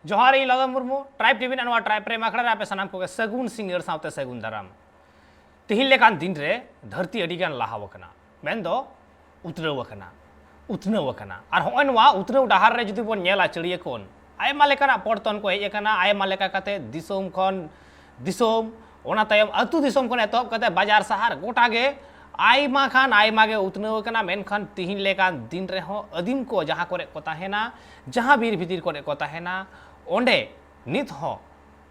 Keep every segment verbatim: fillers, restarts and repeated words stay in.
ᱡᱚᱦᱟᱨ, ᱤᱧ ᱞᱟᱫᱟ Murmu. Tribe TV ᱨᱮᱱᱟᱜ ᱱᱚᱣᱟ ᱴᱨᱟᱭᱤᱵᱽ ᱯᱨᱮᱢ ᱟᱠᱷᱲᱟ ᱨᱮ ᱟᱯᱮ ᱥᱟᱱᱟᱢ ᱠᱚᱜᱮ ᱥᱟᱹᱜᱩᱱ ᱥᱤᱸᱜᱟᱹᱲ ᱥᱟᱶᱛᱮ ᱥᱟᱹᱜᱩᱱ ᱫᱟᱨᱟᱢ᱾ ᱛᱤᱦᱤᱧ ᱞᱮᱠᱟᱱ ᱫᱤᱱ ᱨᱮ ᱫᱷᱟᱹᱨᱛᱤ ᱟᱹᱰᱤ ᱜᱟᱱ ᱞᱟᱦᱟᱣ ᱟᱠᱟᱱᱟ, ᱢᱮᱱᱫᱚ ᱩᱛᱱᱟᱹᱣ ᱟᱠᱟᱱᱟ, ᱩᱛᱱᱟᱹᱣ ᱟᱠᱟᱱᱟ᱾ ᱟᱨ ᱦᱚᱸᱜᱼᱚᱭ ᱱᱚᱣᱟ ᱩᱛᱱᱟᱹᱣ ᱰᱟᱦᱟᱨ ᱨᱮ ᱡᱩᱫᱤ ᱵᱚᱱ ᱧᱮᱞᱟ, ᱪᱟᱹᱲᱤᱭᱟᱹ ᱠᱷᱚᱱ ᱟᱭᱢᱟ ᱞᱮᱠᱟᱱᱟᱜ ᱯᱚᱨᱛᱚᱱ ᱠᱚ ᱦᱮᱡ ᱟᱠᱟᱱᱟ, ᱟᱭᱢᱟ ᱞᱮᱠᱟ ᱠᱟᱛᱮ ᱫᱤᱥᱚᱢ ᱠᱷᱚᱱ ᱫᱤᱥᱚᱢ, ᱚᱱᱟ ᱛᱟᱭᱚᱢ ᱟᱹᱛᱩ ᱫᱤᱥᱚᱢ ᱠᱷᱚᱱ ᱮᱛᱚᱦᱚᱵ ᱠᱟᱛᱮ ᱵᱟᱡᱟᱨ ᱥᱟᱦᱟᱨ ᱜᱚᱴᱟ ᱜᱮ ᱟᱭᱢᱟ ᱠᱷᱟᱱ ᱟᱭᱢᱟ ᱜᱮ ᱩᱛᱱᱟᱹᱣ ᱟᱠᱟᱱᱟ᱾ ᱢᱮᱱᱠᱷᱟᱱ ᱛᱤᱦᱤᱧ ᱞᱮᱠᱟᱱ ᱫᱤᱱ ᱨᱮᱦᱚᱸ ᱟᱹᱫᱤᱢ ᱠᱚ ᱡᱟᱦᱟᱸ ᱠᱚᱨᱮ ᱠᱚ ᱛᱟᱦᱮᱱᱟ, ᱡᱟᱦᱟᱸ ᱵᱤᱨ ᱵᱷᱤᱛᱤᱨ ᱠᱚᱨᱮ ᱠᱚ ᱛᱟᱦᱮᱱᱟ, ᱚᱸᱰᱮ ᱱᱤᱛ ᱦᱚᱸ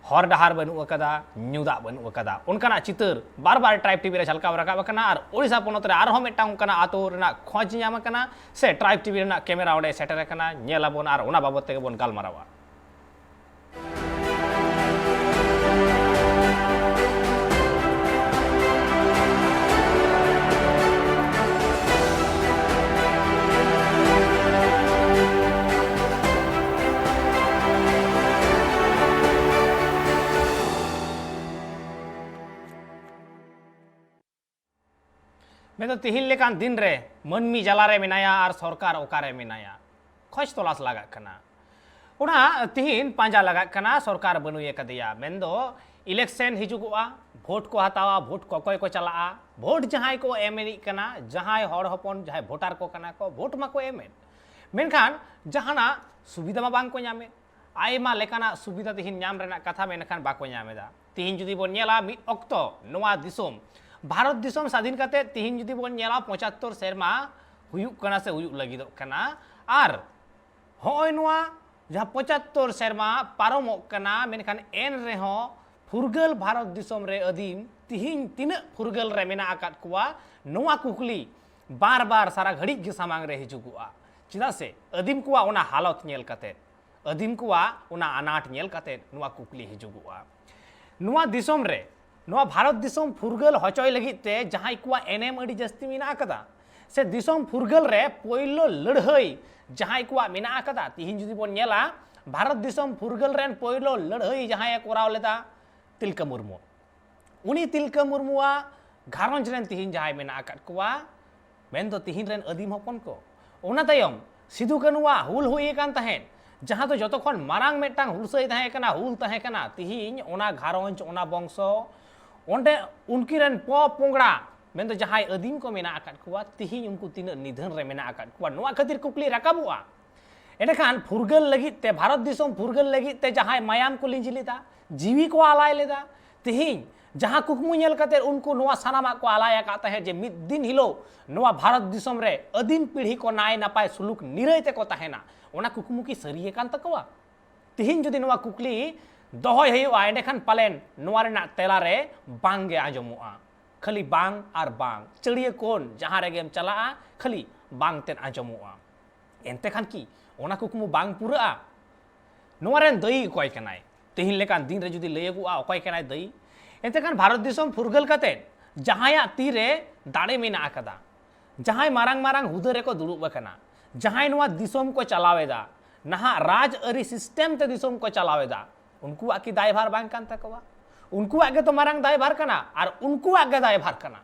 ᱦᱚᱨ ᱰᱟᱦᱟᱨ ᱵᱟᱹᱱᱩᱜ ᱟᱠᱟᱫᱟ, ᱧᱩ ᱫᱟᱜ ᱵᱟᱹᱱᱩᱜ ᱟᱠᱟᱫᱟ᱾ ᱚᱱᱠᱟᱱᱟᱜ ᱪᱤᱛᱟᱹᱨ ᱵᱟᱨ ᱵᱟᱨ ᱴᱨᱟᱭᱤᱵᱽ ᱴᱤᱵᱷᱤ ᱨᱮ ᱡᱷᱟᱞᱠᱟᱣ ᱨᱟᱠᱟᱵ ᱟᱠᱟᱱᱟ᱾ ᱟᱨ ᱳᱰᱤᱥᱟ ᱯᱚᱱᱚᱛ ᱨᱮ ᱟᱨᱦᱚᱸ ᱢᱤᱫᱴᱟᱝ ᱚᱱᱠᱟᱱᱟᱜ ᱟᱛᱳ ᱨᱮᱱᱟᱜ ᱠᱷᱚᱡᱽ ᱧᱟᱢ ᱟᱠᱟᱱᱟ, ᱥᱮ ᱴᱨᱟᱭᱤᱵᱽ ᱴᱤᱵᱷᱤ ᱨᱮᱱᱟᱜ ᱠᱮᱢᱮᱨᱟ ᱚᱸᱰᱮ ᱥᱮᱴᱮᱨ ᱟᱠᱟᱱᱟ, ᱧᱮᱞ ᱟᱵᱚᱱ ᱟᱨ ᱚᱱᱟ ᱵᱟᱵᱚᱛ ᱛᱮᱜᱮ ᱵᱚᱱ ᱜᱟᱞᱢᱟᱨᱟᱣᱟ᱾ ᱢᱮᱱᱫᱚ ᱛᱤᱦᱤᱧ ᱞᱮᱠᱟᱱ ᱫᱤᱱ ᱨᱮ ᱢᱟᱹᱱᱢᱤ ᱡᱟᱞᱟ ᱨᱮ ᱢᱮᱱᱟᱭᱟ ᱟᱨ ᱥᱚᱨᱠᱟᱨ ᱚᱠᱟᱨᱮ ᱢᱮᱱᱟᱭᱟ, ᱠᱷᱚᱡᱽ ᱛᱚᱞᱟᱥ ᱞᱟᱜᱟᱜ ᱠᱟᱱᱟ᱾ ᱚᱱᱟ ᱛᱤᱦᱤᱧ ᱯᱟᱸᱡᱟ ᱞᱟᱜᱟᱜ ᱠᱟᱱᱟ, ᱥᱚᱨᱠᱟᱨ ᱵᱟᱹᱱᱩᱭ ᱟᱠᱟᱫᱮᱭᱟ᱾ ᱢᱮᱱᱫᱚ ᱤᱞᱮᱠᱥᱮᱱ ᱦᱤᱡᱩᱜᱚᱜᱼᱟ, ᱵᱷᱳᱴ ᱠᱚ ᱦᱟᱛᱟᱣᱟ, ᱵᱷᱳᱴ ᱠᱚᱠᱚᱭ ᱠᱚ ᱪᱟᱞᱟᱜᱼᱟ, ᱵᱷᱳᱴ ᱡᱟᱦᱟᱸᱭ ᱠᱚ ᱮᱢ ᱮᱱᱤᱡ ᱠᱟᱱᱟ, ᱡᱟᱦᱟᱸᱭ ᱦᱚᱲ ᱦᱚᱯᱚᱱ, ᱡᱟᱦᱟᱸᱭ ᱵᱷᱳᱴᱟᱨ ᱠᱚ ᱠᱟᱱᱟ ᱠᱚ, ᱵᱷᱳᱴ ᱢᱟᱠᱚ ᱮᱢᱮᱫ, ᱢᱮᱱᱠᱷᱟᱱ ᱡᱟᱦᱟᱱᱟᱜ ᱥᱩᱵᱤᱫᱷᱟ ᱢᱟ ᱵᱟᱝ ᱠᱚ ᱧᱟᱢᱮᱫ᱾ ᱟᱭᱢᱟ ᱞᱮᱠᱟᱱᱟᱜ ᱥᱩᱵᱤᱫᱷᱟ ᱛᱤᱦᱤᱧ ᱧᱟᱢ ᱨᱮᱱᱟᱜ ᱠᱟᱛᱷᱟ, ᱢᱮᱱᱠᱷᱟᱱ ᱵᱟᱠᱚ ᱧᱟᱢ ᱮᱫᱟ᱾ ᱛᱤᱦᱤᱧ ᱡᱩᱫᱤ ᱵᱚᱱ ᱧᱮᱞᱟ, ᱢᱤᱫ ᱚᱠᱛᱚ ᱱᱚᱣᱟ ᱫᱤᱥᱚᱢ, ᱵᱷᱟᱨᱚᱛ ᱫᱤᱥᱚᱢ ᱥᱟᱫᱷᱤᱱ ᱠᱟᱛᱮ ᱛᱤᱦᱤᱧ ᱡᱩᱫᱤ ᱵᱚᱱ ᱧᱮᱞᱟ, ᱯᱚᱸᱪᱟᱛᱛᱳᱨ ᱥᱮᱨᱢᱟ ᱦᱩᱭᱩᱜ ᱠᱟᱱᱟ ᱥᱮ ᱦᱩᱭᱩᱜ ᱞᱟᱹᱜᱤᱫᱚᱜ ᱠᱟᱱᱟ᱾ ᱟᱨ ᱦᱚᱸᱜᱼᱚᱭ ᱱᱚᱣᱟ ᱡᱟᱦᱟᱸ ᱯᱚᱸᱪᱟᱛᱛᱳᱨ ᱥᱮᱨᱢᱟ ᱯᱟᱨᱚᱢᱚᱜ ᱠᱟᱱᱟ, ᱢᱮᱱᱠᱷᱟᱱ ᱮᱱ ᱨᱮᱦᱚᱸ ᱯᱷᱩᱨᱜᱟᱹᱞ ᱵᱷᱟᱨᱚᱛ ᱫᱤᱥᱚᱢ ᱨᱮ ᱟᱹᱫᱤᱢ ᱛᱤᱦᱤᱧ ᱛᱤᱱᱟᱹᱜ ᱯᱷᱩᱨᱜᱟᱹᱞ ᱨᱮ ᱢᱮᱱᱟᱜ ᱟᱠᱟᱫ ᱠᱚᱣᱟ, ᱱᱚᱣᱟ ᱠᱩᱠᱞᱤ ᱵᱟᱨ ᱵᱟᱨ ᱥᱟᱨᱟ ᱜᱷᱟᱹᱲᱤᱡ ᱜᱮ ᱥᱟᱢᱟᱝ ᱨᱮ ᱦᱤᱡᱩᱜᱚᱜᱼᱟ᱾ ᱪᱮᱫᱟᱜ ᱥᱮ ᱟᱹᱫᱤᱢ ᱠᱚᱣᱟᱜ ᱚᱱᱟ ᱦᱟᱞᱚᱛ ᱧᱮᱞ ᱠᱟᱛᱮ, ᱟᱹᱫᱤᱢ ᱠᱚᱣᱟᱜ ᱚᱱᱟ ᱟᱱᱟᱴ ᱧᱮᱞ ᱠᱟᱛᱮ ᱱᱚᱣᱟ ᱠᱩᱠᱞᱤ ᱦᱤᱡᱩᱜᱚᱜᱼᱟ᱾ ᱱᱚᱣᱟ ᱫᱤᱥᱚᱢ ᱨᱮ, ᱱᱚᱣᱟ ᱵᱷᱟᱨᱚᱛ ᱫᱤᱥᱚᱢ ᱯᱷᱩᱨᱜᱟᱹᱞ ᱦᱚᱪᱚᱭ ᱞᱟᱹᱜᱤᱫ ᱛᱮ ᱡᱟᱦᱟᱸᱭ ᱠᱚᱣᱟᱜ ᱮᱱᱮᱢ ᱟᱹᱰᱤ ᱡᱟᱹᱥᱛᱤ ᱢᱮᱱᱟᱜ ᱟᱠᱟᱫᱟ, ᱥᱮ ᱫᱤᱥᱚᱢ ᱯᱷᱩᱨᱜᱟᱹᱞ ᱨᱮ ᱯᱳᱭᱞᱳ ᱞᱟᱹᱲᱦᱟᱹᱭ ᱡᱟᱦᱟᱸᱭ ᱠᱚᱣᱟᱜ ᱢᱮᱱᱟᱜ ᱟᱠᱟᱫᱟ, ᱛᱤᱦᱤᱧ ᱡᱩᱫᱤ ᱵᱚᱱ ᱧᱮᱞᱟ, ᱵᱷᱟᱨᱚᱛ ᱫᱤᱥᱚᱢ ᱯᱷᱩᱨᱜᱟᱹᱞ ᱨᱮᱱ ᱯᱳᱭᱞᱳ ᱞᱟᱹᱲᱦᱟᱹᱭ ᱡᱟᱦᱟᱸᱭᱮ ᱠᱚᱨᱟᱣ ᱞᱮᱫᱟ, ᱛᱤᱞᱠᱟᱹ ᱢᱩᱨᱢᱩ᱾ ᱩᱱᱤ ᱛᱤᱞᱠᱟᱹ ᱢᱩᱨᱢᱩᱣᱟᱜ ᱜᱷᱟᱨᱚᱸᱡᱽ ᱨᱮᱱ ᱛᱤᱦᱤᱧ ᱡᱟᱦᱟᱸᱭ ᱢᱮᱱᱟᱜ ᱟᱠᱟᱫ ᱠᱚᱣᱟ, ᱢᱮᱱᱫᱚ ᱛᱤᱦᱤᱧ ᱨᱮᱱ ᱟᱹᱫᱤᱢ ᱦᱚᱯᱚᱱ ᱠᱚ, ᱚᱱᱟ ᱛᱟᱭᱚᱢ ᱥᱤᱫᱩ ᱠᱟᱹᱱᱩᱣᱟᱜ ᱦᱩᱞ ᱦᱩᱭ ᱟᱠᱟᱱ ᱛᱟᱦᱮᱸᱫ, ᱡᱟᱦᱟᱸ ᱫᱚ ᱡᱚᱛᱚ ᱠᱷᱚᱱ ᱢᱟᱨᱟᱝ ᱢᱤᱫᱴᱟᱝ ᱦᱩᱞᱥᱟᱹᱭ ᱛᱟᱦᱮᱸ ᱠᱟᱱᱟ, ᱦᱩᱞ ᱛᱟᱦᱮᱸ ᱠᱟᱱᱟ, ᱛᱤᱦᱤᱧ ᱚᱱᱟ ᱜᱷᱟᱨᱚᱸᱡᱽ, ᱚᱱᱟ ᱵᱚᱝᱥᱚ, ᱚᱸᱰᱮ ᱩᱱᱠᱤᱱ ᱨᱮᱱ ᱯᱚ ᱯᱚᱝᱲᱟ, ᱢᱮᱱᱫᱚ ᱡᱟᱦᱟᱸᱭ ᱟᱹᱫᱤᱢ ᱠᱚ ᱢᱮᱱᱟᱜ ᱟᱠᱟᱫ ᱠᱚᱣᱟ, ᱛᱤᱦᱤᱧ ᱩᱱᱠᱩ ᱛᱤᱱᱟᱹᱜ ᱱᱤᱫᱷᱟᱹᱱ ᱨᱮ ᱢᱮᱱᱟᱜ ᱟᱠᱟᱫ ᱠᱚᱣᱟ, ᱱᱚᱣᱟ ᱠᱷᱟᱹᱛᱤᱨ ᱠᱩᱠᱞᱤ ᱨᱟᱠᱟᱵᱚᱜᱼᱟ᱾ ᱮᱸᱰᱮᱠᱷᱟᱱ ᱯᱷᱩᱨᱜᱟᱹᱞ ᱞᱟᱹᱜᱤᱫ ᱛᱮ, ᱵᱷᱟᱨᱚᱛ ᱫᱤᱥᱚᱢ ᱯᱷᱩᱨᱜᱟᱹᱞ ᱞᱟᱹᱜᱤᱫ ᱛᱮ ᱡᱟᱦᱟᱸᱭ ᱢᱟᱭᱟᱢ ᱠᱚ ᱞᱤᱸᱡᱤ ᱞᱮᱫᱟ, ᱡᱤᱣᱤ ᱠᱚ ᱟᱞᱟᱭ ᱞᱮᱫᱟ, ᱛᱤᱦᱤᱧ ᱡᱟᱦᱟᱸ ᱠᱩᱠᱢᱩ ᱧᱮᱞ ᱠᱟᱛᱮ ᱩᱱᱠᱩ ᱱᱚᱣᱟ ᱥᱟᱱᱟᱢᱟᱜ ᱠᱚ ᱟᱞᱟᱭ ᱟᱠᱟᱫ ᱛᱟᱦᱮᱸᱫ ᱡᱮ ᱢᱤᱫ ᱫᱤᱱ ᱦᱤᱞᱳᱜ ᱱᱚᱣᱟ ᱵᱷᱟᱨᱚᱛ ᱫᱤᱥᱚᱢ ᱨᱮ ᱟᱹᱫᱤᱢ ᱯᱤᱲᱦᱤ ᱠᱚ ᱱᱟᱭ ᱱᱟᱯᱟᱭ ᱥᱩᱞᱩᱠ ᱱᱤᱨᱟᱹᱭ ᱛᱮᱠᱚ ᱛᱟᱦᱮᱱᱟ, ᱚᱱᱟ ᱠᱩᱠᱢᱩ ᱠᱤ ᱥᱟᱹᱨᱤ ᱟᱠᱟᱱ ᱛᱟᱠᱚᱣᱟ? ᱛᱤᱦᱤᱧ ᱡᱩᱫᱤ ᱱᱚᱣᱟ ᱠᱩᱠᱞᱤ ᱫᱚᱦᱚᱭ ᱦᱩᱭᱩᱜᱼᱟ, ᱮᱸᱰᱮᱠᱷᱟᱱ ᱯᱟᱞᱮᱱ ᱱᱚᱣᱟ ᱨᱮᱱᱟᱜ ᱛᱮᱞᱟ ᱨᱮ ᱵᱟᱝ ᱜᱮ ᱟᱸᱡᱚᱢᱚᱜᱼᱟ᱾ ᱠᱷᱟᱹᱞᱤ ᱵᱟᱝ ᱟᱨ ᱵᱟᱝ᱾ ᱪᱟᱹᱲᱤᱭᱟᱹ ᱠᱳᱱ ᱡᱟᱦᱟᱸ ᱨᱮᱜᱮᱢ ᱪᱟᱞᱟᱜᱼᱟ, ᱠᱷᱟᱹᱞᱤ ᱵᱟᱝ ᱛᱮᱫ ᱟᱸᱡᱚᱢᱚᱜᱼᱟ᱾ ᱮᱱᱛᱮ ᱠᱷᱟᱱ ᱠᱤ ᱚᱱᱟ ᱠᱩᱠᱢᱩ ᱵᱟᱝ ᱯᱩᱨᱟᱹᱜᱼᱟ? ᱱᱚᱣᱟ ᱨᱮᱱ ᱫᱟᱹᱭᱤ ᱚᱠᱚᱭ ᱠᱟᱱᱟᱭ? ᱛᱮᱦᱮᱧ ᱞᱮᱠᱟᱱ ᱫᱤᱱ ᱨᱮ ᱡᱩᱫᱤ ᱞᱟᱹᱭᱟᱹᱜᱚᱜᱼᱟ, ᱚᱠᱚᱭ ᱠᱟᱱᱟᱭ ᱫᱟᱹᱭᱤ? ᱮᱱᱛᱮ ᱠᱷᱟᱱ ᱵᱷᱟᱨᱚᱛ ᱫᱤᱥᱚᱢ ᱯᱷᱩᱨᱜᱟᱹᱞ ᱠᱟᱛᱮ ᱡᱟᱦᱟᱸᱭᱟᱜ ᱛᱤ ᱨᱮ ᱫᱟᱲᱮ ᱢᱮᱱᱟᱜ ᱟᱠᱟᱫᱟ, ᱡᱟᱦᱟᱸᱭ ᱢᱟᱨᱟᱝ ᱢᱟᱨᱟᱝ ᱦᱩᱫᱟᱹ ᱨᱮᱠᱚ ᱫᱩᱲᱩᱵ ᱟᱠᱟᱱᱟ, ᱡᱟᱦᱟᱸᱭ ᱱᱚᱣᱟ ᱫᱤᱥᱚᱢ ᱠᱚ ᱪᱟᱞᱟᱣ ᱮᱫᱟ, ᱱᱟᱦᱟᱜ ᱨᱟᱡᱽ ᱟᱹᱨᱤ ᱥᱤᱥᱴᱮᱢ ᱛᱮ ᱫᱤᱥᱚᱢ ᱠᱚ ᱪᱟᱞᱟᱣ ᱮᱫᱟ, ᱩᱱᱠᱩᱣᱟᱜ ᱠᱤ ᱫᱟᱭᱵᱷᱟᱨ ᱵᱟᱝ ᱠᱟᱱ ᱛᱟᱠᱚᱣᱟ? ᱩᱱᱠᱩᱣᱟᱜ ᱜᱮᱛᱚ ᱢᱟᱨᱟᱝ ᱫᱟᱭᱵᱷᱟᱨ ᱠᱟᱱᱟ, ᱟᱨ ᱩᱱᱠᱩᱣᱟᱜ ᱜᱮ ᱫᱟᱭᱵᱷᱟᱨ ᱠᱟᱱᱟ᱾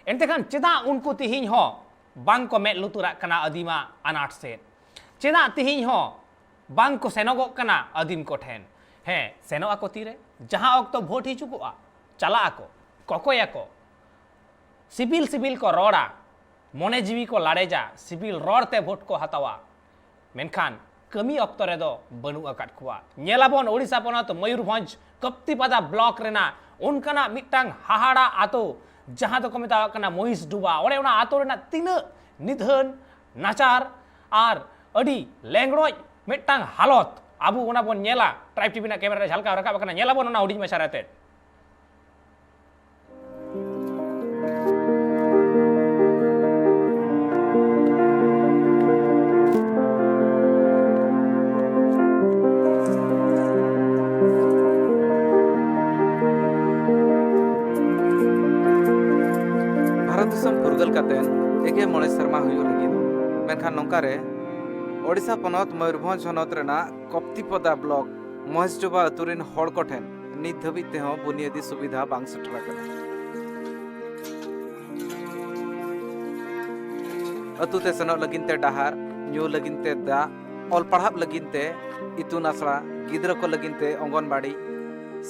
ᱮᱱᱛᱮ ᱠᱷᱟᱱ ᱪᱮᱫᱟᱜ ᱩᱱᱠᱩ ᱛᱤᱦᱤᱧ ᱦᱚᱸ ᱵᱟᱝ ᱠᱚ ᱢᱮᱫ ᱞᱩᱛᱩᱨᱟᱜ ᱠᱟᱱᱟ ᱟᱹᱫᱤᱢᱟᱜ ᱟᱱᱟᱴ ᱥᱮᱫ? ᱪᱮᱫᱟᱜ ᱛᱤᱦᱤᱧ ᱦᱚᱸ ᱵᱟᱝ ᱠᱚ ᱥᱮᱱᱚᱜᱚᱜ ᱠᱟᱱᱟ ᱟᱹᱫᱤᱢ ᱠᱚ ᱴᱷᱮᱱ? ᱦᱮᱸ, ᱥᱮᱱᱚᱜ ᱟᱠᱚ ᱛᱤᱨᱮ? ᱡᱟᱦᱟᱸ ᱚᱠᱛᱚ ᱵᱷᱳᱴ ᱦᱤᱡᱩᱜᱚᱜᱼᱟ, ᱪᱟᱞᱟᱜ ᱟᱠᱚ, ᱠᱚᱠᱚᱭᱟᱠᱚ, ᱥᱤᱵᱤᱞ ᱥᱤᱵᱤᱞ ᱠᱚ ᱨᱚᱲᱟ, ᱢᱚᱱᱮ ᱡᱤᱣᱤ ᱠᱚ ᱞᱟᱲᱮᱡᱟ, ᱥᱤᱵᱤᱞ ᱨᱚᱲ ᱛᱮ ᱵᱷᱳᱴ ᱠᱚ ᱦᱟᱛᱟᱣᱟ᱾ ᱢᱮᱱᱠᱷᱟᱱ ᱠᱟᱹᱢᱤ ᱚᱠᱛᱚ ᱨᱮᱫᱚ ᱵᱟᱹᱱᱩᱜ ᱟᱠᱟᱫ ᱠᱚᱣᱟ᱾ ᱧᱮᱞᱟᱵᱚᱱ ᱳᱰᱤᱥᱟ ᱯᱚᱱᱚᱛ ᱢᱚᱭᱩᱨᱵᱷᱚᱸᱡᱽ ᱠᱚᱯᱛᱤᱯᱟᱫᱟ ᱵᱞᱚᱠ ᱨᱮᱱᱟᱜ ᱚᱱᱠᱟᱱᱟᱜ ᱢᱤᱫᱴᱟᱝ ᱦᱟᱦᱟᱲᱟ ᱟᱛᱳ, ᱡᱟᱦᱟᱸ ᱫᱚᱠᱚ ᱢᱮᱛᱟᱣᱟᱜ ᱠᱟᱱᱟ ᱢᱚᱦᱤᱥ ᱰᱩᱵᱟ᱾ ᱚᱸᱰᱮ ᱚᱱᱟ ᱟᱛᱳ ᱨᱮᱱᱟᱜ ᱛᱤᱱᱟᱹᱜ ᱱᱤᱫᱷᱟᱹᱱ, ᱱᱟᱪᱟᱨ ᱟᱨ ᱟᱹᱰᱤ ᱞᱮᱸᱜᱽᱲᱚᱡ ᱢᱤᱫᱴᱟᱝ ᱦᱟᱞᱚᱛ, ᱟᱵᱚ ᱚᱱᱟ ᱵᱚᱱ ᱧᱮᱞᱟ᱾ ᱴᱨᱟᱭᱤᱵᱽ ᱴᱤᱵᱷᱤ ᱨᱮᱱᱟᱜ ᱠᱮᱢᱮᱨᱟ ᱨᱮ ᱡᱷᱟᱞᱠᱟᱣ ᱨᱟᱠᱟᱵ ᱟᱠᱟᱱᱟ, ᱧᱮᱞᱟᱵᱚᱱ ᱚᱱᱟ ᱦᱩᱰᱤᱧ ᱢᱟᱪᱷᱟ ᱨᱮ ᱟᱛᱮᱫ᱾ ᱵᱷᱟᱨᱚᱛ ᱫᱤᱥᱚᱢ ᱯᱷᱩᱨᱜᱟᱹᱞ ᱠᱟᱛᱮ ᱮᱜᱮ ᱢᱚᱬᱮ ᱥᱮᱨᱢᱟ ᱦᱩᱭᱩᱜ ᱞᱟᱹᱜᱤᱫ, ᱢᱮᱱᱠᱷᱟᱱ ᱱᱚᱝᱠᱟ ᱨᱮ ᱳᱰᱤᱥᱟ ᱯᱚᱱᱚᱛ ᱢᱚᱭᱩᱨᱵᱷᱚᱸᱡᱽ ᱦᱚᱱᱚᱛ ᱨᱮᱱᱟᱜ ᱠᱚᱯᱛᱤᱯᱚᱫᱟ ᱵᱞᱚᱠ ᱢᱚᱦᱮᱥᱡᱚᱵᱟ ᱟᱹᱛᱩ ᱨᱮᱱ ᱦᱚᱲ ᱠᱚᱴᱷᱮᱱ ᱱᱤᱛ ᱫᱷᱟᱹᱵᱤᱡ ᱛᱮᱦᱚᱸ ᱵᱩᱱᱤᱭᱟᱹᱫᱤ ᱥᱩᱵᱤᱫᱷᱟ ᱵᱟᱝ ᱥᱮᱴᱮᱨ ᱟᱠᱟᱱᱟ᱾ ᱟᱹᱛᱩ ᱛᱮ ᱥᱮᱱᱚᱜ ᱞᱟᱹᱜᱤᱫ ᱛᱮ ᱰᱟᱦᱟᱨ, ᱧᱩ ᱞᱟᱹᱜᱤᱫ ᱛᱮ ᱫᱟᱜ, ᱚᱞ ᱯᱟᱲᱦᱟᱜ ᱞᱟᱹᱜᱤᱫ ᱛᱮ ᱤᱛᱩᱱ ᱟᱥᱲᱟ, ᱜᱤᱫᱽᱨᱟᱹ ᱠᱚ ᱞᱟᱹᱜᱤᱫ ᱛᱮ ᱚᱝᱜᱚᱱᱵᱟᱲᱤ,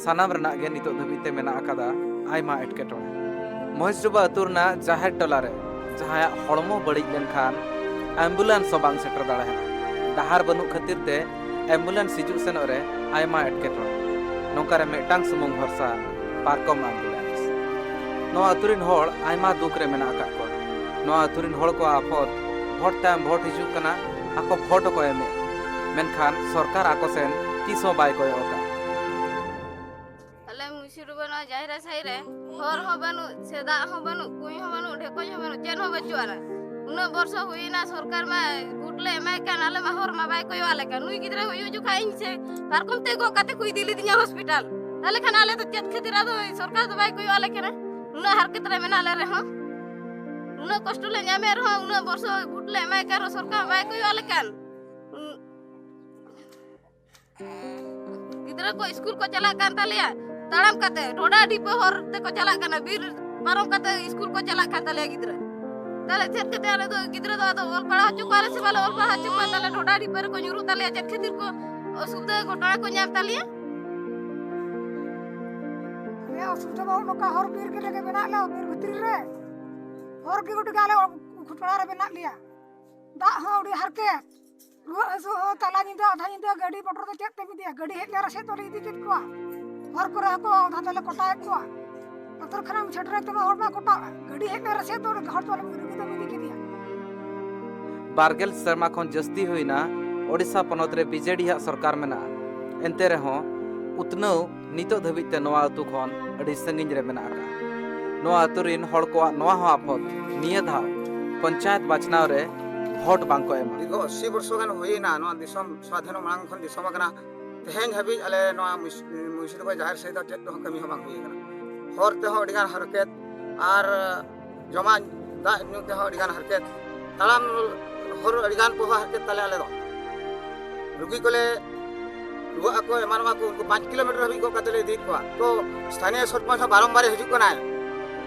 ᱥᱟᱱᱟᱢ ᱨᱮᱱᱟᱜ ᱜᱮ ᱱᱤᱛᱚᱜ ᱫᱷᱟᱹᱵᱤᱡ ᱛᱮ ᱢᱮᱱᱟᱜ ᱟᱠᱟᱫᱟ ᱟᱭᱢᱟ ᱮᱴᱠᱮᱴᱚᱬᱮ᱾ ᱢᱚᱦᱮᱥᱰᱩᱵᱟ ᱟᱹᱛᱩ ᱨᱮᱱᱟᱜ ᱡᱟᱦᱮᱨ ᱴᱚᱞᱟ ᱨᱮ ᱡᱟᱦᱟᱸᱭᱟᱜ ᱦᱚᱲᱢᱚ ᱵᱟᱹᱲᱤᱡ ᱞᱮᱱᱠᱷᱟᱱ ᱮᱢᱵᱩᱞᱮᱱᱥ ᱦᱚᱸ ᱵᱟᱝ ᱥᱮᱴᱮᱨ ᱫᱟᱲᱮᱭᱟᱜᱼᱟ᱾ ᱰᱟᱦᱟᱨ ᱵᱟᱹᱱᱩᱜ ᱠᱷᱟᱹᱛᱤᱨ ᱛᱮ ᱮᱢᱵᱩᱞᱮᱱᱥ ᱦᱤᱡᱩᱜ ᱥᱮᱱᱚᱜ ᱨᱮ ᱟᱭᱢᱟ ᱮᱴᱠᱮᱴᱚᱬᱮ᱾ ᱱᱚᱝᱠᱟ ᱨᱮ ᱢᱤᱫᱴᱟᱝ ᱥᱩᱢᱩᱝ ᱵᱷᱚᱨᱥᱟ ᱯᱟᱨᱠᱚᱢ ᱮᱢᱵᱩᱞᱮᱱᱥ᱾ ᱱᱚᱣᱟ ᱟᱹᱛᱩ ᱨᱤᱱ ᱦᱚᱲ ᱟᱭᱢᱟ ᱫᱩᱠ ᱨᱮ ᱢᱮᱱᱟᱜ ᱟᱠᱟᱫ ᱠᱚᱣᱟ᱾ ᱱᱚᱣᱟ ᱟᱹᱛᱩ ᱨᱤᱱ ᱦᱚᱲ ᱠᱚᱣᱟᱜ ᱟᱯᱚᱫ ᱵᱷᱳᱴ ᱛᱟᱭᱚᱢ ᱵᱷᱳᱴ ᱦᱤᱡᱩᱜ ᱠᱟᱱᱟ, ᱟᱠᱚ ᱵᱷᱳᱴ ᱦᱚᱸᱠᱚ ᱮᱢᱮᱫ, ᱢᱮᱱᱠᱷᱟᱱ ᱥᱚᱨᱠᱟᱨ ᱟᱠᱚ ᱥᱮᱱ ᱛᱤᱥ ᱦᱚᱸ ᱵᱟᱭ ᱠᱚᱭᱚᱜ ᱟᱠᱟᱫ᱾ ᱟᱞᱮ ᱢᱩᱥᱤᱰᱩᱵᱟ ᱱᱚᱣᱟ ᱡᱟᱦᱮᱨᱟ ᱥᱟᱭᱤᱰ ᱨᱮ ᱦᱚᱨ ᱦᱚᱸ ᱵᱟᱹᱱᱩᱜ, ᱥᱮ ᱫᱟᱜ ᱦᱚᱸ ᱵᱟᱹᱱᱩᱜ, ᱠᱩᱧ ᱦᱚᱸ ᱵᱟᱹᱱᱩᱜ, ᱰᱷᱮᱠᱚᱡ ᱦᱚᱸ ᱵᱟᱹᱱᱩᱜ, ᱪᱮᱫ ᱦᱚᱸ ᱵᱟᱹᱪᱩᱜ ᱟᱱᱟ᱾ ᱩᱱᱟᱹᱜ ᱵᱚᱨᱥᱚ ᱦᱩᱭᱮᱱᱟ, ᱥᱚᱨᱠᱟᱨ ᱢᱟ ᱵᱷᱳᱴ ᱞᱮ ᱮᱢᱟᱭ ᱠᱟᱱ, ᱟᱞᱮ ᱢᱟ ᱦᱚᱨ ᱢᱟ ᱵᱟᱭ ᱠᱚᱭᱚᱜ ᱟᱞᱮ ᱠᱟᱱ᱾ ᱱᱩᱭ ᱜᱤᱫᱽᱨᱟᱹ ᱦᱩᱭᱩᱜ ᱡᱚᱠᱷᱟᱡ ᱤᱧ ᱥᱮ ᱯᱟᱨᱠᱚᱢ ᱛᱮ ᱜᱚᱜ ᱠᱟᱛᱮ ᱠᱚ ᱤᱫᱤ ᱞᱤᱫᱤᱧᱟ ᱦᱚᱥᱯᱤᱴᱟᱞ᱾ ᱛᱟᱦᱞᱮ ᱠᱷᱟᱱ ᱟᱞᱮ ᱫᱚ ᱪᱮᱫ ᱠᱷᱟᱹᱛᱤᱨ ᱟᱫᱚ ᱥᱚᱨᱠᱟᱨ ᱫᱚ ᱵᱟᱭ ᱠᱚᱭᱚᱜ ᱟᱞᱮ ᱠᱟᱱᱟ? ᱩᱱᱟᱹᱜ ᱦᱟᱨᱠᱮᱛ ᱨᱮ ᱢᱮᱱᱟᱜ ᱞᱮ ᱨᱮᱦᱚᱸ, ᱩᱱᱟᱹᱜ ᱠᱚᱥᱴᱚ ᱞᱮ ᱧᱟᱢᱮᱫ ᱨᱮᱦᱚᱸ, ᱩᱱᱟᱹᱜ ᱵᱚᱨᱥᱚ ᱵᱷᱳᱴ ᱞᱮ ᱮᱢᱟᱭ ᱠᱟᱱ ᱨᱮᱦᱚᱸ ᱥᱚᱨᱠᱟᱨ ᱵᱟᱭ ᱠᱚᱭᱚᱜ ᱟᱞᱮ ᱠᱟᱱ᱾ ᱜᱤᱫᱽᱨᱟᱹ ᱠᱚ ᱥᱠᱩᱞ ᱠᱚ ᱪᱟᱞᱟᱜ ᱠᱟᱱ ᱛᱟᱞᱮᱭᱟ ᱛᱟᱲᱟᱢ ᱠᱟᱛᱮ, ᱰᱷᱚᱰᱟ ᱰᱷᱤᱯᱟᱹ ᱦᱚᱨ ᱛᱮᱠᱚ ᱪᱟᱞᱟᱜ ᱠᱟᱱᱟ, ᱵᱤᱨ ᱯᱟᱨᱚᱢ ᱠᱟᱛᱮ ᱥᱠᱩᱞ ᱠᱚ ᱪᱟᱞᱟᱜ ᱠᱟᱱ ᱛᱟᱞᱮᱭᱟ ᱜᱤᱫᱽᱨᱟᱹ᱾ ᱛᱟᱦᱞᱮ ᱪᱮᱫ ᱠᱟᱛᱮ ᱟᱞᱮ ᱫᱚ ᱜᱤᱫᱽᱨᱟᱹ ᱫᱚ ᱟᱫᱚ ᱚᱞ ᱯᱟᱲᱦᱟᱣ ᱦᱚᱪᱚ ᱠᱚᱣᱟ ᱞᱮ ᱥᱮ ᱵᱟᱞᱮ ᱚᱞ ᱯᱟᱲᱦᱟᱣ ᱦᱚᱪᱚ ᱠᱚᱣᱟ? ᱛᱟᱦᱞᱮ ᱰᱷᱚᱰᱟ ᱰᱷᱤᱯᱟᱹ ᱨᱮᱠᱚ ᱧᱩᱨᱩᱜ ᱛᱟᱞᱮᱭᱟ, ᱪᱮᱫ ᱠᱷᱟᱹᱛᱤᱨ ᱠᱚ ᱚᱥᱩᱵᱤᱫᱷᱟ ᱜᱷᱚᱴᱚᱱᱟ ᱠᱚ ᱧᱟᱢ ᱛᱟᱞᱮᱭᱟ? ᱟᱞᱮ ᱚᱥᱩᱵᱤᱫᱷᱟ ᱢᱟ ᱱᱚᱝᱠᱟ ᱦᱚᱨ ᱵᱤᱨ ᱜᱮ ᱞᱮ ᱢᱮᱱᱟᱜ ᱞᱮᱭᱟ, ᱵᱤᱨ ᱵᱷᱤᱛᱨᱤ ᱨᱮ ᱦᱚᱨ ᱜᱮ ᱜᱚᱴᱟ ᱜᱮ ᱟᱞᱮ ᱜᱷᱚᱴᱚᱱᱟ ᱨᱮ ᱢᱮᱱᱟᱜ ᱞᱮᱭᱟ᱾ ᱫᱟᱜ ᱦᱚᱸ ᱟᱹᱰᱤ ᱦᱟᱨᱠᱮᱛ, ᱨᱩᱣᱟᱹᱜ ᱦᱟᱹᱥᱩ ᱦᱚᱸ ᱛᱟᱞᱟ ᱧᱤᱫᱟᱹ, ᱟᱫᱷᱟ ᱧᱤᱫᱟᱹ ᱜᱟᱹᱰᱤ ᱢᱚᱴᱚᱨ ᱫᱚ ᱪᱮᱫ ᱛᱮᱢ ᱤᱫᱤᱭᱟ? ᱜᱟᱹᱰᱤ ᱦᱮᱡ ᱞᱮᱱ ᱨᱮᱥᱮᱫ ᱫᱚᱞᱮ ᱤᱫᱤ ᱠᱮᱫ ᱠᱚᱣᱟ᱾ ᱦᱚᱨ ᱠᱚᱨᱮ ᱦᱚᱸᱠᱚ ᱟᱫᱷᱟ ᱫᱚᱞᱮ ᱠᱚᱴᱟᱭᱮᱫ ᱠᱚᱣᱟ᱾ ᱰᱟᱠᱛᱚᱨ ᱠᱷᱟᱱᱟᱢ ᱥᱮᱴᱮᱨ ᱛᱮᱢᱟ ᱦᱚᱲ ᱢᱟ ᱠᱚᱴᱟ, ᱜᱟᱹᱰᱤ ᱦᱮᱡ ᱞᱮᱱ ᱨᱮᱥᱮᱫ ᱫᱚ ᱦᱚᱲ ᱫᱚᱞᱮ ᱨᱩᱜᱤ ᱫᱚᱢ ᱤᱫᱤ ᱠᱮᱫᱮᱭᱟ᱾ ᱵᱟᱨᱜᱮᱞ ᱥᱮᱨᱢᱟ ᱠᱷᱚᱱ ᱡᱟᱹᱥᱛᱤ ᱦᱩᱭᱱᱟ ᱳᱰᱤᱥᱟ ᱯᱚᱱᱚᱛ ᱨᱮ ᱵᱤᱡᱮᱰᱤ ᱦᱟᱜ ᱥᱚᱨᱠᱟᱨ ᱢᱮᱱᱟᱜᱼᱟ᱾ ᱮᱱᱛᱮ ᱨᱮᱦᱚᱸ ᱩᱛᱱᱟᱹᱣ ᱱᱤᱛᱚᱜ ᱫᱷᱟᱹᱵᱤᱡ ᱛᱮ ᱱᱚᱣᱟ ᱟᱹᱛᱩ ᱠᱷᱚᱱ ᱟᱹᱰᱤ ᱥᱟᱺᱜᱤᱧ ᱨᱮ ᱢᱮᱱᱟᱜ ᱟᱠᱟᱫᱼᱟ᱾ ᱱᱚᱣᱟ ᱟᱹᱛᱩ ᱨᱤᱱ ᱦᱚᱲ ᱠᱚᱣᱟᱜ ᱱᱚᱣᱟ ᱦᱚᱸ ᱟᱯᱚᱫ, ᱱᱤᱭᱟᱹ ᱫᱷᱟᱣ ᱯᱚᱧᱪᱟᱭᱮᱛ ᱵᱟᱪᱷᱱᱟᱣ ᱨᱮ ᱵᱷᱳᱴ ᱵᱟᱝ ᱠᱚ ᱮᱢᱟ᱾ ᱫᱤᱨᱜᱷᱚ ᱟᱥᱤ ᱵᱚᱨᱥᱚ ᱜᱟᱱ ᱦᱩᱭᱮᱱᱟ ᱱᱚᱣᱟ ᱫᱤᱥᱚᱢ ᱥᱟᱫᱷᱤᱱ ᱢᱟᱲᱟᱝ ᱠᱷᱚᱱ ᱫᱤᱥᱚᱢ ᱟᱠᱟᱱᱟ᱾ ᱛᱮᱦᱮᱧ ᱦᱟᱹᱵᱤᱡ ᱟᱞᱮ ᱱᱚᱣᱟ ᱢᱩᱥ-, ᱢᱩᱨᱥᱤᱫᱟᱵᱟᱫᱽ ᱡᱟᱦᱮᱨ ᱥᱟᱹᱲᱤ ᱫᱚ ᱪᱮᱫ ᱦᱚᱸ ᱠᱟᱹᱢᱤ ᱦᱚᱸ ᱵᱟᱝ ᱦᱩᱭ ᱟᱠᱟᱱᱟ᱾ ᱦᱚᱨ ᱛᱮᱦᱚᱸ ᱟᱹᱰᱤᱜᱟᱱ ᱦᱟᱨᱠᱮᱛ ᱟᱨ ᱡᱚᱢᱟᱜ ᱫᱟᱜ ᱧᱩ ᱛᱮᱦᱚᱸ ᱟᱹᱰᱤᱜᱟᱱ ᱦᱟᱨᱠᱮᱛ, ᱛᱟᱲᱟᱢ ᱦᱚᱨ ᱟᱹᱰᱤᱜᱟᱱ ᱯᱚᱦᱟ ᱦᱟᱨᱠᱮᱛ ᱛᱟᱞᱮ ᱟᱞᱮ ᱫᱚ᱾ ᱨᱩᱜᱤ ᱠᱚᱞᱮ ᱨᱩᱣᱟᱹᱜ ᱟᱠᱚ, ᱮᱢᱟᱱᱚᱜ ᱟᱠᱚ, ᱩᱱᱠᱩ ᱯᱟᱸᱪ ᱠᱤᱞᱳᱢᱤᱴᱟᱨ ᱦᱟᱹᱵᱤᱡ ᱜᱚᱜ ᱠᱟᱛᱮ ᱞᱮ ᱤᱫᱤᱭᱮᱫ ᱠᱚᱣᱟ᱾ ᱛᱚ ᱥᱛᱷᱟᱱᱤᱭᱚ ᱥᱚᱨᱯᱚᱧᱪ ᱦᱚᱸ ᱵᱟᱨᱚᱢᱵᱟᱨᱮ ᱦᱤᱡᱩᱜ ᱠᱟᱱᱟᱭ,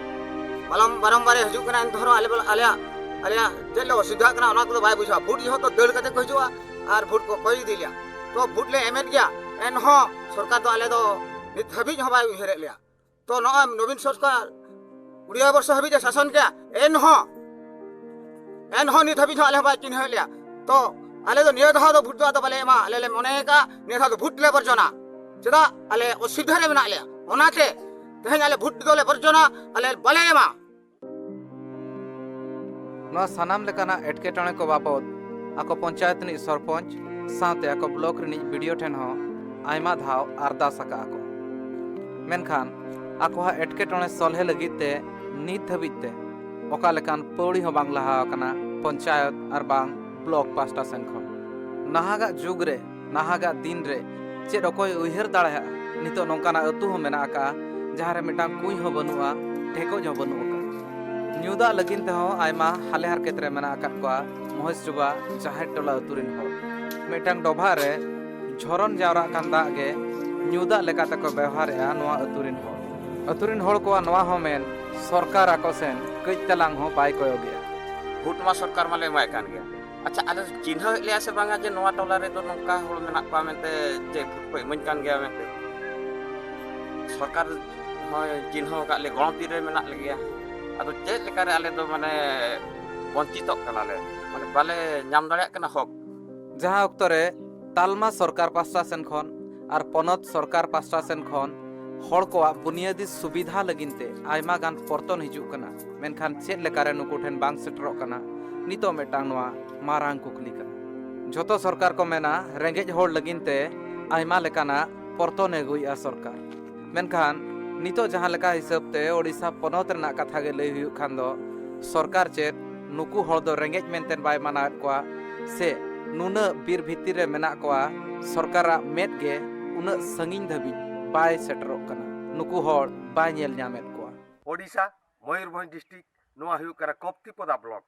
ᱵᱟᱨᱚᱢ-, ᱵᱟᱨᱚᱢᱵᱟᱨᱮ ᱦᱤᱡᱩᱜ ᱠᱟᱱᱟᱭ, ᱮᱱᱛᱮ ᱨᱮᱦᱚᱸ ᱟᱞᱮ ᱵᱚᱞᱮ ᱟᱞᱮᱭᱟᱜ, ᱟᱞᱮᱭᱟᱜ ᱪᱮᱫ ᱞᱮ ᱚᱥᱩᱵᱤᱫᱷᱟᱜ ᱠᱟᱱᱟ ᱚᱱᱟ ᱠᱚᱫᱚ ᱵᱟᱭ ᱵᱩᱡᱷᱟᱹᱣᱟ᱾ ᱵᱷᱳᱴ ᱡᱚᱦᱚᱜ ᱫᱚ ᱫᱟᱹᱲ ᱠᱟᱛᱮ ᱠᱚ ᱦᱤᱡᱩᱜᱼᱟ ᱟᱨ ᱵᱷᱳᱴ ᱠᱚ ᱠᱚᱭ ᱤᱫᱤ ᱞᱮᱭᱟ᱾ ᱛᱚ ᱵᱷᱳᱴ ᱞᱮ ᱮᱢᱮᱫ ᱜᱮᱭᱟ, ᱮᱱᱦᱚᱸ ᱥᱚᱨᱠᱟᱨ ᱫᱚ ᱟᱞᱮ ᱫᱚ ᱱᱤᱛ ᱦᱟᱹᱵᱤᱡ ᱦᱚᱸ ᱵᱟᱭ ᱩᱭᱦᱟᱹᱨᱮᱫ ᱞᱮᱭᱟ᱾ ᱛᱚ ᱱᱚᱜᱼᱚᱭ ᱱᱚᱵᱤᱱ ᱥᱚᱨᱠᱟᱨ ᱠᱩᱲᱤ ᱵᱚᱨᱥᱚ ᱦᱟᱹᱵᱤᱡ ᱮ ᱥᱟᱥᱚᱱ ᱠᱮᱜᱼᱟ, ᱮᱱᱦᱚᱸ ᱮᱱᱦᱚᱸ ᱱᱤᱛ ᱦᱟᱹᱵᱤᱡ ᱦᱚᱸ ᱟᱞᱮ ᱦᱚᱸ ᱵᱟᱭ ᱪᱤᱱᱦᱟᱹᱣᱮᱫ ᱞᱮᱭᱟ᱾ ᱛᱚ ᱟᱞᱮ ᱫᱚ ᱱᱤᱭᱟᱹ ᱫᱷᱟᱣ ᱫᱚ ᱵᱷᱳᱴ ᱫᱚ ᱟᱫᱚ ᱵᱟᱞᱮ ᱮᱢᱟ, ᱟᱞᱮ ᱞᱮ ᱢᱚᱱᱮ ᱟᱠᱟᱫᱼᱟ ᱱᱤᱭᱟᱹ ᱫᱷᱟᱣ ᱫᱚ ᱵᱷᱳᱴ ᱞᱮ ᱵᱚᱨᱡᱚᱱᱟ᱾ ᱪᱮᱫᱟᱜ? ᱟᱞᱮ ᱚᱥᱩᱵᱤᱫᱷᱟ ᱨᱮ ᱢᱮᱱᱟᱜ ᱞᱮᱭᱟ, ᱚᱱᱟᱛᱮ ᱛᱮᱦᱮᱧ ᱟᱞᱮ ᱵᱷᱳᱴ ᱫᱚᱞᱮ ᱵᱚᱨᱡᱚᱱᱟ, ᱟᱞᱮ ᱵᱟᱞᱮ ᱮᱢᱟ᱾ ᱱᱚᱣᱟ ᱥᱟᱱᱟᱢ ᱞᱮᱠᱟᱱᱟᱜ ᱮᱴᱠᱮᱴᱚᱬᱮ ᱠᱚ ᱵᱟᱵᱚᱫ ᱟᱠᱚ ᱯᱚᱧᱪᱟᱭᱮᱛ ᱨᱤᱱᱤᱡ ᱥᱚᱨᱯᱚᱧᱪ ᱥᱟᱶᱛᱮ ᱟᱠᱚ ᱵᱞᱚᱠ ᱨᱤᱱᱤᱡ ᱵᱤ ᱰᱤ ᱳ ᱴᱷᱮᱱ ᱦᱚᱸ ᱟᱭᱢᱟ ᱫᱷᱟᱣ ᱟᱨᱫᱟᱥ ᱟᱠᱟᱫᱼᱟ ᱠᱚ᱾ ᱢᱮᱱᱠᱷᱟᱱ ᱟᱠᱚᱣᱟᱜ ᱮᱴᱠᱮᱴᱚᱬᱮ ᱥᱚᱞᱦᱮ ᱞᱟᱹᱜᱤᱫ ᱛᱮ ᱱᱤᱛ ᱫᱷᱟᱹᱵᱤᱡ ᱛᱮ ᱚᱠᱟ ᱞᱮᱠᱟᱱ ᱯᱟᱹᱣᱲᱤ ᱦᱚᱸ ᱵᱟᱝ ᱞᱟᱦᱟ ᱟᱠᱟᱱᱟ ᱯᱚᱧᱪᱟᱭᱮᱛ ᱟᱨ ᱵᱟᱝ ᱵᱞᱚᱠ ᱯᱟᱥᱴᱟ ᱥᱮᱱ ᱠᱷᱚᱱ᱾ ᱱᱟᱦᱟᱜᱟᱜ ᱡᱩᱜᱽ ᱨᱮ, ᱱᱟᱦᱟᱜᱟᱜ ᱫᱤᱱ ᱨᱮ ᱪᱮᱫ ᱚᱠᱚᱭ ᱩᱭᱦᱟᱹᱨ ᱫᱟᱲᱮᱭᱟᱜᱼᱟ ᱱᱤᱛᱚᱜ ᱱᱚᱝᱠᱟᱱᱟᱜ ᱟᱹᱛᱩ ᱦᱚᱸ ᱢᱮᱱᱟᱜ ᱟᱠᱟᱫᱼᱟ ᱡᱟᱦᱟᱸ ᱨᱮ ᱢᱤᱫᱴᱟᱝ ᱠᱩᱸᱭ ᱦᱚᱸ ᱵᱟᱹᱱᱩᱜᱼᱟ, ᱰᱷᱮᱠᱚᱡ ᱦᱚᱸ ᱵᱟᱹᱱᱩᱜ ᱟᱠᱟᱫᱼᱟ᱾ ᱧᱩ ᱫᱟᱜ ᱞᱟᱹᱜᱤᱫ ᱛᱮᱦᱚᱸ ᱟᱭᱢᱟ ᱦᱟᱞᱮ ᱦᱟᱨᱠᱮᱛ ᱨᱮ ᱢᱮᱱᱟᱜ ᱟᱠᱟᱫ ᱠᱚᱣᱟ ᱢᱚᱦᱮᱥ ᱡᱩᱵᱟ ᱡᱟᱦᱮᱨ ᱴᱚᱞᱟ ᱟᱹᱛᱩ ᱨᱤᱱ ᱦᱚᱲ᱾ ᱢᱤᱫᱴᱟᱝ ᱰᱚᱵᱷᱟᱜ ᱨᱮ ᱡᱷᱚᱨᱚᱱ ᱡᱟᱣᱨᱟᱜ ᱠᱟᱱ ᱫᱟᱜ ᱜᱮ ᱧᱩ ᱫᱟᱜ ᱞᱮᱠᱟ ᱛᱮᱠᱚ ᱵᱮᱣᱦᱟᱨᱮᱫᱼᱟ ᱱᱚᱣᱟ ᱟᱹᱛᱩ ᱨᱤᱱ ᱦᱚᱲ᱾ ᱟᱹᱛᱩ ᱨᱤᱱ ᱦᱚᱲ ᱠᱚᱣᱟᱜ ᱱᱚᱣᱟ ᱦᱚᱸ ᱢᱮᱱ, ᱥᱚᱨᱠᱟᱨ ᱟᱠᱚ ᱥᱮᱱ ᱠᱟᱹᱡ ᱛᱟᱞᱟᱝ ᱦᱚᱸ ᱵᱟᱭ ᱠᱚᱭᱚᱜᱮᱫᱼᱟ᱾ ᱵᱷᱳᱴ ᱢᱟ ᱥᱚᱨᱠᱟᱨ ᱢᱟᱞᱮ ᱮᱢᱟᱭ ᱠᱟᱱ ᱜᱮᱭᱟ᱾ ᱟᱪᱪᱷᱟ, ᱟᱞᱮ ᱪᱤᱱᱦᱟᱹᱣᱮᱫ ᱞᱮᱭᱟ ᱥᱮ ᱵᱟᱝᱟ ᱡᱮ ᱱᱚᱣᱟ ᱴᱚᱞᱟ ᱨᱮᱫᱚ ᱱᱚᱝᱠᱟ ᱦᱚᱲ ᱢᱮᱱᱟᱜ ᱠᱚᱣᱟ ᱢᱮᱱᱛᱮ, ᱡᱮ ᱵᱷᱳᱴ ᱠᱚ ᱤᱢᱟᱹᱧ ᱠᱟᱱ ᱜᱮᱭᱟ ᱢᱮᱱᱛᱮ? ᱥᱚᱨᱠᱟᱨ ᱦᱚᱸᱭ ᱪᱤᱱᱦᱟᱹᱣ ᱟᱠᱟᱫ ᱞᱮ, ᱜᱚᱲᱚᱱᱛᱤ ᱨᱮ ᱢᱮᱱᱟᱜ ᱞᱮᱜᱮᱭᱟ᱾ ᱟᱫᱚ ᱪᱮᱫ ᱞᱮᱠᱟᱨᱮ ᱟᱞᱮ ᱫᱚ ᱢᱟᱱᱮ ᱵᱚᱧᱪᱤᱛᱚᱜ ᱠᱟᱱᱟᱞᱮ, ᱢᱟᱱᱮ ᱵᱟᱞᱮ ᱧᱟᱢ ᱫᱟᱲᱮᱭᱟᱜ ᱠᱟᱱᱟ ᱦᱚᱠ᱾ ᱡᱟᱦᱟᱸ ᱚᱠᱛᱚ ᱨᱮ ᱛᱟᱞᱢᱟ ᱥᱚᱨᱠᱟᱨ ᱯᱟᱥᱴᱟ ᱥᱮᱱ ᱠᱷᱚᱱ ᱟᱨ ᱯᱚᱱᱚᱛ ᱥᱚᱨᱠᱟᱨ ᱯᱟᱥᱴᱟ ᱥᱮᱱ ᱠᱷᱚᱱ ᱦᱚᱲ ᱠᱚᱣᱟᱜ ᱵᱩᱱᱤᱭᱟᱹᱫᱤ ᱥᱩᱵᱤᱫᱷᱟ ᱞᱟᱹᱜᱤᱫ ᱛᱮ ᱟᱭᱢᱟ ᱜᱟᱱ ᱯᱚᱨᱛᱚᱱ ᱦᱤᱡᱩᱜ ᱠᱟᱱᱟ, ᱢᱮᱱᱠᱷᱟᱱ ᱪᱮᱫ ᱞᱮᱠᱟᱨᱮ ᱱᱩᱠᱩ ᱴᱷᱮᱱ ᱵᱟᱝ ᱥᱮᱴᱮᱨᱚᱜ ᱠᱟᱱᱟ, ᱱᱤᱛᱚᱜ ᱢᱤᱫᱴᱟᱝ ᱱᱚᱣᱟ ᱢᱟᱨᱟᱝ ᱠᱩᱠᱞᱤ ᱠᱟᱱᱟ᱾ ᱡᱷᱚᱛᱚ ᱥᱚᱨᱠᱟᱨ ᱠᱚ ᱢᱮᱱᱟ ᱨᱮᱸᱜᱮᱡ ᱦᱚᱲ ᱞᱟᱹᱜᱤᱫ ᱛᱮ ᱟᱭᱢᱟ ᱞᱮᱠᱟᱱᱟᱜ ᱯᱚᱨᱛᱚᱱ ᱮ ᱟᱹᱜᱩᱭᱮᱫᱼᱟ ᱥᱚᱨᱠᱟᱨ, ᱢᱮᱱᱠᱷᱟᱱ ᱱᱤᱛᱚᱜ ᱡᱟᱦᱟᱸ ᱞᱮᱠᱟ ᱦᱤᱥᱟᱹᱵ ᱛᱮ ᱳᱰᱤᱥᱟ ᱯᱚᱱᱚᱛ ᱨᱮᱱᱟᱜ ᱠᱟᱛᱷᱟ ᱜᱮ ᱞᱟᱹᱭ ᱦᱩᱭᱩᱜ ᱠᱷᱟᱱ ᱫᱚ, ᱥᱚᱨᱠᱟᱨ ᱪᱮᱫ ᱱᱩᱠᱩ ᱦᱚᱲ ᱫᱚ ᱨᱮᱸᱜᱮᱡ ᱢᱮᱱᱛᱮ ᱵᱟᱭ ᱢᱟᱱᱟᱣᱮᱫ ᱠᱚᱣᱟ? ᱥᱮ ᱱᱩᱱᱟᱹᱜ ᱵᱤᱨ ᱵᱷᱤᱛᱤᱨ ᱨᱮ ᱢᱮᱱᱟᱜ ᱠᱚᱣᱟ, ᱥᱚᱨᱠᱟᱨᱟᱜ ᱢᱮᱫ ᱜᱮ ᱩᱱᱟᱹᱜ ᱥᱟᱺᱜᱤᱧ ᱫᱷᱟᱹᱵᱤᱡ ᱵᱟᱭ ᱥᱮᱴᱮᱨᱚᱜ ᱠᱟᱱᱟ, ᱱᱩᱠᱩ ᱦᱚᱲ ᱵᱟᱭ ᱧᱮᱞ ᱧᱟᱢᱮᱫ ᱠᱚᱣᱟ? ᱳᱰᱤᱥᱟ, ᱢᱚᱭᱩᱨᱵᱷᱚᱸᱡᱽ ᱰᱤᱥᱴᱨᱤᱠᱴ, ᱱᱚᱣᱟ ᱦᱩᱭᱩᱜ ᱠᱟᱱᱟ ᱠᱚᱯᱛᱤᱯᱚᱫᱟ ᱵᱞᱚᱠ᱾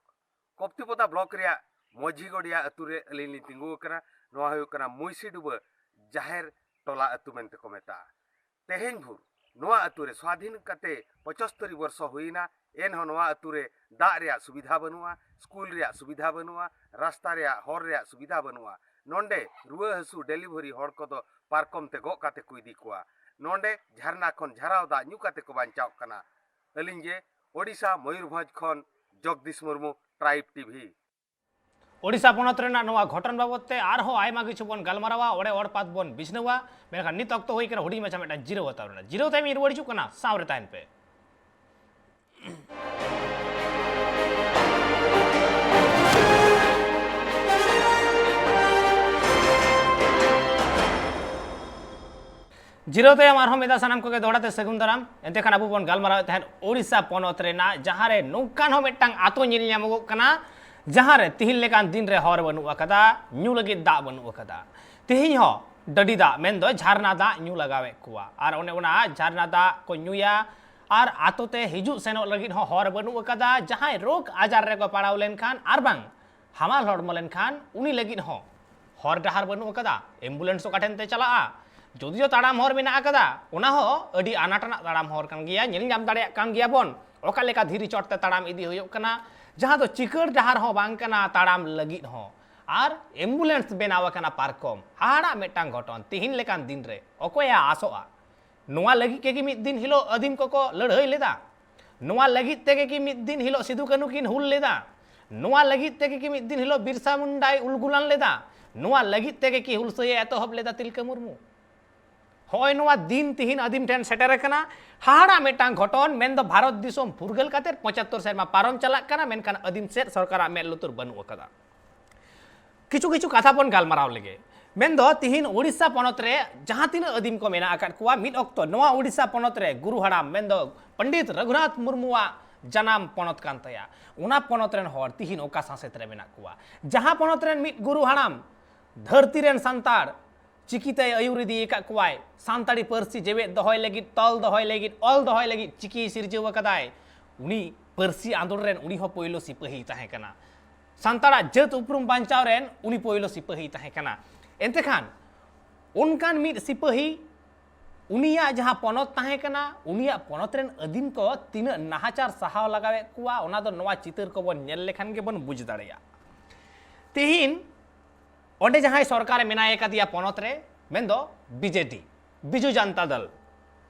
ᱠᱚᱯᱛᱤᱯᱚᱫᱟ ᱵᱞᱚᱠ ᱨᱮᱭᱟᱜ ᱢᱚᱡᱷᱤᱜᱚᱲᱤᱭᱟ ᱟᱹᱛᱩ ᱨᱮ ᱟᱹᱞᱤᱧ ᱞᱤᱧ ᱛᱤᱸᱜᱩ ᱟᱠᱟᱱᱟ᱾ ᱱᱚᱣᱟ ᱦᱩᱭᱩᱜ ᱠᱟᱱᱟ ᱢᱩᱭᱥᱤᱰᱩᱵᱟᱹ ᱡᱟᱦᱮᱨ ᱴᱚᱞᱟ ᱟᱹᱛᱩ ᱢᱮᱱᱛᱮ ᱠᱚ ᱢᱮᱛᱟᱜᱼᱟ᱾ ᱛᱮᱦᱮᱧ ᱵᱷᱳᱨ ᱱᱚᱣᱟ ᱟᱹᱛᱩ ᱨᱮ ᱥᱣᱟᱫᱷᱤᱱ ᱠᱟᱛᱮ ᱯᱚᱸᱪᱟᱛᱛᱳᱨ ᱵᱚᱨᱥᱚ ᱦᱩᱭᱮᱱᱟ, ᱮᱱᱦᱚᱸ ᱱᱚᱣᱟ ᱟᱹᱛᱩ ᱨᱮ ᱫᱟᱜ ᱨᱮᱭᱟᱜ ᱥᱩᱵᱤᱫᱷᱟ ᱵᱟᱹᱱᱩᱜᱼᱟ, ᱥᱠᱩᱞ ᱨᱮᱭᱟᱜ ᱥᱩᱵᱤᱫᱷᱟ ᱵᱟᱹᱱᱩᱜᱼᱟ, ᱨᱟᱥᱛᱟ ᱨᱮᱭᱟᱜ, ᱦᱚᱨ ᱨᱮᱭᱟᱜ ᱥᱩᱵᱤᱫᱷᱟ ᱵᱟᱹᱱᱩᱜᱼᱟ᱾ ᱱᱚᱰᱮ ᱨᱩᱣᱟᱹ ᱦᱟᱹᱥᱩ ᱰᱮᱞᱤᱵᱷᱟᱨᱤ ᱦᱚᱲ ᱠᱚᱫᱚ ᱯᱟᱨᱠᱚᱢ ᱛᱮ ᱜᱚᱜ ᱠᱟᱛᱮ ᱠᱚ ᱤᱫᱤ ᱠᱚᱣᱟ᱾ ᱱᱚᱰᱮ ᱡᱷᱟᱨᱱᱟ ᱠᱷᱚᱱ ᱡᱷᱟᱨᱟᱣ ᱫᱟᱜ ᱧᱩ ᱠᱟᱛᱮ ᱠᱚ ᱵᱟᱧᱪᱟᱣᱜ ᱠᱟᱱᱟ᱾ ᱟᱹᱞᱤᱧ ᱜᱮ ᱳᱰᱤᱥᱟ ᱢᱚᱭᱩᱨᱵᱷᱚᱸᱡᱽ ᱠᱷᱚᱱ ᱡᱚᱜᱽᱫᱤᱥ ᱢᱩᱨᱢᱩ, ᱴᱨᱟᱭᱤᱵᱽ ᱴᱤᱵᱷᱤ᱾ ᱳᱰᱤᱥᱟ ᱯᱚᱱᱚᱛ ᱨᱮᱱᱟᱜ ᱱᱚᱣᱟ ᱜᱷᱚᱴᱚᱱ ᱵᱟᱵᱚᱫ ᱛᱮ ᱟᱨᱦᱚᱸ ᱟᱭᱢᱟ ᱠᱤᱪᱷᱩ ᱵᱚᱱ ᱜᱟᱞᱢᱟᱨᱟᱣᱟ, ᱚᱲᱮ ᱚᱲᱯᱟᱛ ᱵᱚᱱ ᱵᱤᱪᱷᱱᱟᱹᱣᱟ, ᱢᱮᱱᱠᱷᱟᱱ ᱱᱤᱛ ᱚᱠᱛᱚ ᱦᱩᱭ ᱠᱟᱱᱟ ᱦᱩᱰᱤᱧ ᱢᱟᱪᱷᱟ ᱢᱤᱫᱴᱟᱝ ᱡᱤᱨᱟᱹᱣ ᱦᱟᱛᱟᱣ ᱨᱮᱱᱟᱜ᱾ ᱡᱤᱨᱟᱹᱣ ᱛᱟᱭᱚᱢ ᱤᱧ ᱨᱩᱣᱟᱹᱲ ᱦᱤᱡᱩᱜ ᱠᱟᱱᱟ, ᱥᱟᱶ ᱨᱮ ᱛᱟᱦᱮᱱ ᱯᱮ᱾ ᱡᱤᱨᱟᱹᱣ ᱛᱟᱭᱚᱢ ᱟᱨᱦᱚᱸ ᱢᱤᱫ ᱫᱷᱟᱣ ᱥᱟᱱᱟᱢ ᱠᱚᱜᱮ ᱫᱚᱦᱲᱟ ᱛᱮ ᱥᱟᱹᱜᱩᱱ ᱫᱟᱨᱟᱢ᱾ ᱮᱱᱛᱮ ᱠᱷᱟᱱ ᱟᱵᱚ ᱵᱚᱱ ᱜᱟᱞᱢᱟᱨᱟᱣᱮᱫ ᱛᱟᱦᱮᱸᱫ ᱳᱰᱤᱥᱟ ᱯᱚᱱᱚᱛ ᱨᱮᱱᱟᱜ, ᱡᱟᱦᱟᱸ ᱨᱮ ᱱᱚᱝᱠᱟᱱ ᱦᱚᱸ ᱢᱤᱫᱴᱟᱝ ᱟᱛᱳ ᱧᱮᱞ ᱧᱟᱢᱚᱜᱚᱜ ᱠᱟᱱᱟ, ᱡᱟᱦᱟᱸ ᱨᱮ ᱛᱤᱦᱤᱧ ᱞᱮᱠᱟᱱ ᱫᱤᱱ ᱨᱮ ᱦᱚᱨ ᱵᱟᱹᱱᱩᱜ ᱟᱠᱟᱫᱟ, ᱧᱩ ᱞᱟᱹᱜᱤᱫ ᱫᱟᱜ ᱵᱟᱹᱱᱩᱜ ᱟᱠᱟᱫᱟ᱾ ᱛᱤᱦᱤᱧ ᱦᱚᱸ ᱰᱟᱹᱰᱤ ᱫᱟᱜ, ᱢᱮᱱᱫᱚ ᱡᱷᱟᱨᱱᱟ ᱫᱟᱜ ᱧᱩ ᱞᱟᱜᱟᱣᱮᱫ ᱠᱚᱣᱟ᱾ ᱟᱨ ᱚᱱᱮ ᱚᱱᱟ ᱡᱷᱟᱨᱱᱟ ᱫᱟᱜ ᱠᱚ ᱧᱩᱭᱟ, ᱟᱨ ᱟᱛᱳ ᱛᱮ ᱦᱤᱡᱩᱜ ᱥᱮᱱᱚᱜ ᱞᱟᱹᱜᱤᱫ ᱦᱚᱸ ᱦᱚᱨ ᱵᱟᱹᱱᱩᱜ ᱟᱠᱟᱫᱟ᱾ ᱡᱟᱦᱟᱸᱭ ᱨᱳᱜᱽ ᱟᱡᱟᱨ ᱨᱮᱠᱚ ᱯᱟᱲᱟᱣ ᱞᱮᱱᱠᱷᱟᱱ ᱟᱨ ᱵᱟᱝ ᱦᱟᱢᱟᱞ ᱦᱚᱲᱢᱚ ᱞᱮᱱᱠᱷᱟᱱ ᱩᱱᱤ ᱞᱟᱹᱜᱤᱫ ᱦᱚᱸ ᱦᱚᱨ ᱰᱟᱦᱟᱨ ᱵᱟᱹᱱᱩᱜ ᱟᱠᱟᱫᱟ᱾ ᱮᱢᱵᱩᱞᱮᱱᱥ ᱚᱠᱟ ᱴᱷᱮᱱ ᱛᱮ ᱪᱟᱞᱟᱜᱼᱟ? ᱡᱚᱫᱤᱭᱳ ᱛᱟᱲᱟᱢ ᱦᱚᱨ ᱢᱮᱱᱟᱜ ᱟᱠᱟᱫᱟ, ᱚᱱᱟ ᱦᱚᱸ ᱟᱹᱰᱤ ᱟᱱᱟᱴ ᱟᱱᱟᱜ ᱛᱟᱲᱟᱢ ᱦᱚᱨ ᱠᱟᱱ ᱜᱮᱭᱟ᱾ ᱧᱮᱞ ᱧᱟᱢ ᱫᱟᱲᱮᱭᱟᱜ ᱠᱟᱱ ᱜᱮᱭᱟ ᱵᱚᱱ ᱚᱠᱟ ᱞᱮᱠᱟ ᱫᱷᱤᱨᱤ ᱪᱚᱴ ᱛᱮ ᱛᱟᱲᱟᱢ ᱤᱫᱤ ᱦᱩᱭᱩᱜ ᱠᱟᱱᱟ, ᱡᱟᱦᱟᱸ ᱫᱚ ᱪᱤᱠᱟᱹᱲ ᱰᱟᱦᱟᱨ ᱦᱚᱸ ᱵᱟᱝ ᱠᱟᱱᱟ ᱛᱟᱲᱟᱢ ᱞᱟᱹᱜᱤᱫ ᱦᱚᱸ᱾ ᱟᱨ ᱮᱢᱵᱩᱞᱮᱱᱥ ᱵᱮᱱᱟᱣ ᱟᱠᱟᱱᱟ ᱯᱟᱨᱠᱚᱢ᱾ ᱦᱟᱦᱟᱲᱟᱜ ᱢᱤᱫᱴᱟᱝ ᱜᱷᱚᱴᱚᱱ᱾ ᱛᱤᱦᱤᱧ ᱞᱮᱠᱟᱱ ᱫᱤᱱ ᱨᱮ ᱚᱠᱚᱭᱮ ᱟᱥᱚᱜᱼᱟ? ᱱᱚᱣᱟ ᱞᱟᱹᱜᱤᱫ ᱛᱮᱜᱮ ᱢᱤᱫ ᱫᱤᱱ ᱦᱤᱞᱳᱜ ᱟᱹᱫᱤᱢ ᱠᱚᱠᱚ ᱞᱟᱹᱲᱦᱟᱹᱭ ᱞᱮᱫᱟ? ᱱᱚᱣᱟ ᱞᱟᱹᱜᱤᱫ ᱛᱮᱜᱮ ᱠᱤ ᱢᱤᱫ ᱫᱤᱱ ᱦᱤᱞᱳᱜ ᱥᱤᱫᱩ ᱠᱟᱹᱱᱦᱩ ᱠᱤᱱ ᱦᱩᱞ ᱞᱮᱫᱟ? ᱱᱚᱣᱟ ᱞᱟᱹᱜᱤᱫ ᱛᱮᱜᱮ ᱠᱤ ᱢᱤᱫ ᱫᱤᱱ ᱦᱤᱞᱳᱜ ᱵᱤᱨᱥᱟ ᱢᱩᱱᱰᱟᱭ ᱩᱞᱜᱩᱞᱟᱱ ᱞᱮᱫᱟ? ᱱᱚᱣᱟ ᱞᱟᱹᱜᱤᱫ ᱛᱮᱜᱮ ᱠᱤ ᱦᱩᱞᱥᱟᱹᱭᱮ ᱮᱛᱚᱦᱚᱵ ᱞᱮᱫᱟ ᱛᱤᱞᱠᱟᱹ ᱢᱩᱨᱢᱩ? ᱦᱚᱸᱜᱼᱚᱭ ᱱᱚᱣᱟ ᱫᱤᱱ ᱛᱤᱦᱤᱧ ᱟᱹᱫᱤᱢ ᱴᱷᱮᱱ ᱥᱮᱴᱮᱨ ᱟᱠᱟᱱᱟ᱾ ᱦᱟᱦᱟᱲᱟᱜ ᱢᱤᱫᱴᱟᱝ ᱜᱷᱚᱴᱚᱱ, ᱢᱮᱱᱫᱚ ᱵᱷᱟᱨᱚᱛ ᱫᱤᱥᱚᱢ ᱯᱷᱩᱨᱜᱟᱹᱞ ᱠᱟᱛᱮ ᱯᱚᱸᱪᱟᱛᱛᱳᱨ ᱥᱮᱨᱢᱟ ᱯᱟᱨᱚᱢ ᱪᱟᱞᱟᱜ ᱠᱟᱱᱟ, ᱢᱮᱱᱠᱷᱟᱱ ᱟᱹᱫᱤᱢ ᱥᱮᱫ ᱥᱚᱨᱠᱟᱨᱟᱜ ᱢᱮᱫ ᱞᱩᱛᱩᱨ ᱵᱟᱹᱱᱩᱜ ᱟᱠᱟᱫᱟ᱾ ᱠᱤᱪᱷᱩ ᱠᱤᱪᱷᱩ ᱠᱟᱛᱷᱟ ᱵᱚᱱ ᱜᱟᱞᱢᱟᱨᱟᱣ ᱞᱮᱜᱮ᱾ ᱢᱮᱱᱫᱚ ᱛᱤᱦᱤᱧ ᱳᱰᱤᱥᱟ ᱯᱚᱱᱚᱛ ᱨᱮ ᱡᱟᱦᱟᱸ ᱛᱤᱱᱟᱹᱜ ᱟᱹᱫᱤᱢ ᱠᱚ ᱢᱮᱱᱟᱜ ᱟᱠᱟᱫ ᱠᱚᱣᱟ, ᱢᱤᱫ ᱚᱠᱛᱚ ᱱᱚᱣᱟ ᱳᱰᱤᱥᱟ ᱯᱚᱱᱚᱛ ᱨᱮ ᱜᱩᱨᱩ ᱦᱟᱲᱟᱢ, ᱢᱮᱱᱫᱚ ᱯᱚᱱᱰᱤᱛ ᱨᱚᱜᱷᱩᱱᱟᱛᱷ ᱢᱩᱨᱢᱩᱣᱟᱜ ᱡᱟᱱᱟᱢ ᱯᱚᱱᱚᱛ ᱠᱟᱱ ᱛᱟᱭᱟ, ᱚᱱᱟ ᱯᱚᱱᱚᱛ ᱨᱮᱱ ᱦᱚᱲ ᱛᱤᱦᱤᱧ ᱚᱠᱟ ᱥᱟᱥᱮᱛ ᱨᱮ ᱢᱮᱱᱟᱜ ᱠᱚᱣᱟ? ᱡᱟᱦᱟᱸ ᱯᱚᱱᱚᱛ ᱨᱮᱱ ᱢᱤᱫ ᱜᱩᱨᱩ ᱦᱟᱲᱟᱢ ᱫᱷᱟᱹᱨᱛᱤ ᱨᱮᱱ ᱥᱟᱱᱛᱟᱲ ᱪᱤᱠᱤᱛᱮᱭ ᱟᱹᱭᱩᱨ ᱤᱫᱤ ᱟᱠᱟᱫ ᱠᱚᱣᱟᱭ, ᱥᱟᱱᱛᱟᱲᱤ ᱯᱟᱹᱨᱥᱤ ᱡᱮᱣᱮᱫ ᱫᱚᱦᱚᱭ ᱞᱟᱹᱜᱤᱫ, ᱛᱚᱞ ᱫᱚᱦᱚᱭ ᱞᱟᱹᱜᱤᱫ, ᱚᱞ ᱫᱚᱦᱚᱭ ᱞᱟᱹᱜᱤᱫ ᱪᱤᱠᱤᱭ ᱥᱤᱨᱡᱟᱹᱣ ᱟᱠᱟᱫᱟᱭ, ᱩᱱᱤ ᱯᱟᱹᱨᱥᱤ ᱟᱸᱫᱳᱲ ᱨᱮᱱ ᱩᱱᱤ ᱦᱚᱸ ᱯᱳᱭᱞᱳ ᱥᱤᱯᱟᱹᱦᱤᱭ ᱛᱟᱦᱮᱸ ᱠᱟᱱᱟ᱾ ᱥᱟᱱᱛᱟᱲᱟᱜ ᱡᱟᱹᱛ ᱩᱯᱨᱩᱢ ᱵᱟᱧᱪᱟᱣ ᱨᱮᱱ ᱩᱱᱤ ᱯᱳᱭᱞᱳ ᱥᱤᱯᱟᱹᱦᱤᱭ ᱛᱟᱦᱮᱸ ᱠᱟᱱᱟ᱾ ᱮᱱᱛᱮ ᱠᱷᱟᱱ ᱚᱱᱠᱟᱱ ᱢᱤᱫ ᱥᱤᱯᱟᱹᱦᱤ, ᱩᱱᱤᱭᱟᱜ ᱡᱟᱦᱟᱸ ᱯᱚᱱᱚᱛ ᱛᱟᱦᱮᱸ ᱠᱟᱱᱟ, ᱩᱱᱤᱭᱟᱜ ᱯᱚᱱᱚᱛ ᱨᱮᱱ ᱟᱹᱫᱤᱢ ᱠᱚ ᱛᱤᱱᱟᱹᱜ ᱱᱟᱦᱟᱪᱟᱨ ᱥᱟᱦᱟᱣ ᱞᱟᱜᱟᱣᱮᱫ ᱠᱚᱣᱟ, ᱚᱱᱟ ᱫᱚ ᱱᱚᱣᱟ ᱪᱤᱛᱟᱹᱨ ᱠᱚᱵᱚᱱ ᱧᱮᱞ ᱞᱮᱠᱷᱟᱱ ᱜᱮᱵᱚᱱ ᱵᱩᱡᱽ ᱫᱟᱲᱮᱭᱟᱜᱼᱟ᱾ ᱛᱤᱦᱤᱧ ᱚᱸᱰᱮ ᱡᱟᱦᱟᱸᱭ ᱥᱚᱨᱠᱟᱨᱮ ᱢᱮᱱᱟᱭ ᱠᱟᱫᱮᱭᱟ ᱯᱚᱱᱚᱛ ᱨᱮ, ᱢᱮᱱᱫᱚ ᱵᱤᱡᱮᱰᱤ, ᱵᱤᱡᱩ ᱡᱟᱱᱛᱟ ᱫᱚᱞ,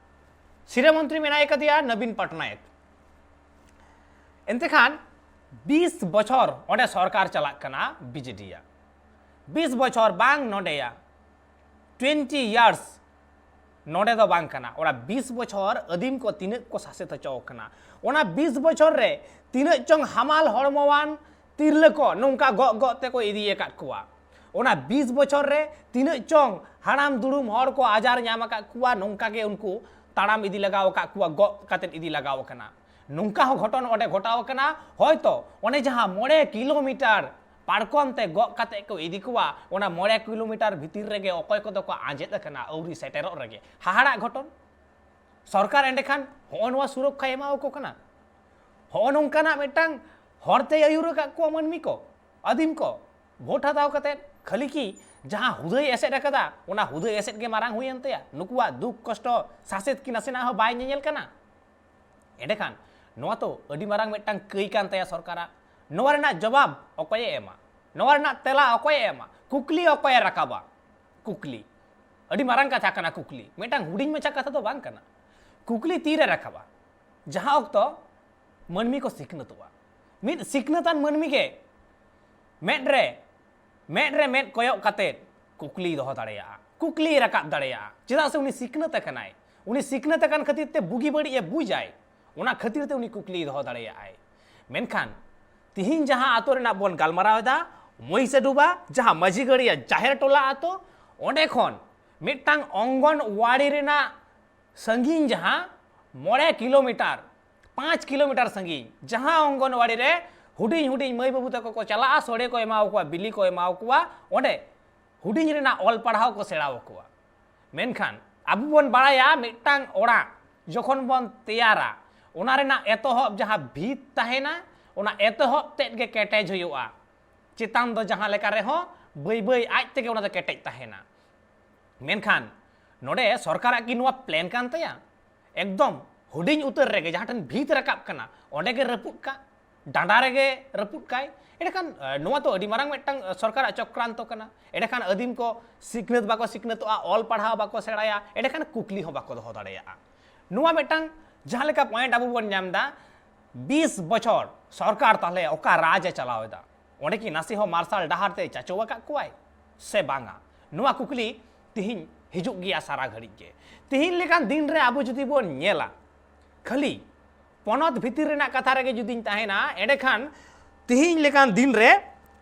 ᱥᱤᱨᱟᱹ ᱢᱚᱱᱛᱨᱤ ᱢᱮᱱᱟᱭ ᱠᱟᱫᱮᱭᱟ ᱱᱚᱵᱤᱱ ᱯᱚᱴᱱᱟᱭᱮᱠ᱾ ᱮᱱᱛᱮ ᱠᱷᱟᱱ ᱵᱤᱥ ᱵᱚᱪᱷᱚᱨ ᱚᱸᱰᱮ ᱥᱚᱨᱠᱟᱨ ᱪᱟᱞᱟᱜ ᱠᱟᱱᱟ ᱵᱤᱡᱮᱰᱤᱭᱟᱜ᱾ ᱵᱤᱥ ᱵᱚᱪᱷᱚᱨ ᱵᱟᱝ ᱱᱚᱰᱮᱭᱟ, twenty years ᱱᱚᱰᱮ ᱫᱚ ᱵᱟᱝ ᱠᱟᱱᱟ᱾ ᱚᱱᱟ ᱵᱤᱥ ᱵᱚᱪᱷᱚᱨ ᱟᱹᱫᱤᱢ ᱠᱚ ᱛᱤᱱᱟᱹᱜ ᱠᱚ ᱥᱟᱥᱮᱛ ᱦᱚᱪᱚ ᱟᱠᱟᱱᱟ, ᱚᱱᱟ ᱵᱤᱥ ᱵᱚᱪᱷᱚᱨ ᱨᱮ ᱛᱤᱱᱟᱹᱜ ᱪᱚᱝ ᱦᱟᱢᱟᱞ ᱦᱚᱲᱢᱚᱣᱟᱱ ᱛᱤᱨᱞᱟᱹ ᱠᱚ ᱱᱚᱝᱠᱟ ᱜᱚᱜ ᱜᱚᱜ ᱛᱮᱠᱚ ᱤᱫᱤ ᱟᱠᱟᱫ ᱠᱚᱣᱟ᱾ ᱚᱱᱟ ᱵᱤᱥ ᱵᱚᱪᱷᱚᱨ ᱨᱮ ᱛᱤᱱᱟᱹᱜ ᱪᱚᱝ ᱦᱟᱲᱟᱢ ᱫᱩᱲᱩᱢ ᱦᱚᱲ ᱠᱚ ᱟᱡᱟᱨ ᱧᱟᱢ ᱟᱠᱟᱫ ᱠᱚᱣᱟ, ᱱᱚᱝᱠᱟ ᱜᱮ ᱩᱱᱠᱩ ᱛᱟᱲᱟᱢ ᱤᱫᱤ ᱞᱟᱜᱟᱣ ᱟᱠᱟᱫ ᱠᱚᱣᱟ, ᱜᱚᱜ ᱠᱟᱛᱮᱫ ᱤᱫᱤ ᱞᱟᱜᱟᱣ ᱟᱠᱟᱱᱟ᱾ ᱱᱚᱝᱠᱟ ᱦᱚᱸ ᱜᱷᱚᱴᱚᱱ ᱚᱸᱰᱮ ᱜᱷᱚᱴᱟᱣ ᱟᱠᱟᱱᱟ᱾ ᱦᱚᱭᱛᱚ ᱚᱱᱮ ᱡᱟᱦᱟᱸ ᱢᱚᱬᱮ ᱠᱤᱞᱳᱢᱤᱴᱟᱨ ᱯᱟᱨᱠᱚᱢ ᱛᱮ ᱜᱚᱜ ᱠᱟᱛᱮᱫ ᱠᱚ ᱤᱫᱤ ᱠᱚᱣᱟ, ᱚᱱᱟ ᱢᱚᱬᱮ ᱠᱤᱞᱳᱢᱤᱴᱟᱨ ᱵᱷᱤᱛᱤᱨ ᱨᱮᱜᱮ ᱚᱠᱚᱭ ᱠᱚᱫᱚ ᱠᱚ ᱟᱸᱡᱮᱫ ᱟᱠᱟᱱᱟ ᱟᱹᱣᱨᱤ ᱥᱮᱴᱮᱨᱚᱜ ᱨᱮᱜᱮ᱾ ᱦᱟᱦᱟᱲᱟᱜ ᱜᱷᱚᱴᱚᱱ᱾ ᱥᱚᱨᱠᱟᱨ ᱮᱸᱰᱮᱠᱷᱟᱱ ᱦᱚᱸᱜᱼᱚ ᱱᱚᱣᱟ ᱥᱩᱨᱚᱠᱠᱷᱟᱭ ᱮᱢᱟᱣᱟᱠᱚ ᱠᱟᱱᱟ? ᱦᱚᱸᱜᱼᱚ ᱱᱚᱝᱠᱟᱱᱟᱜ ᱢᱤᱫᱴᱟᱝ ᱦᱚᱨ ᱛᱮᱭ ᱟᱹᱭᱩᱨ ᱟᱠᱟᱫ ᱠᱚᱣᱟ ᱢᱟᱹᱱᱢᱤ ᱠᱚ, ᱟᱹᱫᱤᱢ ᱠᱚ, ᱵᱷᱳᱴ ᱦᱟᱛᱟᱣ ᱠᱟᱛᱮᱫ ᱠᱷᱟᱹᱞᱤ ᱠᱤ ᱡᱟᱦᱟᱸ ᱦᱩᱫᱟᱹᱭ ᱮᱥᱮᱫ ᱟᱠᱟᱫᱟ, ᱚᱱᱟ ᱦᱩᱫᱟᱹᱭ ᱮᱥᱮᱫ ᱜᱮ ᱢᱟᱨᱟᱝ ᱦᱩᱭᱮᱱ ᱛᱟᱭᱟ? ᱱᱩᱠᱩᱣᱟᱜ ᱫᱩᱠ ᱠᱚᱥᱴᱚ ᱥᱟᱥᱮᱛ ᱠᱤ ᱱᱟᱥᱮᱱᱟᱜ ᱦᱚᱸ ᱵᱟᱭ ᱧᱮᱧᱮᱞ ᱠᱟᱱᱟ? ᱮᱸᱰᱮᱠᱷᱟᱱ ᱱᱚᱣᱟ ᱛᱚ ᱟᱹᱰᱤ ᱢᱟᱨᱟᱝ ᱢᱤᱫᱴᱟᱝ ᱠᱟᱹᱭ ᱠᱟᱱ ᱛᱟᱭᱟ ᱥᱚᱨᱠᱟᱨᱟᱜ᱾ ᱱᱚᱣᱟ ᱨᱮᱱᱟᱜ ᱡᱚᱵᱟᱵ ᱚᱠᱚᱭᱮ ᱮᱢᱟ? ᱱᱚᱣᱟ ᱨᱮᱱᱟᱜ ᱛᱮᱞᱟ ᱚᱠᱚᱭᱮ ᱮᱢᱟ? ᱠᱩᱠᱞᱤ ᱚᱠᱚᱭᱮ ᱨᱟᱠᱟᱵᱟ? ᱠᱩᱠᱞᱤ᱾ ᱟᱹᱰᱤ ᱢᱟᱨᱟᱝ ᱠᱟᱛᱷᱟ ᱠᱟᱱᱟ ᱠᱩᱠᱞᱤ, ᱢᱤᱫᱴᱟᱝ ᱦᱩᱰᱤᱧ ᱢᱟᱪᱷᱟ ᱠᱟᱛᱷᱟ ᱫᱚ ᱵᱟᱝ ᱠᱟᱱᱟ᱾ ᱠᱩᱠᱞᱤ ᱛᱤᱨᱮ ᱨᱟᱠᱟᱵᱟ? ᱡᱟᱦᱟᱸ ᱚᱠᱛᱚ ᱢᱟᱹᱱᱢᱤ ᱠᱚ ᱥᱤᱠᱷᱱᱟᱹᱛᱚᱜᱼᱟ᱾ ᱢᱤᱫ ᱥᱤᱠᱷᱱᱟᱹᱛᱟᱱ ᱢᱟᱹᱱᱢᱤ ᱜᱮ ᱢᱮᱫ ᱨᱮ, ᱢᱮᱫ ᱨᱮ ᱢᱮᱫ ᱠᱚᱭᱚᱜ ᱠᱟᱛᱮᱫ ᱠᱩᱠᱞᱤᱭ ᱫᱚᱦᱚ ᱫᱟᱲᱮᱭᱟᱜᱼᱟ, ᱠᱩᱠᱞᱤᱭ ᱨᱟᱠᱟᱵ ᱫᱟᱲᱮᱭᱟᱜᱼᱟ᱾ ᱪᱮᱫᱟᱜ ᱥᱮ ᱩᱱᱤ ᱥᱤᱠᱷᱱᱟᱹᱛ ᱟᱠᱟᱱᱟᱭ᱾ ᱩᱱᱤ ᱥᱤᱠᱷᱱᱟᱹᱛ ᱟᱠᱟᱱ ᱠᱷᱟᱹᱛᱤᱨ ᱛᱮ ᱵᱩᱜᱤ ᱵᱟᱹᱲᱤᱡ ᱮ ᱵᱩᱡᱟᱭ, ᱚᱱᱟ ᱠᱷᱟᱹᱛᱤᱨ ᱛᱮ ᱩᱱᱤ ᱠᱩᱠᱞᱤᱭ ᱫᱚᱦᱚ ᱫᱟᱲᱮᱭᱟᱜᱼᱟᱭ᱾ ᱢᱮᱱᱠᱷᱟᱱ ᱛᱤᱦᱤᱧ ᱡᱟᱦᱟᱸ ᱟᱛᱳ ᱨᱮᱱᱟᱜ ᱵᱚᱱ ᱜᱟᱞᱢᱟᱨᱟᱣ ᱮᱫᱟ, ᱢᱚᱭᱥᱟᱰᱩᱵᱟ, ᱡᱟᱦᱟᱸ ᱢᱟᱹᱡᱷᱤ ᱜᱟᱹᱲᱤᱭᱟ ᱡᱟᱦᱮᱨ ᱴᱚᱞᱟ ᱟᱛᱳ, ᱚᱸᱰᱮ ᱠᱷᱚᱱ ᱢᱤᱫᱴᱟᱝ ᱚᱝᱜᱚᱱᱣᱟᱲᱤ ᱨᱮᱱᱟᱜ ᱥᱟᱺᱜᱤᱧ ᱡᱟᱦᱟᱸ ᱢᱚᱬᱮ ᱠᱤᱞᱳᱢᱤᱴᱟᱨ, ᱯᱟᱸᱪ ᱠᱤᱞᱳᱢᱤᱴᱟᱨ ᱥᱟᱺᱜᱤᱧ, ᱡᱟᱦᱟᱸ ᱚᱝᱜᱚᱱᱣᱟᱲᱤ ᱨᱮ ᱦᱩᱰᱤᱧ ᱦᱩᱰᱤᱧ ᱢᱟᱹᱭ ᱵᱟᱹᱵᱩ ᱛᱟᱠᱚ ᱠᱚ ᱪᱟᱞᱟᱜᱼᱟ, ᱥᱚᱲᱮ ᱠᱚ ᱮᱢᱟ ᱠᱚᱣᱟ, ᱵᱤᱞᱤ ᱠᱚ ᱮᱢᱟ ᱠᱚᱣᱟ, ᱚᱸᱰᱮ ᱦᱩᱰᱤᱧ ᱨᱮᱱᱟᱜ ᱚᱞ ᱯᱟᱲᱦᱟᱣ ᱠᱚ ᱥᱮᱬᱟ ᱟᱠᱚᱣᱟ᱾ ᱢᱮᱱᱠᱷᱟᱱ ᱟᱵᱚ ᱵᱚᱱ ᱵᱟᱲᱟᱭᱟ, ᱢᱤᱫᱴᱟᱝ ᱚᱲᱟᱜ ᱡᱚᱠᱷᱚᱱ ᱵᱚᱱ ᱛᱮᱭᱟᱨᱟ, ᱚᱱᱟ ᱨᱮᱱᱟᱜ ᱮᱛᱚᱦᱚᱵ ᱡᱟᱦᱟᱸ ᱵᱷᱤᱛ ᱛᱟᱦᱮᱱᱟ, ᱚᱱᱟ ᱮᱛᱚᱦᱚᱵ ᱛᱮᱫ ᱜᱮ ᱠᱮᱴᱮᱡ ᱦᱩᱭᱩᱜᱼᱟ᱾ ᱪᱮᱛᱟᱱ ᱫᱚ ᱡᱟᱦᱟᱸ ᱞᱮᱠᱟ ᱨᱮᱦᱚᱸ ᱵᱟᱹᱭ ᱵᱟᱹᱭ ᱟᱡ ᱛᱮᱜᱮ ᱚᱱᱟ ᱫᱚ ᱠᱮᱴᱮᱡ ᱛᱟᱦᱮᱱᱟ᱾ ᱢᱮᱱᱠᱷᱟᱱ ᱱᱚᱰᱮ ᱥᱚᱨᱠᱟᱨᱟᱜ ᱠᱤ ᱱᱚᱣᱟ ᱯᱞᱮᱱ ᱠᱟᱱ ᱛᱟᱭᱟ? ᱮᱠᱫᱚᱢ ᱦᱩᱰᱤᱧ ᱩᱛᱟᱹᱨ ᱨᱮᱜᱮ ᱡᱟᱦᱟᱸ ᱴᱷᱮᱱ ᱵᱷᱤᱛ ᱨᱟᱠᱟᱵ ᱠᱟᱱᱟ, ᱚᱸᱰᱮ ᱜᱮ ᱨᱟᱹᱯᱩᱫ ᱠᱟᱜ᱾ ᱰᱟᱸᱰᱟ ᱨᱮᱜᱮ ᱨᱟᱹᱯᱩᱫ ᱠᱟᱭ᱾ ᱮᱸᱰᱮᱠᱷᱟᱱ ᱱᱚᱣᱟ ᱫᱚ ᱟᱹᱰᱤ ᱢᱟᱨᱟᱝ ᱢᱤᱫᱴᱟᱝ ᱥᱚᱨᱠᱟᱨᱟᱜ ᱪᱚᱠᱨᱟᱱᱛᱚ ᱠᱟᱱᱟ᱾ ᱮᱸᱰᱮᱠᱷᱟᱱ ᱟᱹᱫᱤᱢ ᱠᱚ ᱥᱤᱠᱷᱱᱟᱹᱛ ᱵᱟᱠᱚ ᱥᱤᱠᱷᱱᱟᱹᱛᱚᱜᱼᱟ, ᱚᱞ ᱯᱟᱲᱦᱟᱣ ᱵᱟᱠᱚ ᱥᱮᱬᱟᱭᱟ, ᱮᱸᱰᱮᱠᱷᱟᱱ ᱠᱩᱠᱞᱤ ᱦᱚᱸ ᱵᱟᱠᱚ ᱫᱚᱦᱚ ᱫᱟᱲᱮᱭᱟᱜᱼᱟ᱾ ᱱᱚᱣᱟ ᱢᱤᱫᱴᱟᱝ ᱡᱟᱦᱟᱸ ᱞᱮᱠᱟ ᱯᱚᱭᱮᱱᱴ ᱟᱵᱚ ᱵᱚᱱ ᱧᱟᱢ ᱮᱫᱟ, ᱵᱤᱥ ᱵᱚᱪᱷᱚᱨ ᱥᱚᱨᱠᱟᱨ ᱛᱟᱦᱚᱞᱮ ᱚᱠᱟ ᱨᱟᱡᱽ ᱮ ᱪᱟᱞᱟᱣ ᱮᱫᱟ? ᱚᱸᱰᱮ ᱠᱤ ᱱᱟᱥᱮ ᱦᱚᱸ ᱢᱟᱨᱥᱟᱞ ᱰᱟᱦᱟᱨ ᱛᱮ ᱪᱟᱪᱚ ᱟᱠᱟᱫ ᱠᱚᱣᱟᱭ ᱥᱮ ᱵᱟᱝᱟ? ᱱᱚᱣᱟ ᱠᱩᱠᱞᱤ ᱛᱤᱦᱤᱧ ᱦᱤᱡᱩᱜ ᱜᱮᱭᱟ ᱥᱟᱨᱟ ᱜᱷᱟᱹᱲᱤᱡ ᱜᱮ᱾ ᱛᱤᱦᱤᱧ ᱞᱮᱠᱟᱱ ᱫᱤᱱ ᱨᱮ ᱟᱵᱚ ᱡᱩᱫᱤ ᱵᱚᱱ ᱧᱮᱞᱟ, ᱠᱷᱟᱹᱞᱤ ᱯᱚᱱᱚᱛ ᱵᱷᱤᱛᱤᱨ ᱨᱮᱱᱟᱜ ᱠᱟᱛᱷᱟ ᱨᱮᱜᱮ ᱡᱩᱫᱤᱧ ᱛᱟᱦᱮᱱᱟ, ᱮᱸᱰᱮᱠᱷᱟᱱ ᱛᱤᱦᱤᱧ ᱞᱮᱠᱟᱱ ᱫᱤᱱ ᱨᱮ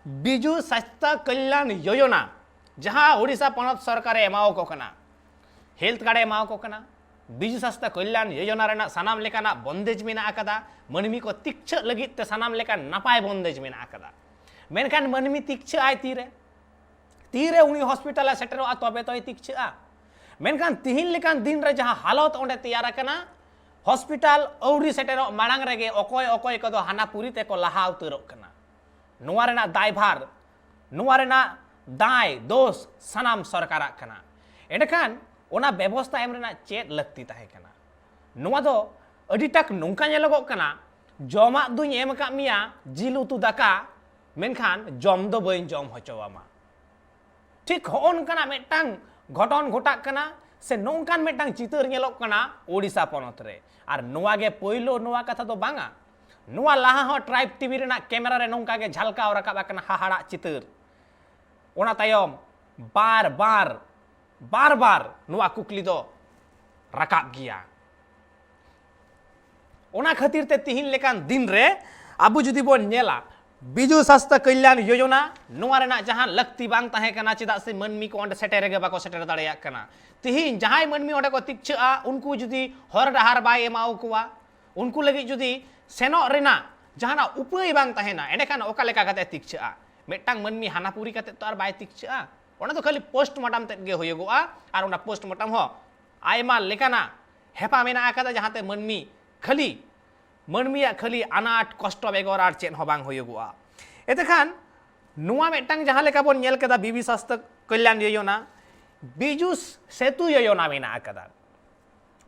ᱵᱤᱡᱩ ᱥᱟᱥᱛᱷᱟ ᱠᱚᱞᱭᱟᱱ ᱭᱳᱡᱚᱱᱟ, ᱡᱟᱦᱟᱸ ᱳᱰᱤᱥᱟ ᱯᱚᱱᱚᱛ ᱥᱚᱨᱠᱟᱨᱮ ᱮᱢᱟᱣᱟᱠᱚ ᱠᱟᱱᱟ, ᱦᱮᱞᱛᱷ ᱠᱟᱨᱰ ᱮ ᱮᱢᱟᱣᱟᱠᱚ ᱠᱟᱱᱟ, ᱵᱤᱡᱩ ᱥᱟᱥᱛᱷᱟ ᱠᱚᱞᱭᱟᱱ ᱭᱳᱡᱚᱱᱟ ᱨᱮᱱᱟᱜ ᱥᱟᱱᱟᱢ ᱞᱮᱠᱟᱱᱟᱜ ᱵᱚᱱᱫᱮᱡᱽ ᱢᱮᱱᱟᱜ ᱟᱠᱟᱫᱟ, ᱢᱟᱹᱱᱢᱤ ᱠᱚ ᱛᱤᱠᱪᱷᱟᱹᱜ ᱞᱟᱹᱜᱤᱫ ᱛᱮ ᱥᱟᱱᱟᱢ ᱞᱮᱠᱟᱱ ᱱᱟᱯᱟᱭ ᱵᱚᱱᱫᱮᱡᱽ ᱢᱮᱱᱟᱜ ᱟᱠᱟᱫᱟ᱾ ᱢᱮᱱᱠᱷᱟᱱ ᱢᱟᱹᱱᱢᱤ ᱛᱤᱠᱪᱷᱟᱹᱜ ᱟᱭ ᱛᱤᱨᱮ? ᱛᱤᱨᱮ ᱩᱱᱤ ᱦᱚᱥᱯᱤᱴᱟᱞ ᱮ ᱥᱮᱴᱮᱨᱚᱜᱼᱟ, ᱛᱚᱵᱮ ᱛᱚᱭ ᱛᱤᱠᱪᱷᱟᱹᱜᱼᱟ᱾ ᱢᱮᱱᱠᱷᱟᱱ ᱛᱤᱦᱤᱧ ᱞᱮᱠᱟᱱ ᱫᱤᱱ ᱨᱮ ᱡᱟᱦᱟᱸ ᱦᱟᱞᱚᱛ ᱚᱸᱰᱮ ᱛᱮᱭᱟᱨ ᱟᱠᱟᱱᱟ, ᱦᱚᱥᱯᱤᱴᱟᱞ ᱟᱹᱣᱨᱤ ᱥᱮᱴᱮᱨᱚᱜ ᱢᱟᱲᱟᱝ ᱨᱮᱜᱮ ᱚᱠᱚᱭ ᱚᱠᱚᱭ ᱠᱚᱫᱚ ᱦᱟᱱᱟ ᱯᱩᱨᱤ ᱛᱮᱠᱚ ᱞᱟᱦᱟ ᱩᱛᱟᱹᱨᱚᱜ ᱠᱟᱱᱟ᱾ ᱱᱚᱣᱟ ᱨᱮᱱᱟᱜ ᱫᱟᱭᱵᱷᱟᱨ, ᱱᱚᱣᱟ ᱨᱮᱱᱟᱜ ᱫᱟᱭ ᱫᱳᱥ ᱥᱟᱱᱟᱢ ᱥᱚᱨᱠᱟᱨᱟᱜ ᱠᱟᱱᱟ᱾ ᱮᱸᱰᱮᱠᱷᱟᱱ ᱚᱱᱟ ᱵᱮᱵᱚᱥᱛᱷᱟ ᱮᱢ ᱨᱮᱱᱟᱜ ᱪᱮᱫ ᱞᱟᱹᱠᱛᱤ ᱛᱟᱦᱮᱸ ᱠᱟᱱᱟ? ᱱᱚᱣᱟ ᱫᱚ ᱟᱹᱰᱤᱴᱟᱠ ᱱᱚᱝᱠᱟ ᱧᱮᱞᱚᱜᱚᱜ ᱠᱟᱱᱟ, ᱡᱚᱢᱟᱜ ᱫᱩᱧ ᱮᱢ ᱟᱠᱟᱫ ᱢᱮᱭᱟ, ᱡᱤᱞ ᱩᱛᱩ ᱫᱟᱠᱟ, ᱢᱮᱱᱠᱷᱟᱱ ᱡᱚᱢ ᱫᱚ ᱵᱟᱹᱧ ᱡᱚᱢ ᱦᱚᱪᱚᱣᱟᱢᱟ᱾ ᱴᱷᱤᱠ ᱦᱚᱸᱜᱼᱚ ᱱᱚᱝᱠᱟᱱᱟᱜ ᱢᱤᱫᱴᱟᱝ ᱜᱷᱚᱴᱚᱱ ᱜᱷᱚᱴᱟᱜ ᱠᱟᱱᱟ, ᱥᱮ ᱱᱚᱝᱠᱟᱱ ᱢᱤᱫᱴᱟᱝ ᱪᱤᱛᱟᱹᱨ ᱧᱮᱞᱚᱜ ᱠᱟᱱᱟ ᱳᱰᱤᱥᱟ ᱯᱚᱱᱚᱛ ᱨᱮ᱾ ᱟᱨ ᱱᱚᱣᱟ ᱜᱮ ᱯᱳᱭᱞᱳ ᱱᱚᱣᱟ ᱠᱟᱛᱷᱟ ᱫᱚ ᱵᱟᱝᱟ, ᱱᱚᱣᱟ ᱞᱟᱦᱟ ᱦᱚᱸ ᱴᱨᱟᱭᱤᱵᱽ ᱴᱤᱵᱷᱤ ᱨᱮᱱᱟᱜ ᱠᱮᱢᱮᱨᱟ ᱨᱮ ᱱᱚᱝᱠᱟ ᱜᱮ ᱡᱷᱟᱞᱠᱟᱣ ᱨᱟᱠᱟᱵ ᱟᱠᱟᱱᱟ ᱦᱟᱦᱟᱲᱟᱜ ᱪᱤᱛᱟᱹᱨ᱾ ᱚᱱᱟ ᱛᱟᱭᱚᱢ ᱵᱟᱨ ᱵᱟᱨ, ᱵᱟᱨ ᱵᱟᱨ ᱱᱚᱣᱟ ᱠᱩᱠᱞᱤ ᱫᱚ ᱨᱟᱠᱟᱵ ᱜᱮᱭᱟ᱾ ᱚᱱᱟ ᱠᱷᱟᱹᱛᱤᱨ ᱛᱮ ᱛᱤᱦᱤᱧ ᱞᱮᱠᱟᱱ ᱫᱤᱱ ᱨᱮ ᱟᱵᱚ ᱡᱩᱫᱤ ᱵᱚᱱ ᱧᱮᱞᱟ, ᱵᱤᱡᱩ ᱥᱟᱥᱛᱷᱟ ᱠᱚᱞᱭᱟᱱ ᱭᱳᱡᱚᱱᱟ, ᱱᱚᱣᱟ ᱨᱮᱱᱟᱜ ᱡᱟᱦᱟᱸ ᱞᱟᱹᱠᱛᱤ ᱵᱟᱝ ᱛᱟᱦᱮᱸ ᱠᱟᱱᱟ, ᱪᱮᱫᱟᱜ ᱥᱮ ᱢᱟᱹᱱᱢᱤ ᱠᱚ ᱚᱸᱰᱮ ᱥᱮᱴᱮᱨ ᱨᱮᱜᱮ ᱵᱟᱠᱚ ᱥᱮᱴᱮᱨ ᱫᱟᱲᱮᱭᱟᱜ ᱠᱟᱱᱟ᱾ ᱛᱤᱦᱤᱧ ᱡᱟᱦᱟᱸᱭ ᱢᱟᱹᱱᱢᱤ ᱚᱸᱰᱮ ᱠᱚ ᱛᱤᱠᱪᱷᱟᱹᱜᱼᱟ, ᱩᱱᱠᱩ ᱡᱩᱫᱤ ᱦᱚᱨ ᱰᱟᱦᱟᱨ ᱵᱟᱭ ᱮᱢᱟ ᱠᱚᱣᱟ, ᱩᱱᱠᱩ ᱞᱟᱹᱜᱤᱫ ᱡᱩᱫᱤ ᱥᱮᱱᱚᱜ ᱨᱮᱱᱟᱜ ᱡᱟᱦᱟᱱᱟᱜ ᱩᱯᱟᱹᱭ ᱵᱟᱝ ᱛᱟᱦᱮᱱᱟ, ᱮᱸᱰᱮᱠᱷᱟᱱ ᱚᱠᱟ ᱞᱮᱠᱟ ᱠᱟᱛᱮ ᱛᱤᱠᱪᱷᱟᱹᱜᱼᱟ? ᱢᱤᱫᱴᱟᱝ ᱢᱟᱹᱱᱢᱤ ᱦᱟᱱᱟ ᱯᱩᱨᱤ ᱠᱟᱛᱮ ᱛᱚ ᱟᱨ ᱵᱟᱭ ᱛᱤᱠᱪᱷᱟᱹᱜᱼᱟ᱾ ᱚᱱᱟ ᱫᱚ ᱠᱷᱟᱹᱞᱤ ᱯᱳᱥᱴᱢᱚᱨᱴᱟᱢ ᱛᱮᱫ ᱜᱮ ᱦᱩᱭᱩᱜᱚᱜᱼᱟ, ᱟᱨ ᱚᱱᱟ ᱯᱳᱥᱴᱢᱚᱨᱴᱟᱢ ᱦᱚᱸ ᱟᱭᱢᱟ ᱞᱮᱠᱟᱱᱟᱜ ᱦᱮᱯᱟ ᱢᱮᱱᱟᱜ ᱟᱠᱟᱫᱟ, ᱡᱟᱦᱟᱸᱛᱮ ᱢᱟᱹᱱᱢᱤ ᱠᱷᱟᱹᱞᱤ, ᱢᱟᱹᱱᱢᱤᱭᱟᱜ ᱠᱷᱟᱹᱞᱤ ᱟᱱᱟᱴ ᱠᱚᱥᱴᱚ ᱵᱮᱜᱚᱨ ᱟᱨ ᱪᱮᱫ ᱦᱚᱸ ᱵᱟᱝ ᱦᱩᱭᱩᱜᱚᱜᱼᱟ᱾ ᱮᱛᱮᱠᱷᱟᱱ ᱱᱚᱣᱟ ᱢᱤᱫᱴᱟᱝ ᱡᱟᱦᱟᱸ ᱞᱮᱠᱟ ᱵᱚᱱ ᱧᱮᱞ ᱠᱮᱫᱟ, ᱵᱤᱵᱤ ᱥᱟᱥᱛᱷᱚ ᱠᱚᱞᱭᱟᱱ ᱭᱳᱡᱚᱱᱟ, ᱵᱤᱡᱩ ᱥᱮᱛᱩ ᱭᱳᱡᱚᱱᱟ ᱢᱮᱱᱟᱜ ᱟᱠᱟᱫᱟ᱾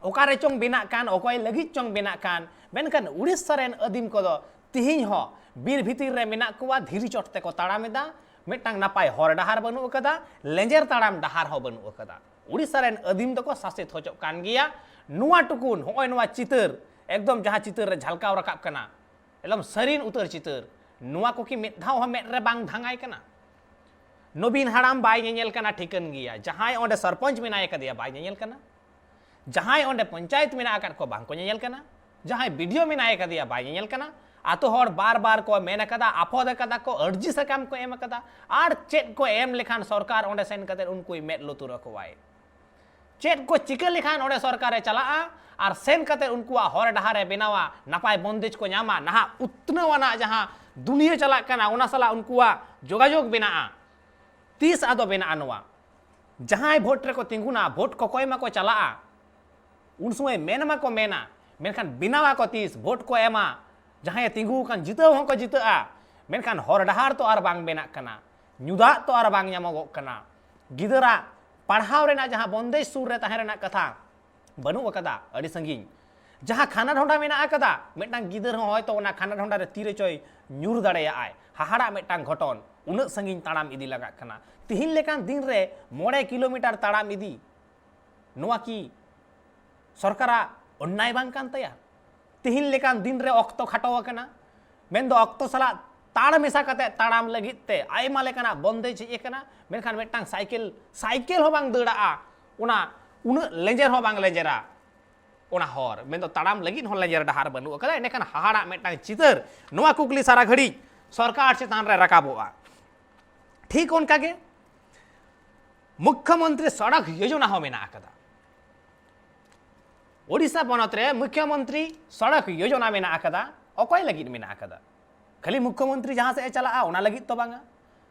ᱚᱠᱟ ᱨᱮ ᱪᱚᱝ ᱵᱮᱱᱟᱜ ᱠᱟᱱ, ᱚᱠᱚᱭ ᱞᱟᱹᱜᱤᱫ ᱪᱚᱝ ᱵᱮᱱᱟᱜ ᱠᱟᱱ, ᱢᱮᱱᱠᱷᱟᱱ ᱩᱲᱤᱥᱥᱟ ᱨᱮᱱ ᱟᱹᱫᱤᱢ ᱠᱚᱫᱚ ᱛᱤᱦᱤᱧ ᱦᱚᱸ ᱵᱤᱨ ᱵᱷᱤᱛᱤᱨ ᱨᱮ ᱢᱮᱱᱟᱜ ᱠᱚᱣᱟ, ᱫᱷᱤᱨᱤ ᱪᱚᱴ ᱛᱮᱠᱚ ᱛᱟᱲᱟᱢ ᱮᱫᱟ, ᱢᱤᱫᱴᱟᱝ ᱱᱟᱯᱟᱭ ᱦᱚᱨ ᱰᱟᱦᱟᱨ ᱵᱟᱹᱱᱩᱜ ᱟᱠᱟᱫᱟ, ᱞᱮᱸᱡᱮᱨ ᱛᱟᱲᱟᱢ ᱰᱟᱦᱟᱨ ᱦᱚᱸ ᱵᱟᱹᱱᱩᱜ ᱟᱠᱟᱫᱟ᱾ ᱩᱲᱤᱥᱥᱟ ᱨᱮᱱ ᱟᱹᱫᱤᱢ ᱫᱚᱠᱚ ᱥᱟᱥᱮᱛ ᱦᱚᱪᱚᱜ ᱠᱟᱱ ᱜᱮᱭᱟ᱾ ᱱᱚᱣᱟ ᱴᱩᱠᱩᱱ, ᱦᱚᱸᱜᱼᱚᱭ ᱱᱚᱣᱟ ᱪᱤᱛᱟᱹᱨ, ᱮᱠᱫᱚᱢ ᱡᱟᱦᱟᱸ ᱪᱤᱛᱟᱹᱨ ᱨᱮ ᱡᱷᱟᱞᱠᱟᱣ ᱨᱟᱠᱟᱵ ᱠᱟᱱᱟ, ᱮᱠᱫᱚᱢ ᱥᱟᱹᱨᱤᱱ ᱩᱛᱟᱹᱨ ᱪᱤᱛᱟᱹᱨ, ᱱᱚᱣᱟ ᱠᱚ ᱠᱤ ᱢᱤᱫ ᱫᱷᱟᱣ ᱦᱚᱸ ᱢᱮᱫ ᱨᱮ ᱵᱟᱝ ᱫᱷᱟᱝᱟᱭ ᱠᱟᱱᱟ? ᱱᱚᱵᱤᱱ ᱦᱟᱲᱟᱢ ᱵᱟᱭ ᱧᱮᱧᱮᱞ ᱠᱟᱱᱟ, ᱴᱷᱤᱠᱟᱹᱱ ᱜᱮᱭᱟ᱾ ᱡᱟᱦᱟᱸᱭ ᱚᱸᱰᱮ ᱥᱚᱨᱯᱚᱧᱪ ᱢᱮᱱᱟᱭ ᱠᱟᱫᱮᱭᱟ, ᱵᱟᱭ ᱧᱮᱧᱮᱞ ᱠᱟᱱᱟ᱾ ᱡᱟᱦᱟᱸᱭ ᱚᱸᱰᱮ ᱯᱚᱧᱪᱟᱭᱮᱛ ᱢᱮᱱᱟᱜ ᱟᱠᱟᱫ ᱠᱚ, ᱵᱟᱝ ᱠᱚ ᱧᱮᱧᱮᱞ ᱠᱟᱱᱟ᱾ ᱡᱟᱦᱟᱸᱭ ᱵᱤ ᱰᱤ ᱳ ᱢᱮᱱᱟᱭ ᱠᱟᱫᱮᱭᱟ, ᱵᱟᱭ ᱧᱮᱧᱮᱞ ᱠᱟᱱᱟ᱾ ᱟᱛᱳ ᱦᱚᱲ ᱵᱟᱨ ᱵᱟᱨ ᱠᱚ ᱢᱮᱱ ᱟᱠᱟᱫᱟ, ᱟᱯᱚᱫ ᱟᱠᱟᱫᱟ ᱠᱚ, ᱟᱹᱨᱡᱤ ᱥᱟᱠᱟᱢ ᱠᱚ ᱮᱢ ᱟᱠᱟᱫᱟ᱾ ᱟᱨ ᱪᱮᱫ ᱠᱚ ᱮᱢ ᱞᱮᱠᱷᱟᱱ ᱥᱚᱨᱠᱟᱨ ᱚᱸᱰᱮ ᱥᱮᱱ ᱠᱟᱛᱮ ᱩᱱᱠᱩᱭ ᱢᱮᱫ ᱞᱩᱛᱩᱨ ᱟᱠᱚᱣᱟᱭ? ᱪᱮᱫ ᱠᱚ ᱪᱤᱠᱟᱹ ᱞᱮᱠᱷᱟᱱ ᱚᱸᱰᱮ ᱥᱚᱨᱠᱟᱨᱮ ᱪᱟᱞᱟᱜᱼᱟ ᱟᱨ ᱥᱮᱱ ᱠᱟᱛᱮ ᱩᱱᱠᱩᱣᱟᱜ ᱦᱚᱨ ᱰᱟᱦᱟᱨᱮ ᱵᱮᱱᱟᱣᱟ, ᱱᱟᱯᱟᱭ ᱵᱚᱱᱫᱮᱡᱽ ᱠᱚ ᱧᱟᱢᱟ, ᱱᱟᱦᱟᱜ ᱩᱛᱱᱟᱹᱣ ᱟᱱᱟᱜ ᱡᱟᱦᱟᱸ ᱫᱩᱱᱤᱭᱟᱹ ᱪᱟᱞᱟᱜ ᱠᱟᱱᱟ, ᱚᱱᱟ ᱥᱟᱞᱟᱜ ᱩᱱᱠᱩᱣᱟᱜ ᱡᱳᱜᱟᱡᱳᱜᱽ ᱵᱮᱱᱟᱜᱼᱟ? ᱛᱤᱥ ᱟᱫᱚ ᱵᱮᱱᱟᱜᱼᱟ ᱱᱚᱣᱟ? ᱡᱟᱦᱟᱸᱭ ᱵᱷᱳᱴ ᱨᱮᱠᱚ ᱛᱤᱸᱜᱩᱱᱟ, ᱵᱷᱳᱴ ᱠᱚᱠᱚᱭ ᱢᱟᱠᱚ ᱪᱟᱞᱟᱜᱼᱟ, ᱩᱱ ᱥᱚᱢᱚᱭ ᱢᱮᱱ ᱢᱟᱠᱚ ᱢᱮᱱᱟ, ᱢᱮᱱᱠᱷᱟᱱ ᱵᱮᱱᱟᱣ ᱟᱠᱚ ᱛᱤᱥ? ᱵᱷᱳᱴ ᱠᱚ ᱮᱢᱟ, ᱡᱟᱦᱟᱸᱭᱮ ᱛᱤᱸᱜᱩ ᱟᱠᱟᱱ ᱡᱤᱛᱟᱹᱣ ᱦᱚᱸᱠᱚ ᱡᱤᱛᱟᱹᱜᱼᱟ, ᱢᱮᱱᱠᱷᱟᱱ ᱦᱚᱨ ᱰᱟᱦᱟᱨ ᱛᱚ ᱟᱨ ᱵᱟᱝ ᱵᱮᱱᱟᱜ ᱠᱟᱱᱟ, ᱧᱩ ᱫᱟᱜ ᱛᱚ ᱟᱨ ᱵᱟᱝ ᱧᱟᱢᱚᱜᱚᱜ ᱠᱟᱱᱟ, ᱜᱤᱫᱟᱹᱨᱟᱜ ᱯᱟᱲᱦᱟᱣ ᱨᱮᱱᱟᱜ ᱡᱟᱦᱟᱸ ᱵᱚᱱᱫᱮᱡᱽ ᱥᱩᱨ ᱨᱮ ᱛᱟᱦᱮᱸ ᱨᱮᱱᱟᱜ ᱠᱟᱛᱷᱟ, ᱵᱟᱹᱱᱩᱜ ᱟᱠᱟᱫᱟ, ᱟᱹᱰᱤ ᱥᱟᱺᱜᱤᱧ᱾ ᱡᱟᱦᱟᱸ ᱠᱷᱟᱱᱟ ᱰᱷᱚᱸᱰᱟ ᱢᱮᱱᱟᱜ ᱟᱠᱟᱫᱟ, ᱢᱤᱫᱴᱟᱝ ᱜᱤᱫᱟᱹᱨ ᱦᱚᱸ ᱦᱚᱭᱛᱳ ᱚᱱᱟ ᱠᱷᱟᱱᱟ ᱰᱷᱚᱸᱰᱟ ᱨᱮ ᱛᱤᱨᱮ ᱪᱚᱭ ᱧᱩᱨ ᱫᱟᱲᱮᱭᱟᱜᱼᱟᱭ᱾ ᱦᱟᱦᱟᱲᱟᱜ ᱢᱤᱫᱴᱟᱝ ᱜᱷᱚᱴᱚᱱ, ᱩᱱᱟᱹᱜ ᱥᱟᱺᱜᱤᱧ ᱛᱟᱲᱟᱢ ᱤᱫᱤ ᱞᱟᱜᱟᱜ ᱠᱟᱱᱟ᱾ ᱛᱤᱦᱤᱧ ᱞᱮᱠᱟᱱ ᱫᱤᱱ ᱨᱮ ᱢᱚᱬᱮ ᱠᱤᱞᱳᱢᱤᱴᱟᱨ ᱛᱟᱲᱟᱢ ᱤᱫᱤ, ᱱᱚᱣᱟ ᱠᱤ ᱥᱚᱨᱠᱟᱨᱟᱜ ᱚᱱᱱᱟᱭ ᱵᱟᱝ ᱠᱟᱱ ᱛᱟᱭᱟ? ᱛᱤᱦᱤᱧ ᱞᱮᱠᱟᱱ ᱫᱤᱱ ᱨᱮ ᱚᱠᱛᱚ ᱠᱷᱟᱴᱚ ᱟᱠᱟᱱᱟ, ᱢᱮᱱᱫᱚ ᱚᱠᱛᱚ ᱥᱟᱞᱟᱜ ᱛᱟᱲ ᱢᱮᱥᱟ ᱠᱟᱛᱮ ᱛᱟᱲᱟᱢ ᱞᱟᱹᱜᱤᱫ ᱛᱮ ᱟᱭᱢᱟ ᱞᱮᱠᱟᱱᱟᱜ ᱵᱚᱱᱫᱮᱡᱽ ᱦᱮᱡ ᱟᱠᱟᱱᱟ, ᱢᱮᱱᱠᱷᱟᱱ ᱢᱤᱫᱴᱟᱝ ᱥᱟᱭᱠᱮᱞ, ᱥᱟᱭᱠᱮᱞ ᱦᱚᱸ ᱵᱟᱝ ᱫᱟᱹᱲᱟᱜᱼᱟ, ᱚᱱᱟ ᱩᱱᱟᱹᱜ ᱞᱮᱸᱡᱮᱨ ᱦᱚᱸ ᱵᱟᱝ ᱞᱮᱸᱡᱮᱨᱟ ᱚᱱᱟ ᱦᱚᱨ, ᱢᱮᱱᱫᱚ ᱛᱟᱲᱟᱢ ᱞᱟᱹᱜᱤᱫ ᱦᱚᱸ ᱞᱮᱸᱡᱮᱨ ᱰᱟᱦᱟᱨ ᱵᱟᱹᱱᱩᱜ ᱟᱠᱟᱫᱟ᱾ ᱮᱸᱰᱮᱠᱷᱟᱱ ᱦᱟᱦᱟᱲᱟᱜ ᱢᱤᱫᱴᱟᱝ ᱪᱤᱛᱟᱹᱨ ᱱᱚᱣᱟ ᱠᱩᱠᱞᱤ ᱥᱟᱨᱟ ᱜᱷᱟᱹᱲᱤᱡ ᱥᱚᱨᱠᱟᱨ ᱪᱮᱛᱟᱱ ᱨᱮ ᱨᱟᱠᱟᱵᱚᱜᱼᱟ᱾ ᱴᱷᱤᱠ ᱚᱱᱠᱟ ᱜᱮ ᱢᱩᱠᱠᱷᱚᱢᱚᱱᱛᱨᱤ ᱥᱚᱲᱚᱠ ᱭᱳᱡᱚᱱᱟ ᱦᱚᱸ ᱢᱮᱱᱟᱜ ᱟᱠᱟᱫᱟ᱾ ᱳᱰᱤᱥᱟ ᱯᱚᱱᱚᱛ ᱨᱮ ᱢᱩᱠᱠᱷᱚᱢᱚᱱᱛᱨᱤ ᱥᱚᱲᱚᱠ ᱭᱳᱡᱚᱱᱟ ᱢᱮᱱᱟᱜ ᱟᱠᱟᱫᱟ᱾ ᱚᱠᱚᱭ ᱞᱟᱹᱜᱤᱫ ᱢᱮᱱᱟᱜ ᱟᱠᱟᱫᱟ? ᱠᱷᱟᱹᱞᱤ ᱢᱩᱠᱠᱷᱚᱢᱚᱱᱛᱨᱤ ᱡᱟᱦᱟᱸ ᱥᱮᱫ ᱮ ᱪᱟᱞᱟᱜᱼᱟ, ᱚᱱᱟ ᱞᱟᱹᱜᱤᱫ ᱛᱚ ᱵᱟᱝᱟ᱾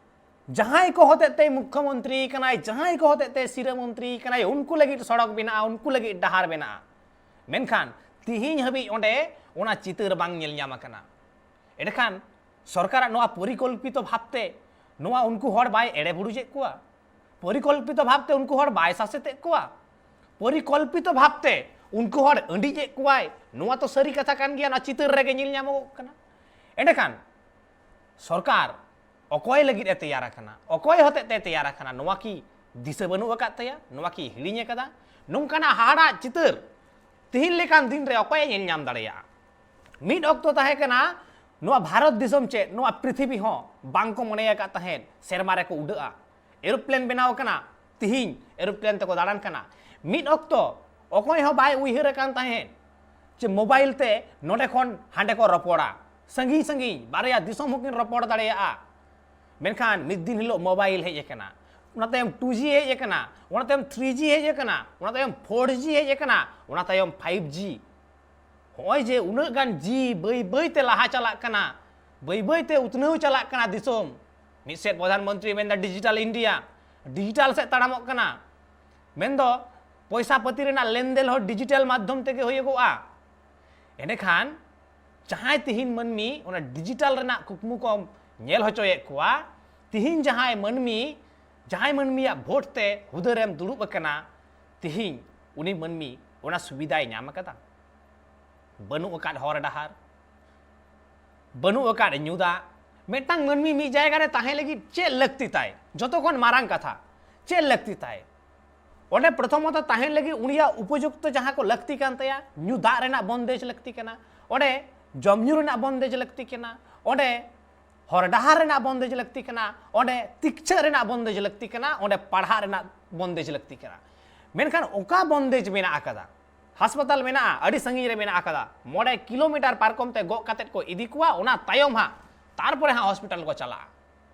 ᱡᱟᱦᱟᱸᱭ ᱠᱚ ᱦᱚᱛᱮᱡ ᱛᱮ ᱢᱩᱠᱠᱷᱚᱢᱚᱱᱛᱨᱤ ᱠᱟᱱᱟᱭ, ᱡᱟᱦᱟᱸᱭ ᱠᱚ ᱦᱚᱛᱮᱡ ᱛᱮ ᱥᱤᱨᱟᱹ ᱢᱚᱱᱛᱨᱤ ᱠᱟᱱᱟᱭ, ᱩᱱᱠᱩ ᱞᱟᱹᱜᱤᱫ ᱥᱚᱲᱚᱠ ᱵᱮᱱᱟᱜᱼᱟ, ᱩᱱᱠᱩ ᱞᱟᱹᱜᱤᱫ ᱰᱟᱦᱟᱨ ᱵᱮᱱᱟᱜᱼᱟ᱾ ᱢᱮᱱᱠᱷᱟᱱ ᱛᱤᱦᱤᱧ ᱦᱟᱹᱵᱤᱡ ᱚᱸᱰᱮ ᱚᱱᱟ ᱪᱤᱛᱟᱹᱨ ᱵᱟᱝ ᱧᱮᱞ ᱧᱟᱢ ᱟᱠᱟᱱᱟ᱾ ᱮᱸᱰᱮᱠᱷᱟᱱ ᱥᱚᱨᱠᱟᱨᱟᱜ ᱱᱚᱣᱟ ᱯᱚᱨᱤᱠᱚᱞᱯᱤᱛᱚ ᱵᱷᱟᱵᱽᱛᱮ ᱱᱚᱣᱟ ᱩᱱᱠᱩ ᱦᱚᱲ ᱵᱟᱭ ᱮᱲᱮ ᱵᱩᱨᱩᱡᱮᱫ ᱠᱚᱣᱟ? ᱯᱚᱨᱤᱠᱚᱞᱯᱤᱛᱚ ᱵᱷᱟᱵᱽᱛᱮ ᱩᱱᱠᱩ ᱦᱚᱲ ᱵᱟᱭ ᱥᱟᱥᱮᱛᱮᱫ ᱠᱚᱣᱟ? ᱯᱚᱨᱤᱠᱚᱞᱯᱤᱛᱚ ᱵᱷᱟᱵᱽᱛᱮ ᱩᱱᱠᱩ ᱦᱚᱲ ᱟᱹᱰᱤᱡᱮᱫ ᱠᱚᱣᱟᱭ? ᱱᱚᱣᱟ ᱛᱚ ᱥᱟᱹᱨᱤ ᱠᱟᱛᱷᱟ ᱠᱟᱱ ᱜᱮᱭᱟ, ᱱᱚᱣᱟ ᱪᱤᱛᱟᱹᱨ ᱨᱮᱜᱮ ᱧᱮᱞ ᱧᱟᱢᱚᱜᱚᱜ ᱠᱟᱱᱟ᱾ ᱮᱸᱰᱮᱠᱷᱟᱱ ᱥᱚᱨᱠᱟᱨ ᱚᱠᱚᱭ ᱞᱟᱹᱜᱤᱫ ᱮ ᱛᱮᱭᱟᱨ ᱟᱠᱟᱱᱟ, ᱚᱠᱚᱭ ᱦᱚᱛᱮᱡ ᱛᱮ ᱛᱮᱭᱟᱨ ᱟᱠᱟᱱᱟ, ᱱᱚᱣᱟ ᱠᱤ ᱫᱤᱥᱟᱹ ᱵᱟᱹᱱᱩᱜ ᱟᱠᱟᱫ ᱛᱟᱭᱟ? ᱱᱚᱣᱟ ᱠᱤ ᱦᱤᱲᱤᱧ ᱟᱠᱟᱫᱟ? ᱱᱚᱝᱠᱟᱱᱟᱜ ᱦᱟᱦᱟᱲᱟᱜ ᱪᱤᱛᱟᱹᱨ ᱛᱤᱦᱤᱧ ᱞᱮᱠᱟᱱ ᱫᱤᱱ ᱨᱮ ᱚᱠᱚᱭᱮ ᱧᱮᱞ ᱧᱟᱢ ᱫᱟᱲᱮᱭᱟᱜᱼᱟ? ᱢᱤᱫ ᱚᱠᱛᱚ ᱛᱟᱦᱮᱸ ᱠᱟᱱᱟ, ᱱᱚᱣᱟ ᱵᱷᱟᱨᱚᱛ ᱫᱤᱥᱚᱢ ᱪᱮᱫ ᱱᱚᱣᱟ ᱯᱨᱤᱛᱷᱤᱵᱤ ᱦᱚᱸ ᱵᱟᱝ ᱠᱚ ᱢᱚᱱᱮ ᱟᱠᱟᱫ ᱛᱟᱦᱮᱸᱫ ᱥᱮᱨᱢᱟ ᱨᱮᱠᱚ ᱩᱰᱟᱹᱜᱼᱟ, ᱮᱨᱳᱯᱞᱮᱱ ᱵᱮᱱᱟᱣ ᱟᱠᱟᱱᱟ, ᱛᱤᱦᱤᱧ ᱮᱨᱳᱯᱞᱮᱱ ᱛᱮᱠᱚ ᱫᱟᱬᱟᱱ ᱠᱟᱱᱟ᱾ ᱢᱤᱫ ᱚᱠᱛᱚ ᱚᱠᱚᱭ ᱦᱚᱸ ᱵᱟᱭ ᱩᱭᱦᱟᱹᱨ ᱟᱠᱟᱱ ᱛᱟᱦᱮᱸᱫ ᱡᱮ ᱢᱳᱵᱟᱭᱤᱞ ᱛᱮ ᱱᱚᱰᱮ ᱠᱷᱚᱱ ᱦᱟᱸᱰᱮ ᱠᱚ ᱨᱚᱯᱚᱲᱟ, ᱥᱟᱺᱜᱤᱧ ᱥᱟᱺᱜᱤᱧ ᱵᱟᱨᱭᱟ ᱫᱤᱥᱚᱢ ᱦᱚᱸᱠᱤᱱ ᱨᱚᱯᱚᱲ ᱫᱟᱲᱮᱭᱟᱜᱼᱟ᱾ ᱢᱮᱱᱠᱷᱟᱱ ᱢᱤᱫ ᱫᱤᱱ ᱦᱤᱞᱳᱜ ᱢᱳᱵᱟᱭᱤᱞ ᱦᱮᱡ ᱟᱠᱟᱱᱟ, ᱚᱱᱟ ᱛᱟᱭᱚᱢ ᱴᱩ ᱡᱤ ᱦᱮᱡ ᱟᱠᱟᱱᱟ, ᱚᱱᱟ ᱛᱟᱭᱚᱢ ᱛᱷᱨᱤ ᱡᱤ ᱦᱮᱡ ᱟᱠᱟᱱᱟ, ᱚᱱᱟ ᱛᱟᱭᱚᱢ ᱯᱷᱳᱨ ᱡᱤ ᱦᱮᱡ ᱟᱠᱟᱱᱟ, ᱚᱱᱟ ᱛᱟᱭᱚᱢ ᱯᱷᱟᱭᱤᱵᱷ ᱡᱤ᱾ ᱦᱚᱸᱜᱼᱚᱭ ᱡᱮ ᱩᱱᱟᱹᱜ ᱜᱟᱱ ᱡᱤ ᱵᱟᱹᱭ ᱵᱟᱹᱭ ᱛᱮ ᱞᱟᱦᱟ ᱪᱟᱞᱟᱜ ᱠᱟᱱᱟ, ᱵᱟᱹᱭ ᱵᱟᱹᱭ ᱛᱮ ᱩᱛᱱᱟᱹᱣ ᱪᱟᱞᱟᱜ ᱠᱟᱱᱟ ᱫᱤᱥᱚᱢ᱾ ᱢᱤᱫ ᱥᱮᱫ ᱯᱨᱚᱫᱷᱟᱱ ᱢᱚᱱᱛᱨᱤ ᱢᱮᱱᱫᱟ ᱰᱤᱡᱤᱴᱟᱞ ᱤᱱᱰᱤᱭᱟ, ᱰᱤᱡᱤᱴᱟᱞ ᱥᱮᱫ ᱛᱟᱲᱟᱢᱚᱜ ᱠᱟᱱᱟ, ᱢᱮᱱᱫᱚ ᱯᱚᱭᱥᱟ ᱯᱟᱹᱛᱤ ᱨᱮᱱᱟᱜ ᱞᱮᱱᱫᱮᱱ ᱦᱚᱸ ᱰᱤᱡᱤᱴᱟᱞ ᱢᱟᱫᱽᱫᱷᱚᱢ ᱛᱮᱜᱮ ᱦᱩᱭᱩᱜᱚᱜᱼᱟ᱾ ᱮᱸᱰᱮᱠᱷᱟᱱ ᱡᱟᱦᱟᱸᱭ ᱛᱤᱦᱤᱧ ᱢᱟᱹᱱᱢᱤ ᱚᱱᱟ ᱰᱤᱡᱤᱴᱟᱞ ᱨᱮᱱᱟᱜ ᱠᱩᱠᱢᱩ ᱠᱚᱢ ᱧᱮᱞ ᱦᱚᱪᱚᱭᱮᱫ ᱠᱚᱣᱟ, ᱛᱤᱦᱤᱧ ᱡᱟᱦᱟᱸᱭ ᱢᱟᱹᱱᱢᱤ, ᱡᱟᱦᱟᱸᱭ ᱢᱟᱹᱱᱢᱤᱭᱟᱜ ᱵᱷᱳᱴ ᱛᱮ ᱦᱩᱫᱟᱹ ᱨᱮᱢ ᱫᱩᱲᱩᱵ ᱟᱠᱟᱱᱟ, ᱛᱤᱦᱤᱧ ᱩᱱᱤ ᱢᱟᱹᱱᱢᱤ ᱚᱱᱟ ᱥᱩᱵᱤᱫᱷᱟᱭ ᱧᱟᱢ ᱟᱠᱟᱫᱟ? ᱵᱟᱹᱱᱩᱜ ᱟᱠᱟᱫ ᱦᱚᱨ ᱰᱟᱦᱟᱨ, ᱵᱟᱹᱱᱩᱜ ᱟᱠᱟᱫ ᱧᱩ ᱫᱟᱜ᱾ ᱢᱤᱫᱴᱟᱝ ᱢᱟᱹᱱᱢᱤ ᱢᱤᱫ ᱡᱟᱭᱜᱟ ᱨᱮ ᱛᱟᱦᱮᱸ ᱞᱟᱹᱜᱤᱫ ᱪᱮᱫ ᱞᱟᱹᱠᱛᱤ ᱛᱟᱭ? ᱡᱚᱛᱚ ᱠᱷᱚᱱ ᱢᱟᱨᱟᱝ ᱠᱟᱛᱷᱟ, ᱪᱮᱫ ᱞᱟᱹᱠᱛᱤ ᱛᱟᱭ? ᱚᱸᱰᱮ ᱯᱨᱚᱛᱷᱚᱢᱚᱛᱚ ᱛᱟᱦᱮᱸ ᱞᱟᱹᱜᱤᱫ ᱩᱱᱤᱭᱟᱜ ᱩᱯᱚᱡᱩᱠᱛᱚ ᱡᱟᱦᱟᱸ ᱠᱚ ᱞᱟᱹᱠᱛᱤ ᱠᱟᱱ ᱛᱟᱭᱟ, ᱧᱩ ᱫᱟᱜ ᱨᱮᱱᱟᱜ ᱵᱚᱱᱫᱮᱡᱽ ᱞᱟᱹᱠᱛᱤ ᱠᱟᱱᱟ, ᱚᱸᱰᱮ ᱡᱚᱢ ᱧᱩ ᱨᱮᱱᱟᱜ ᱵᱚᱱᱫᱮᱡᱽ ᱞᱟᱹᱠᱛᱤ ᱠᱟᱱᱟ, ᱚᱸᱰᱮ ᱦᱚᱨ ᱰᱟᱦᱟᱨ ᱨᱮᱱᱟᱜ ᱵᱚᱱᱫᱮᱡᱽ ᱞᱟᱹᱠᱛᱤ ᱠᱟᱱᱟ, ᱚᱸᱰᱮ ᱛᱤᱠᱪᱷᱟᱹᱜ ᱨᱮᱱᱟᱜ ᱵᱚᱱᱫᱮᱡᱽ ᱞᱟᱹᱠᱛᱤ ᱠᱟᱱᱟ, ᱚᱸᱰᱮ ᱯᱟᱲᱦᱟᱜ ᱨᱮᱱᱟᱜ ᱵᱚᱱᱫᱮᱡᱽ ᱞᱟᱹᱠᱛᱤ ᱠᱟᱱᱟ᱾ ᱢᱮᱱᱠᱷᱟᱱ ᱚᱠᱟ ᱵᱚᱱᱫᱮᱡᱽ ᱢᱮᱱᱟᱜ ᱟᱠᱟᱫᱟ? ᱦᱟᱥᱯᱟᱛᱟᱞ ᱢᱮᱱᱟᱜᱼᱟ, ᱟᱹᱰᱤ ᱥᱟᱺᱜᱤᱧ ᱨᱮ ᱢᱮᱱᱟᱜ ᱟᱠᱟᱫᱟ, ᱢᱚᱬᱮ ᱠᱤᱞᱳᱢᱤᱴᱟᱨ ᱯᱟᱨᱠᱚᱢ ᱛᱮ ᱜᱚᱜ ᱠᱟᱛᱮᱫ ᱠᱚ ᱤᱫᱤ ᱠᱚᱣᱟ, ᱚᱱᱟ ᱛᱟᱭᱚᱢ ᱦᱟᱸᱜ ᱛᱟᱨᱯᱚᱨᱮ ᱦᱟᱸᱜ ᱦᱚᱥᱯᱤᱴᱟᱞ ᱠᱚ ᱪᱟᱞᱟᱜᱼᱟ᱾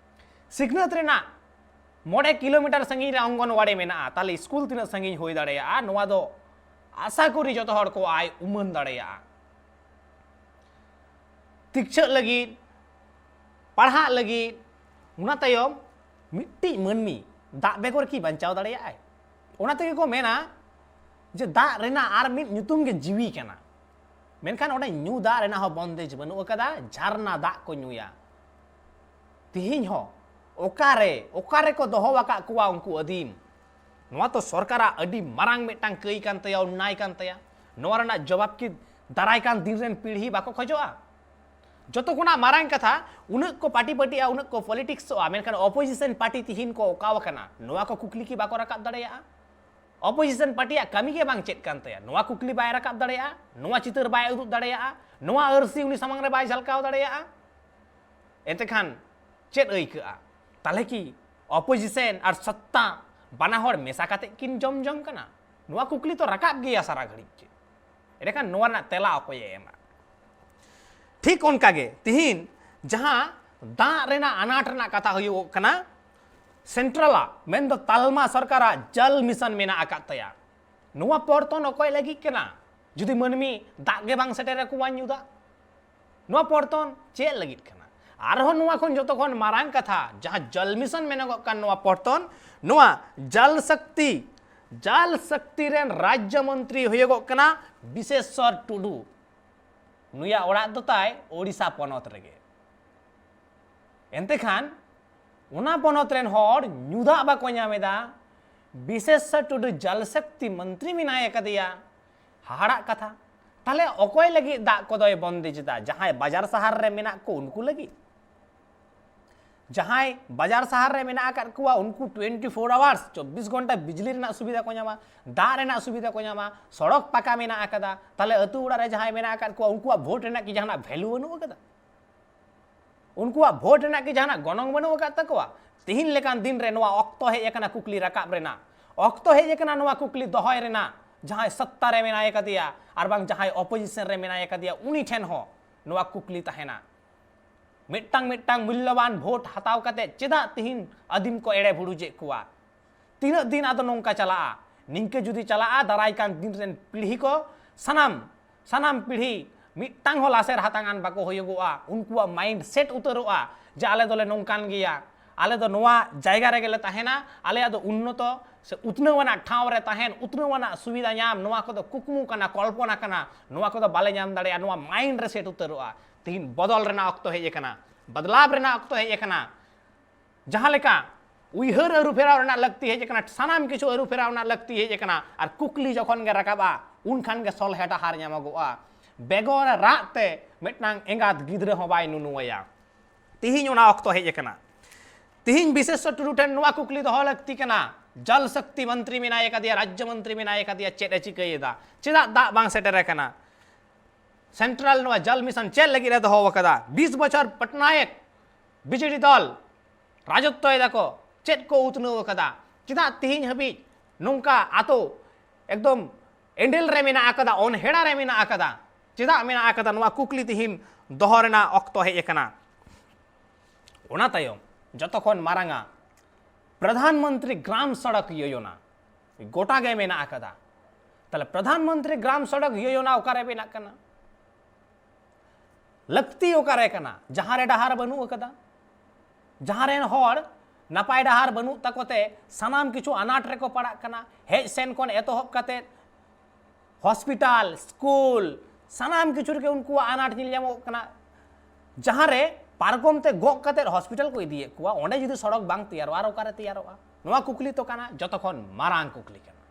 ᱥᱤᱠᱷᱱᱟᱹᱛ ᱨᱮᱱᱟᱜ ᱢᱚᱬᱮ ᱠᱤᱞᱳᱢᱤᱴᱟᱨ ᱥᱟᱺᱜᱤᱧ ᱨᱮ ᱚᱝᱜᱚᱱᱣᱟᱲᱤ ᱢᱮᱱᱟᱜᱼᱟ, ᱛᱟᱦᱞᱮ ᱥᱠᱩᱞ ᱛᱤᱱᱟᱹᱜ ᱥᱟᱺᱜᱤᱧ ᱦᱩᱭ ᱫᱟᱲᱮᱭᱟᱜᱼᱟ? ᱱᱚᱣᱟ ᱫᱚ ᱟᱥᱟ ᱠᱚᱨᱤ ᱡᱚᱛᱚ ᱦᱚᱲ ᱠᱚ ᱟᱭ ᱩᱢᱟᱹᱱ ᱫᱟᱲᱮᱭᱟᱜᱼᱟ᱾ ᱛᱤᱠᱪᱷᱟᱹᱜ ᱞᱟᱹᱜᱤᱫ, ᱯᱟᱲᱦᱟᱜ ᱞᱟᱹᱜᱤᱫ, ᱚᱱᱟ ᱛᱟᱭᱚᱢ ᱢᱤᱫᱴᱤᱡ ᱢᱟᱹᱱᱢᱤ ᱫᱟᱜ ᱵᱮᱜᱚᱨ ᱠᱤ ᱵᱟᱧᱪᱟᱣ ᱫᱟᱲᱮᱭᱟᱜᱼᱟᱭ? ᱚᱱᱟ ᱛᱮᱜᱮ ᱠᱚ ᱢᱮᱱᱟ ᱡᱮ ᱫᱟᱜ ᱨᱮᱱᱟᱜ ᱟᱨ ᱢᱤᱫ ᱧᱩᱛᱩᱢ ᱜᱮ ᱡᱤᱣᱤ ᱠᱟᱱᱟ᱾ ᱢᱮᱱᱠᱷᱟᱱ ᱚᱸᱰᱮ ᱧᱩ ᱫᱟᱜ ᱨᱮᱱᱟᱜ ᱦᱚᱸ ᱵᱚᱱᱫᱮᱡᱽ ᱵᱟᱹᱱᱩᱜ ᱟᱠᱟᱫᱟ, ᱡᱷᱟᱨᱱᱟ ᱫᱟᱜ ᱠᱚ ᱧᱩᱭᱟ᱾ ᱛᱤᱦᱤᱧ ᱦᱚᱸ ᱚᱠᱟᱨᱮ, ᱚᱠᱟᱨᱮ ᱠᱚ ᱫᱚᱦᱚ ᱟᱠᱟᱫ ᱠᱚᱣᱟ ᱩᱱᱠᱩ ᱟᱹᱫᱤᱢ? ᱱᱚᱣᱟ ᱛᱚ ᱥᱚᱨᱠᱟᱨᱟᱜ ᱟᱹᱰᱤ ᱢᱟᱨᱟᱝ ᱢᱤᱫᱴᱟᱝ ᱠᱟᱹᱭ ᱠᱟᱱ ᱛᱟᱭᱟ, ᱚᱱᱱᱟᱭ ᱠᱟᱱ ᱛᱟᱭᱟ᱾ ᱱᱚᱣᱟ ᱨᱮᱱᱟᱜ ᱡᱚᱵᱟᱵ ᱠᱤ ᱫᱟᱨᱟᱭ ᱠᱟᱱ ᱫᱤᱱ ᱨᱮᱱ ᱯᱤᱲᱦᱤ ᱵᱟᱠᱚ ᱠᱷᱚᱡᱚᱜᱼᱟ? ᱡᱚᱛᱚ ᱠᱷᱚᱱᱟᱜ ᱢᱟᱨᱟᱝ ᱠᱟᱛᱷᱟ, ᱩᱱᱟᱹᱜ ᱠᱚ ᱯᱟᱨᱴᱤ ᱯᱟᱹᱴᱤᱜᱼᱟ, ᱩᱱᱟᱹᱜ ᱠᱚ ᱯᱚᱞᱤᱴᱤᱠᱥᱚᱜᱼᱟ, ᱢᱮᱱᱠᱷᱟᱱ ᱚᱯᱳᱡᱤᱥᱚᱱ ᱯᱟᱨᱴᱤ ᱛᱤᱦᱤᱧ ᱠᱚ ᱚᱠᱟᱣ ᱟᱠᱟᱱᱟ, ᱱᱚᱣᱟ ᱠᱚ ᱠᱩᱠᱞᱤ ᱠᱤ ᱵᱟᱠᱚ ᱨᱟᱠᱟᱵ ᱫᱟᱲᱮᱭᱟᱜᱼᱟ? ᱚᱯᱳᱡᱤᱥᱚᱱ ᱯᱟᱨᱴᱤᱭᱟᱜ ᱠᱟᱹᱢᱤ ᱜᱮ ᱵᱟᱝ ᱪᱮᱫ ᱠᱟᱱ ᱛᱟᱭᱟ, ᱱᱚᱣᱟ ᱠᱩᱠᱞᱤ ᱵᱟᱭ ᱨᱟᱠᱟᱵ ᱫᱟᱲᱮᱭᱟᱜᱼᱟ, ᱱᱚᱣᱟ ᱪᱤᱛᱟᱹᱨ ᱵᱟᱭ ᱩᱫᱩᱜ ᱫᱟᱲᱮᱭᱟᱜᱼᱟ, ᱱᱚᱣᱟ ᱟᱹᱨᱥᱤ ᱩᱱᱤ ᱥᱟᱢᱟᱝ ᱨᱮ ᱵᱟᱭ ᱡᱷᱟᱞᱠᱟᱣ ᱫᱟᱲᱮᱭᱟᱜᱼᱟ᱾ ᱮᱱᱛᱮ ᱠᱷᱟᱱ ᱪᱮᱫ ᱟᱹᱭᱠᱟᱹᱜᱼᱟ? ᱛᱟᱦᱞᱮ ᱠᱤ ᱚᱯᱳᱡᱤᱥᱚᱱ ᱟᱨ ᱥᱚᱛᱛᱟ ᱵᱟᱱᱟ ᱦᱚᱲ ᱢᱮᱥᱟ ᱠᱟᱛᱮ ᱠᱤᱱ ᱡᱚᱢ ᱡᱚᱝ ᱠᱟᱱᱟ? ᱱᱚᱣᱟ ᱠᱩᱠᱞᱤ ᱛᱚ ᱨᱟᱠᱟᱵ ᱜᱮᱭᱟ ᱥᱟᱨᱟ ᱜᱷᱟᱹᱲᱤᱡ ᱜᱮ᱾ ᱮᱸᱰᱮᱠᱷᱟᱱ ᱱᱚᱣᱟ ᱨᱮᱱᱟᱜ ᱛᱮᱞᱟ ᱚᱠᱚᱭᱮ ᱮᱢᱟ? ᱴᱷᱤᱠ ᱚᱱᱠᱟ ᱜᱮ ᱛᱤᱦᱤᱧ ᱡᱟᱦᱟᱸ ᱫᱟᱜ ᱨᱮᱱᱟᱜ ᱟᱱᱟᱴ ᱨᱮᱱᱟᱜ ᱠᱟᱛᱷᱟ ᱦᱩᱭᱩᱜᱚᱜ ᱠᱟᱱᱟ, ᱥᱮᱱᱴᱨᱟᱞᱟᱜ ᱢᱮᱱᱫᱚ ᱛᱟᱞᱢᱟ ᱥᱚᱨᱠᱟᱨᱟᱜ ᱡᱚᱞ ᱢᱤᱥᱚᱱ ᱢᱮᱱᱟᱜ ᱟᱠᱟᱫ ᱛᱟᱭᱟ᱾ ᱱᱚᱣᱟ ᱯᱚᱨᱛᱚᱱ ᱚᱠᱚᱭ ᱞᱟᱹᱜᱤᱫ ᱠᱟᱱᱟ? ᱡᱩᱫᱤ ᱢᱟᱹᱱᱢᱤ ᱫᱟᱜ ᱜᱮ ᱵᱟᱝ ᱥᱮᱴᱮᱨ ᱟᱠᱚᱣᱟ ᱧᱩ ᱫᱟᱜ, ᱱᱚᱣᱟ ᱯᱚᱨᱛᱚᱱ ᱪᱮᱫ ᱞᱟᱹᱜᱤᱫ ᱠᱟᱱᱟ? ᱟᱨᱦᱚᱸ ᱱᱚᱣᱟ ᱠᱷᱚᱱ ᱡᱚᱛᱚ ᱠᱷᱚᱱ ᱢᱟᱨᱟᱝ ᱠᱟᱛᱷᱟ, ᱡᱟᱦᱟᱸ ᱡᱚᱞ ᱢᱤᱥᱚᱱ ᱢᱮᱱᱚᱜᱚᱜ ᱠᱟᱱ ᱱᱚᱣᱟ ᱯᱚᱨᱛᱚᱱ, ᱱᱚᱣᱟ ᱡᱚᱞ ᱥᱚᱠᱛᱤ, ᱡᱚᱞ ᱥᱚᱠᱛᱤ ᱨᱮᱱ ᱨᱟᱡᱽᱡᱚ ᱢᱚᱱᱛᱨᱤ ᱦᱩᱭᱩᱜᱚᱜ ᱠᱟᱱᱟ ᱵᱤᱥᱮᱥᱥᱚᱨ ᱴᱩᱰᱩ᱾ ᱱᱩᱭᱟᱜ ᱚᱲᱟᱜ ᱫᱚ ᱛᱟᱭ ᱳᱰᱤᱥᱟ ᱯᱚᱱᱚᱛ ᱨᱮᱜᱮ᱾ ᱮᱱᱛᱮ ᱠᱷᱟᱱ ᱚᱱᱟ ᱯᱚᱱᱚᱛ ᱨᱮᱱ ᱦᱚᱲ ᱧᱩ ᱫᱟᱜ ᱵᱟᱠᱚ ᱧᱟᱢ ᱮᱫᱟ, ᱵᱤᱥᱮᱥᱥᱚᱨ ᱴᱩᱰᱩ ᱡᱚᱞ ᱥᱚᱠᱛᱤ ᱢᱚᱱᱛᱨᱤ ᱢᱮᱱᱟᱭ ᱟᱠᱟᱫᱮᱭᱟ᱾ ᱦᱟᱦᱟᱲᱟᱜ ᱠᱟᱛᱷᱟ᱾ ᱛᱟᱦᱞᱮ ᱚᱠᱚᱭ ᱞᱟᱹᱜᱤᱫ ᱫᱟᱜ ᱠᱚᱫᱚᱭ ᱵᱚᱱᱫᱮᱡ ᱮᱫᱟ? ᱡᱟᱦᱟᱸᱭ ᱵᱟᱡᱟᱨ ᱥᱟᱦᱟᱨ ᱨᱮ ᱢᱮᱱᱟᱜ ᱠᱚ ᱩᱱᱠᱩ ᱞᱟᱹᱜᱤᱫ? ᱡᱟᱦᱟᱸᱭ ᱵᱟᱡᱟᱨ ᱥᱟᱦᱟᱨ ᱨᱮ ᱢᱮᱱᱟᱜ ᱟᱠᱟᱫ ᱠᱚᱣᱟ ᱩᱱᱠᱩ ᱴᱩᱭᱮᱱᱴᱤ ᱯᱷᱳᱨ ᱟᱣᱟᱨᱥ, ᱪᱚᱵᱵᱤᱥ ᱜᱷᱚᱱᱴᱟ ᱵᱤᱡᱽᱞᱤ ᱨᱮᱱᱟᱜ ᱥᱩᱵᱤᱫᱷᱟ ᱠᱚ ᱧᱟᱢᱟ, ᱫᱟᱜ ᱨᱮᱱᱟᱜ ᱥᱩᱵᱤᱫᱷᱟ ᱠᱚ ᱧᱟᱢᱟ, ᱥᱚᱲᱚᱠ ᱯᱟᱠᱟ ᱢᱮᱱᱟᱜ ᱟᱠᱟᱫᱟ᱾ ᱛᱟᱦᱞᱮ ᱟᱹᱛᱩ ᱚᱲᱟᱜ ᱨᱮ ᱡᱟᱦᱟᱸᱭ ᱢᱮᱱᱟᱜ ᱟᱠᱟᱫ ᱠᱚᱣᱟ ᱩᱱᱠᱩᱣᱟᱜ ᱵᱷᱳᱴ ᱨᱮᱱᱟᱜ ᱠᱤ ᱡᱟᱦᱟᱱᱟᱜ ᱵᱷᱮᱞᱩ ᱵᱟᱹᱱᱩᱜ ᱟᱠᱟᱫᱟ? ᱩᱱᱠᱩᱣᱟᱜ ᱵᱷᱳᱴ ᱨᱮᱱᱟᱜ ᱠᱤ ᱡᱟᱦᱟᱱᱟᱜ ᱜᱚᱱᱚᱝ ᱵᱟᱹᱱᱩᱜ ᱟᱠᱟᱫ ᱛᱟᱠᱚᱣᱟ? ᱛᱤᱦᱤᱧ ᱞᱮᱠᱟᱱ ᱫᱤᱱ ᱨᱮ ᱱᱚᱣᱟ ᱚᱠᱛᱚ ᱦᱮᱡ ᱟᱠᱟᱱᱟ ᱠᱩᱠᱞᱤ ᱨᱟᱠᱟᱵ ᱨᱮᱱᱟᱜ, ᱚᱠᱛᱚ ᱦᱮᱡ ᱟᱠᱟᱱᱟ ᱱᱚᱣᱟ ᱠᱩᱠᱞᱤ ᱫᱚᱦᱚᱭ ᱨᱮᱱᱟᱜ᱾ ᱡᱟᱦᱟᱸᱭ ᱥᱚᱛᱛᱟ ᱨᱮ ᱢᱮᱱᱟᱭ ᱟᱠᱟᱫᱮᱭᱟ ᱟᱨ ᱵᱟᱝ ᱡᱟᱦᱟᱸᱭ ᱚᱯᱳᱡᱤᱥᱚᱱ ᱨᱮ ᱢᱮᱱᱟᱭ ᱟᱠᱟᱫᱮᱭᱟ, ᱩᱱᱤ ᱴᱷᱮᱱ ᱦᱚᱸ ᱱᱚᱣᱟ ᱠᱩᱠᱞᱤ ᱛᱟᱦᱮᱱᱟ᱾ ᱢᱤᱫᱴᱟᱝ ᱢᱤᱫᱴᱟᱝ ᱢᱩᱞᱞᱚᱵᱟᱱ ᱵᱷᱳᱴ ᱦᱟᱛᱟᱣ ᱠᱟᱛᱮ ᱪᱮᱫᱟᱜ ᱛᱤᱦᱤᱧ ᱟᱹᱫᱤᱢ ᱠᱚ ᱮᱲᱮ ᱵᱷᱩᱲᱩᱡᱮᱫ ᱠᱚᱣᱟ? ᱛᱤᱱᱟᱹᱜ ᱫᱤᱱ ᱟᱫᱚ ᱱᱚᱝᱠᱟ ᱪᱟᱞᱟᱜᱼᱟ? ᱱᱤᱝᱠᱟᱹ ᱡᱩᱫᱤ ᱪᱟᱞᱟᱜᱼᱟ, ᱫᱟᱨᱟᱭ ᱠᱟᱱ ᱫᱤᱱ ᱨᱮᱱ ᱯᱤᱲᱦᱤ ᱠᱚ, ᱥᱟᱱᱟᱢ, ᱥᱟᱱᱟᱢ ᱯᱤᱲᱦᱤ ᱢᱤᱫᱴᱟᱝ ᱦᱚᱸ ᱞᱟᱥᱮᱨ ᱦᱟᱛᱟᱝᱟᱱ ᱵᱟᱠᱚ ᱦᱩᱭᱩᱜᱚᱜᱼᱟ᱾ ᱩᱱᱠᱩᱣᱟᱜ ᱢᱟᱭᱤᱱᱰ ᱥᱮᱴ ᱩᱛᱟᱹᱨᱚᱜᱼᱟ ᱡᱮ ᱟᱞᱮ ᱫᱚᱞᱮ ᱱᱚᱝᱠᱟᱱ ᱜᱮᱭᱟ, ᱟᱞᱮ ᱫᱚ ᱱᱚᱣᱟ ᱡᱟᱭᱜᱟ ᱨᱮᱜᱮ ᱞᱮ ᱛᱟᱦᱮᱱᱟ, ᱟᱞᱮᱭᱟᱜ ᱫᱚ ᱩᱱᱱᱚᱛᱚ ᱥᱮ ᱩᱛᱱᱟᱹᱣ ᱟᱱᱟᱜ ᱴᱷᱟᱶ ᱨᱮ ᱛᱟᱦᱮᱱ, ᱩᱛᱱᱟᱹᱣ ᱟᱱᱟᱜ ᱥᱩᱵᱤᱫᱷᱟ ᱧᱟᱢ, ᱱᱚᱣᱟ ᱠᱚᱫᱚ ᱠᱩᱠᱢᱩ ᱠᱟᱱᱟ, ᱠᱚᱞᱯᱚᱱᱟ ᱠᱟᱱᱟ, ᱱᱚᱣᱟ ᱠᱚᱫᱚ ᱵᱟᱞᱮ ᱧᱟᱢ ᱫᱟᱲᱮᱭᱟᱜᱼᱟ᱾ ᱱᱚᱣᱟ ᱢᱟᱭᱤᱱᱰ ᱨᱮ ᱥᱮᱴ ᱩᱛᱟᱹᱨᱚᱜᱼᱟ᱾ ᱛᱤᱦᱤᱧ ᱵᱚᱫᱚᱞ ᱨᱮᱱᱟᱜ ᱚᱠᱛᱚ ᱦᱮᱡ ᱟᱠᱟᱱᱟ, ᱵᱟᱫᱞᱟᱣ ᱨᱮᱱᱟᱜ ᱚᱠᱛᱚ ᱦᱮᱡ ᱟᱠᱟᱱᱟ᱾ ᱡᱟᱦᱟᱸ ᱞᱮᱠᱟ ᱩᱭᱦᱟᱹᱨ ᱟᱹᱨᱩ ᱯᱷᱮᱨᱟᱣ ᱨᱮᱱᱟᱜ ᱞᱟᱹᱠᱛᱤ ᱦᱮᱡ ᱟᱠᱟᱱᱟ, ᱥᱟᱱᱟᱢ ᱠᱤᱪᱷᱩ ᱟᱹᱨᱩ ᱯᱷᱮᱨᱟᱣ ᱨᱮᱱᱟᱜ ᱞᱟᱹᱠᱛᱤ ᱦᱮᱡ ᱟᱠᱟᱱᱟ, ᱟᱨ ᱠᱩᱠᱞᱤ ᱡᱚᱠᱷᱚᱱ ᱜᱮ ᱨᱟᱠᱟᱵᱼᱟ, ᱩᱱ ᱠᱷᱟᱱ ᱜᱮ ᱥᱚᱞᱦᱮ ᱰᱟᱦᱟᱨ ᱧᱟᱢᱚᱜᱚᱜᱼᱟ᱾ ᱵᱮᱜᱚᱨ ᱨᱟᱜ ᱛᱮ ᱢᱤᱫᱴᱟᱝ ᱮᱸᱜᱟᱛ ᱜᱤᱫᱽᱨᱟᱹ ᱦᱚᱸ ᱵᱟᱭ ᱱᱩᱱᱩᱣᱟᱭᱟ᱾ ᱛᱤᱦᱤᱧ ᱚᱱᱟ ᱚᱠᱛᱚ ᱦᱮᱡ ᱟᱠᱟᱱᱟ᱾ ᱛᱤᱦᱤᱧ ᱵᱤᱥᱮᱥᱥᱚ ᱴᱩᱰᱩ ᱴᱷᱮᱱ ᱱᱚᱣᱟ ᱠᱩᱠᱞᱤ ᱫᱚᱦᱚ ᱞᱟᱹᱠᱛᱤ ᱠᱟᱱᱟ, ᱡᱚᱞ ᱥᱚᱠᱛᱤ ᱢᱚᱱᱛᱨᱤ ᱢᱮᱱᱟᱭ ᱟᱠᱟᱫᱮᱭᱟ, ᱨᱟᱡᱽᱡᱚ ᱢᱚᱱᱛᱨᱤ ᱢᱮᱱᱟᱭ ᱟᱠᱟᱫᱮᱭᱟ, ᱪᱮᱫ ᱮ ᱪᱤᱠᱟᱹᱭᱮᱫᱟ? ᱪᱮᱫᱟᱜ ᱫᱟᱜ ᱵᱟᱝ ᱥᱮᱴᱮᱨ ᱟᱠᱟᱱᱟ? ᱥᱮᱱᱴᱨᱟᱞ ᱱᱚᱣᱟ ᱡᱚᱞ ᱢᱤᱥᱚᱱ ᱪᱮᱫ ᱞᱟᱹᱜᱤᱫ ᱮ ᱫᱚᱦᱚ ᱟᱠᱟᱫᱟ? ᱵᱤᱥ ᱵᱚᱪᱷᱚᱨ ᱯᱟᱴᱱᱟᱭᱮᱠ ᱵᱤᱡᱮᱰᱤ ᱫᱚᱞ ᱨᱟᱡᱚᱛᱛᱚᱭ ᱫᱟᱠᱚ, ᱪᱮᱫ ᱠᱚ ᱩᱛᱱᱟᱹᱣ ᱟᱠᱟᱫᱟ? ᱪᱮᱫᱟᱜ ᱛᱤᱦᱤᱧ ᱦᱟᱹᱵᱤᱡ ᱱᱚᱝᱠᱟ ᱟᱛᱳ ᱮᱠᱫᱚᱢ ᱮᱸᱰᱮᱞ ᱨᱮ ᱢᱮᱱᱟᱜ ᱟᱠᱟᱫᱟ, ᱚᱱᱦᱮᱲᱟ ᱨᱮ ᱢᱮᱱᱟᱜ ᱟᱠᱟᱫᱟ? ᱪᱮᱫᱟᱜ ᱢᱮᱱᱟᱜ ᱟᱠᱟᱫᱟ? ᱱᱚᱣᱟ ᱠᱩᱠᱞᱤ ᱛᱤᱦᱤᱧ ᱫᱚᱦᱚ ᱨᱮᱱᱟᱜ ᱚᱠᱛᱚ ᱦᱮᱡ ᱟᱠᱟᱱᱟ᱾ ᱚᱱᱟ ᱛᱟᱭᱚᱢ ᱡᱚᱛᱚ ᱠᱷᱚᱱ ᱢᱟᱨᱟᱝᱟ ᱯᱨᱚᱫᱷᱟᱱ ᱢᱚᱱᱛᱨᱤ ᱜᱨᱟᱢ ᱥᱚᱲᱚᱠ ᱭᱳᱡᱚᱱᱟ ᱜᱚᱴᱟ ᱜᱮ ᱢᱮᱱᱟᱜ ᱟᱠᱟᱫᱟ᱾ ᱛᱟᱦᱞᱮ ᱯᱨᱚᱫᱷᱟᱱ ᱢᱚᱱᱛᱨᱤ ᱜᱨᱟᱢ ᱥᱚᱲᱚᱠ ᱭᱳᱡᱚᱱᱟ ᱚᱠᱟᱨᱮ ᱵᱮᱱᱟᱜ ᱠᱟᱱᱟ? ᱞᱟᱹᱠᱛᱤ ᱚᱠᱟᱨᱮ ᱠᱟᱱᱟ? ᱡᱟᱦᱟᱸ ᱨᱮ ᱰᱟᱦᱟᱨ ᱵᱟᱹᱱᱩᱜ ᱟᱠᱟᱫᱟ, ᱡᱟᱦᱟᱸ ᱨᱮᱱ ᱦᱚᱲ ᱱᱟᱯᱟᱭ ᱰᱟᱦᱟᱨ ᱵᱟᱹᱱᱩᱜ ᱛᱟᱠᱚ ᱛᱮ ᱥᱟᱱᱟᱢ ᱠᱤᱪᱷᱩ ᱟᱱᱟᱴ ᱨᱮᱠᱚ ᱯᱟᱲᱟᱜ ᱠᱟᱱᱟ, ᱦᱮᱡ ᱥᱮᱱ ᱠᱷᱚᱱ ᱮᱛᱚᱦᱚᱵ ᱠᱟᱛᱮ ᱦᱚᱥᱯᱤᱴᱟᱞ, ᱥᱠᱩᱞ, ᱥᱟᱱᱟᱢ ᱠᱤᱪᱷᱩ ᱨᱮᱜᱮ ᱩᱱᱠᱩᱣᱟᱜ ᱟᱱᱟᱴ ᱧᱮᱞ ᱧᱟᱢᱚᱜ ᱠᱟᱱᱟ᱾ ᱡᱟᱦᱟᱸ ᱨᱮ ᱯᱟᱨᱠᱚᱢ ᱛᱮ ᱜᱚᱜ ᱠᱟᱛᱮ ᱦᱚᱥᱯᱤᱴᱟᱞ ᱠᱚ ᱤᱫᱤᱭᱮᱫ ᱠᱚᱣᱟ, ᱚᱸᱰᱮ ᱡᱩᱫᱤ ᱥᱚᱲᱚᱠ ᱵᱟᱝ ᱛᱮᱭᱟᱨᱚᱜᱼᱟ, ᱟᱨ ᱚᱠᱟᱨᱮ ᱛᱮᱭᱟᱨᱚᱜᱼᱟ? ᱱᱚᱣᱟ ᱠᱩᱠᱞᱤ ᱛᱚ ᱠᱟᱱᱟ ᱡᱚᱛᱚ ᱠᱷᱚᱱ ᱢᱟᱨᱟᱝ ᱠᱩᱠᱞᱤ ᱠᱟᱱᱟ᱾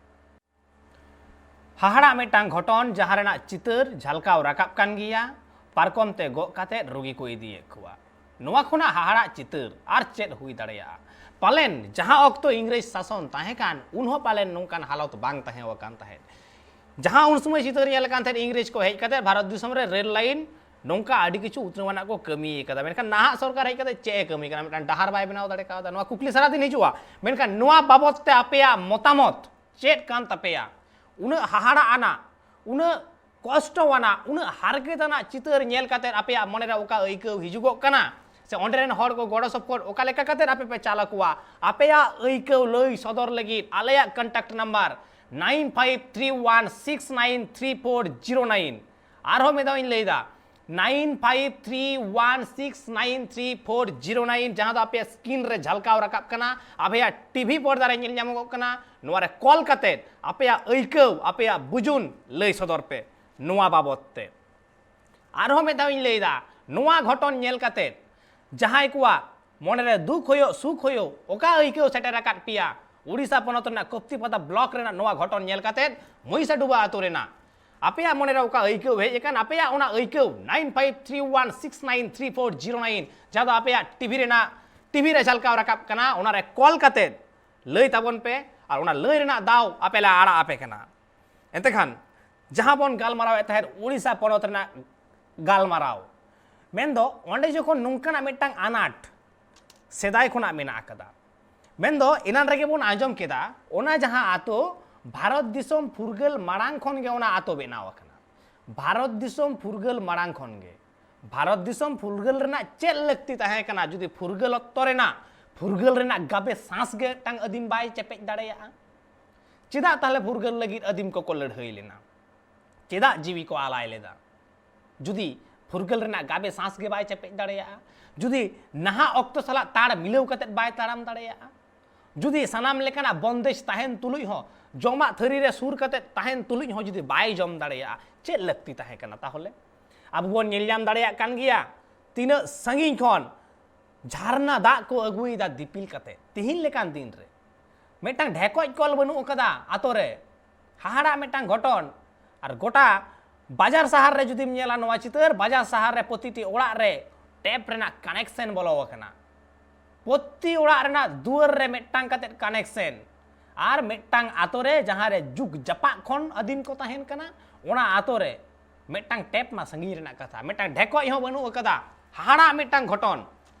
ᱦᱟᱦᱟᱲᱟᱜ ᱢᱤᱫᱴᱟᱝ ᱜᱷᱚᱴᱚᱱ, ᱡᱟᱦᱟᱸ ᱨᱮᱱᱟᱜ ᱪᱤᱛᱟᱹᱨ ᱡᱷᱟᱞᱠᱟᱣ ᱨᱟᱠᱟᱵ ᱠᱟᱱ ᱜᱮᱭᱟ, ᱯᱟᱨᱠᱚᱢ ᱛᱮ ᱜᱚᱜ ᱠᱟᱛᱮ ᱨᱩᱜᱤ ᱠᱚ ᱤᱫᱤᱭᱮᱫ ᱠᱚᱣᱟ᱾ ᱱᱚᱣᱟ ᱠᱷᱚᱱᱟᱜ ᱦᱟᱦᱟᱲᱟᱜ ᱪᱤᱛᱟᱹᱨ ᱟᱨ ᱪᱮᱫ ᱦᱩᱭ ᱫᱟᱲᱮᱭᱟᱜᱼᱟ? ᱯᱟᱞᱮᱱ ᱡᱟᱦᱟᱸ ᱚᱠᱛᱚ ᱤᱝᱨᱮᱡᱽ ᱥᱟᱥᱚᱱ ᱛᱟᱦᱮᱸ ᱠᱟᱱ, ᱩᱱᱦᱚᱸ ᱯᱟᱞᱮᱱ ᱱᱚᱝᱠᱟᱱ ᱦᱟᱞᱚᱛ ᱵᱟᱝ ᱛᱟᱦᱮᱸ ᱟᱠᱟᱱ ᱛᱟᱦᱮᱸᱫ᱾ ᱡᱟᱦᱟᱸ ᱩᱱ ᱥᱚᱢᱚᱭ ᱪᱤᱛᱟᱹᱨ ᱧᱮᱞ ᱟᱠᱟᱱ ᱛᱟᱦᱮᱸᱫ, ᱤᱝᱨᱮᱡᱽ ᱠᱚ ᱦᱮᱡ ᱠᱟᱛᱮ ᱵᱷᱟᱨᱚᱛ ᱫᱤᱥᱚᱢ ᱨᱮ ᱨᱮᱞ ᱞᱟᱭᱤᱱ ᱱᱚᱝᱠᱟ ᱟᱹᱰᱤ ᱠᱤᱪᱷᱩ ᱩᱛᱱᱟᱹᱣ ᱟᱱᱟᱜ ᱠᱚ ᱠᱟᱹᱢᱤ ᱟᱠᱟᱫᱟ, ᱢᱮᱱᱠᱷᱟᱱ ᱱᱟᱦᱟᱜ ᱥᱚᱨᱠᱟᱨ ᱦᱮᱡ ᱠᱟᱛᱮ ᱪᱮᱫ ᱮ ᱠᱟᱹᱢᱤ ᱠᱟᱱᱟ? ᱢᱤᱫᱴᱟᱝ ᱰᱟᱦᱟᱨ ᱵᱟᱭ ᱵᱮᱱᱟᱣ ᱫᱟᱲᱮ ᱠᱟᱣᱫᱟ᱾ ᱱᱚᱣᱟ ᱠᱩᱠᱞᱤ ᱥᱟᱨᱟᱫᱤᱱ ᱦᱤᱡᱩᱜᱼᱟ, ᱢᱮᱱᱠᱷᱟᱱ ᱱᱚᱣᱟ ᱵᱟᱵᱚᱛ ᱛᱮ ᱟᱯᱮᱭᱟᱜ ᱢᱚᱛᱟᱢᱚᱛ ᱪᱮᱫ ᱠᱟᱱ ᱛᱟᱯᱮᱭᱟ? ᱩᱱᱟᱹᱜ ᱦᱟᱦᱟᱲᱟᱜ ᱟᱱᱟᱜ, ᱩᱱᱟᱹᱜ ᱠᱚᱥᱴᱚ ᱟᱱᱟᱜ, ᱩᱱᱟᱹᱜ ᱦᱟᱨᱠᱮᱛ ᱟᱱᱟᱜ ᱪᱤᱛᱟᱹᱨ ᱧᱮᱞ ᱠᱟᱛᱮ ᱟᱯᱮᱭᱟᱜ ᱢᱚᱱᱮᱨᱮ ᱚᱠᱟ ᱟᱹᱭᱠᱟᱹᱣ ᱦᱤᱡᱩᱜᱚᱜ ᱠᱟᱱᱟ? ᱥᱮ ᱚᱸᱰᱮ ᱨᱮᱱ ᱦᱚᱲ ᱠᱚ ᱜᱚᱲᱚ ᱥᱚᱯᱚᱦᱚᱫ ᱚᱠᱟ ᱞᱮᱠᱟ ᱠᱟᱛᱮ ᱟᱯᱮ ᱯᱮ ᱪᱟᱞ ᱟᱠᱚᱣᱟ? ᱟᱯᱮᱭᱟᱜ ᱟᱹᱭᱠᱟᱹᱣ ᱞᱟᱹᱭ ᱥᱚᱫᱚᱨ ᱞᱟᱹᱜᱤᱫ ᱟᱞᱮᱭᱟᱜ contact number nine five three one six nine three four zero nine᱾ ᱟᱨᱦᱚᱸ ᱢᱤᱫ ᱫᱷᱟᱣ ᱤᱧ ᱞᱟᱹᱭᱫᱟ, nine five three one six nine three four zero nine, ᱡᱟᱦᱟᱸ ᱫᱚ ᱟᱯᱮᱭᱟᱜ screen ᱨᱮ ᱡᱷᱟᱞᱠᱟᱣ ᱨᱟᱠᱟᱵ ᱠᱟᱱᱟ, ᱟᱯᱮᱭᱟᱜ TV ᱯᱚᱨᱫᱟ ᱨᱮ ᱧᱮᱞ ᱧᱟᱢᱚᱜᱚᱜ ᱠᱟᱱᱟ᱾ ᱱᱚᱣᱟ ᱨᱮ ᱠᱚᱞ ᱠᱟᱛᱮ ᱟᱯᱮᱭᱟᱜ ᱟᱹᱭᱠᱟᱹᱣ, ᱟᱯᱮᱭᱟᱜ ᱵᱩᱡᱩᱱ ᱞᱟᱹᱭ ᱥᱚᱫᱚᱨ ᱯᱮ ᱱᱚᱣᱟ ᱵᱟᱵᱚᱛ ᱛᱮ᱾ ᱟᱨᱦᱚᱸ ᱢᱤᱫ ᱫᱷᱟᱣ ᱤᱧ ᱞᱟᱹᱭᱫᱟ, ᱱᱚᱣᱟ ᱜᱷᱚᱴᱚᱱ ᱧᱮᱞ ᱠᱟᱛᱮ ᱡᱟᱦᱟᱸᱭ ᱠᱚᱣᱟᱜ ᱢᱚᱱᱮᱨᱮ ᱫᱩᱠ ᱦᱩᱭᱩᱜ, ᱥᱩᱠ ᱦᱩᱭᱩᱜ, ᱚᱠᱟ ᱟᱹᱭᱠᱟᱹᱣ ᱥᱮᱴᱮᱨ ᱟᱠᱟᱫ ᱯᱮᱭᱟ ᱩᱲᱤᱥᱥᱟ ᱯᱚᱱᱚᱛ ᱨᱮᱱᱟᱜ ᱠᱚᱯᱛᱤᱯᱟᱫᱟ ᱵᱞᱚᱠ ᱨᱮᱱᱟᱜ ᱱᱚᱣᱟ ᱜᱷᱚᱴᱚᱱ ᱧᱮᱞ ᱠᱟᱛᱮ, ᱢᱚᱭᱤᱥᱟᱰᱩᱵᱟ ᱟᱛᱳ ᱨᱮᱱᱟᱜ ᱟᱯᱮᱭᱟᱜ ᱢᱚᱱᱮᱨᱮ ᱚᱠᱟ ᱟᱹᱭᱠᱟᱹᱣ ᱦᱮᱡ ᱟᱠᱟᱱ, ᱟᱯᱮᱭᱟᱜ ᱚᱱᱟ ᱟᱹᱭᱠᱟᱹᱣ nine five three one six nine three four zero nine, ᱡᱟᱦᱟᱸ ᱫᱚ ᱟᱯᱮᱭᱟᱜ ᱴᱤᱵᱷᱤ ᱨᱮᱱᱟᱜ, ᱴᱤᱵᱷᱤ ᱨᱮ ᱡᱷᱟᱞᱠᱟᱣ ᱨᱟᱠᱟᱵ ᱠᱟᱱᱟ, ᱚᱱᱟᱨᱮ ᱠᱚᱞ ᱠᱟᱛᱮ ᱞᱟᱹᱭ ᱛᱟᱵᱚᱱ ᱯᱮ, ᱟᱨ ᱚᱱᱟ ᱞᱟᱹᱭ ᱨᱮᱱᱟᱜ ᱫᱟᱣ ᱟᱯᱮ ᱞᱮ ᱟᱲᱟᱜ ᱟᱯᱮ ᱠᱟᱱᱟ᱾ ᱮᱱᱛᱮ ᱠᱷᱟᱱ, ᱡᱟᱦᱟᱸ ᱵᱚᱱ ᱜᱟᱞᱢᱟᱨᱟᱣᱮᱫ ᱛᱟᱦᱮᱸᱫ ᱳᱰᱤᱥᱟ ᱯᱚᱱᱚᱛ ᱨᱮᱱᱟᱜ ᱜᱟᱞᱢᱟᱨᱟᱣ, ᱢᱮᱱᱫᱚ ᱚᱸᱰᱮ ᱡᱚᱠᱷᱚᱱ ᱱᱚᱝᱠᱟᱱᱟᱜ ᱢᱤᱫᱴᱟᱝ ᱟᱱᱟᱴ ᱥᱮᱫᱟᱭ ᱠᱷᱚᱱᱟᱜ ᱢᱮᱱᱟᱜ ᱟᱠᱟᱫᱟ, ᱢᱮᱱᱫᱚ ᱮᱱᱟᱱ ᱨᱮᱜᱮ ᱵᱚᱱ ᱟᱸᱡᱚᱢ ᱠᱮᱫᱟ, ᱚᱱᱟ ᱡᱟᱦᱟᱸ ᱟᱛᱳ ᱵᱷᱟᱨᱚᱛ ᱫᱤᱥᱚᱢ ᱯᱷᱩᱨᱜᱟᱹᱞ ᱢᱟᱲᱟᱝ ᱠᱷᱚᱱ ᱜᱮ ᱚᱱᱟ ᱟᱛᱳ ᱵᱮᱱᱟᱣ ᱟᱠᱟᱱᱟ᱾ ᱵᱷᱟᱨᱚᱛ ᱫᱤᱥᱚᱢ ᱯᱷᱩᱨᱜᱟᱹᱞ ᱢᱟᱲᱟᱝ ᱠᱷᱚᱱ ᱜᱮ᱾ ᱵᱷᱟᱨᱚᱛ ᱫᱤᱥᱚᱢ ᱯᱷᱩᱨᱜᱟᱹᱞ ᱨᱮᱱᱟᱜ ᱪᱮᱫ ᱞᱟᱹᱠᱛᱤ ᱛᱟᱦᱮᱸ ᱠᱟᱱᱟ, ᱡᱩᱫᱤ ᱯᱷᱩᱨᱜᱟᱹᱞ ᱚᱠᱛᱚ ᱨᱮᱱᱟᱜ ᱯᱷᱩᱨᱜᱟᱹᱞ ᱨᱮᱱᱟᱜ ᱜᱟᱵᱮ ᱥᱟᱸᱥ ᱜᱮ ᱢᱤᱫᱴᱟᱝ ᱟᱹᱫᱤᱢ ᱵᱟᱭ ᱪᱮᱯᱮᱡ ᱫᱟᱲᱮᱭᱟᱜᱼᱟ? ᱪᱮᱫᱟᱜ ᱛᱟᱦᱞᱮ ᱯᱷᱩᱨᱜᱟᱹᱞ ᱞᱟᱹᱜᱤᱫ ᱟᱹᱫᱤᱢ ᱠᱚᱠᱚ ᱞᱟᱹᱲᱦᱟᱹᱭ ᱞᱮᱱᱟ? ᱪᱮᱫᱟᱜ ᱡᱤᱣᱤ ᱠᱚ ᱟᱞᱟᱭ ᱞᱮᱫᱟ? ᱡᱩᱫᱤ ᱯᱷᱩᱨᱜᱟᱹᱞ ᱨᱮᱱᱟᱜ ᱜᱟᱵᱮ ᱥᱟᱸᱥ ᱜᱮ ᱵᱟᱭ ᱪᱮᱯᱮᱡ ᱫᱟᱲᱮᱭᱟᱜᱼᱟ, ᱡᱩᱫᱤ ᱱᱟᱦᱟᱜ ᱚᱠᱛᱚ ᱥᱟᱞᱟᱜ ᱛᱟᱲ ᱢᱤᱞᱟᱹᱣ ᱠᱟᱛᱮ ᱵᱟᱭ ᱛᱟᱲᱟᱢ ᱫᱟᱲᱮᱭᱟᱜᱼᱟ, ᱡᱩᱫᱤ ᱥᱟᱱᱟᱢ ᱞᱮᱠᱟᱱᱟᱜ ᱵᱚᱱᱫᱮᱡᱽ ᱛᱟᱦᱮᱱ ᱛᱩᱞᱩᱡ ᱦᱚᱸ, ᱡᱚᱢᱟᱜ ᱛᱷᱟᱹᱨᱤ ᱨᱮ ᱥᱩᱨ ᱠᱟᱛᱮ ᱛᱟᱦᱮᱱ ᱛᱩᱞᱩᱡ ᱦᱚᱸ ᱡᱩᱫᱤ ᱵᱟᱭ ᱡᱚᱢ ᱫᱟᱲᱮᱭᱟᱜᱼᱟ, ᱪᱮᱫ ᱞᱟᱹᱠᱛᱤ ᱛᱟᱦᱮᱸ ᱠᱟᱱᱟ ᱛᱟᱦᱚᱞᱮ? ᱟᱵᱚ ᱵᱚᱱ ᱧᱮᱞ ᱧᱟᱢ ᱫᱟᱲᱮᱭᱟᱜ ᱠᱟᱱ ᱜᱮᱭᱟ, ᱛᱤᱱᱟᱹᱜ ᱥᱟᱺᱜᱤᱧ ᱠᱷᱚᱱ ᱡᱷᱟᱨᱱᱟ ᱫᱟᱜ ᱠᱚ ᱟᱹᱜᱩᱭᱮᱫᱟ ᱫᱤᱯᱤᱞ ᱠᱟᱛᱮ᱾ ᱛᱤᱦᱤᱧ ᱞᱮᱠᱟᱱ ᱫᱤᱱ ᱨᱮ ᱢᱤᱫᱴᱟᱝ ᱰᱷᱮᱠᱚᱡ ᱠᱚᱞ ᱵᱟᱹᱱᱩᱜ ᱟᱠᱟᱫᱟ ᱟᱛᱳ ᱨᱮ, ᱦᱟᱦᱟᱲᱟᱜ ᱢᱤᱫᱴᱟᱝ ᱜᱷᱚᱴᱚᱱ᱾ ᱟᱨ ᱜᱚᱴᱟ ᱵᱟᱡᱟᱨ ᱥᱟᱦᱟᱨ ᱨᱮ ᱡᱩᱫᱤᱢ ᱧᱮᱞᱟ ᱱᱚᱣᱟ ᱪᱤᱛᱟᱹᱨ, ᱵᱟᱡᱟᱨ ᱥᱟᱦᱟᱨ ᱨᱮ ᱯᱨᱚᱛᱤᱴᱤ ᱚᱲᱟᱜ ᱨᱮ ᱴᱮᱯ ᱨᱮᱱᱟᱜ ᱠᱟᱱᱮᱠᱥᱮᱱ ᱵᱚᱞᱚ ᱟᱠᱟᱱᱟ᱾ ᱯᱨᱚᱛᱤ ᱚᱲᱟᱜ ᱨᱮᱱᱟᱜ ᱫᱩᱣᱟᱹᱨ ᱨᱮ ᱢᱤᱫᱴᱟᱝ ᱠᱟᱛᱮ ᱠᱟᱱᱮᱠᱥᱮᱱ᱾ ᱟᱨ ᱢᱤᱫᱴᱟᱝ ᱟᱛᱳ ᱨᱮ ᱡᱟᱦᱟᱸ ᱨᱮ ᱡᱩᱜᱽ ᱡᱟᱯᱟᱜ ᱠᱷᱚᱱ ᱟᱹᱫᱤᱢ ᱠᱚ ᱛᱟᱦᱮᱱ ᱠᱟᱱᱟ, ᱚᱱᱟ ᱟᱛᱳ ᱨᱮ ᱢᱤᱫᱴᱟᱝ ᱴᱮᱯ ᱢᱟ ᱥᱟᱺᱜᱤᱧ ᱨᱮᱱᱟᱜ ᱠᱟᱛᱷᱟ, ᱢᱤᱫᱴᱟᱝ ᱰᱷᱮᱠᱚᱡ ᱦᱚᱸ ᱵᱟᱹᱱᱩᱜ ᱟᱠᱟᱫᱟ᱾ ᱦᱟᱦᱟᱲᱟᱜ ᱢᱤᱫᱴᱟᱝ ᱜᱷᱚᱴᱚᱱ᱾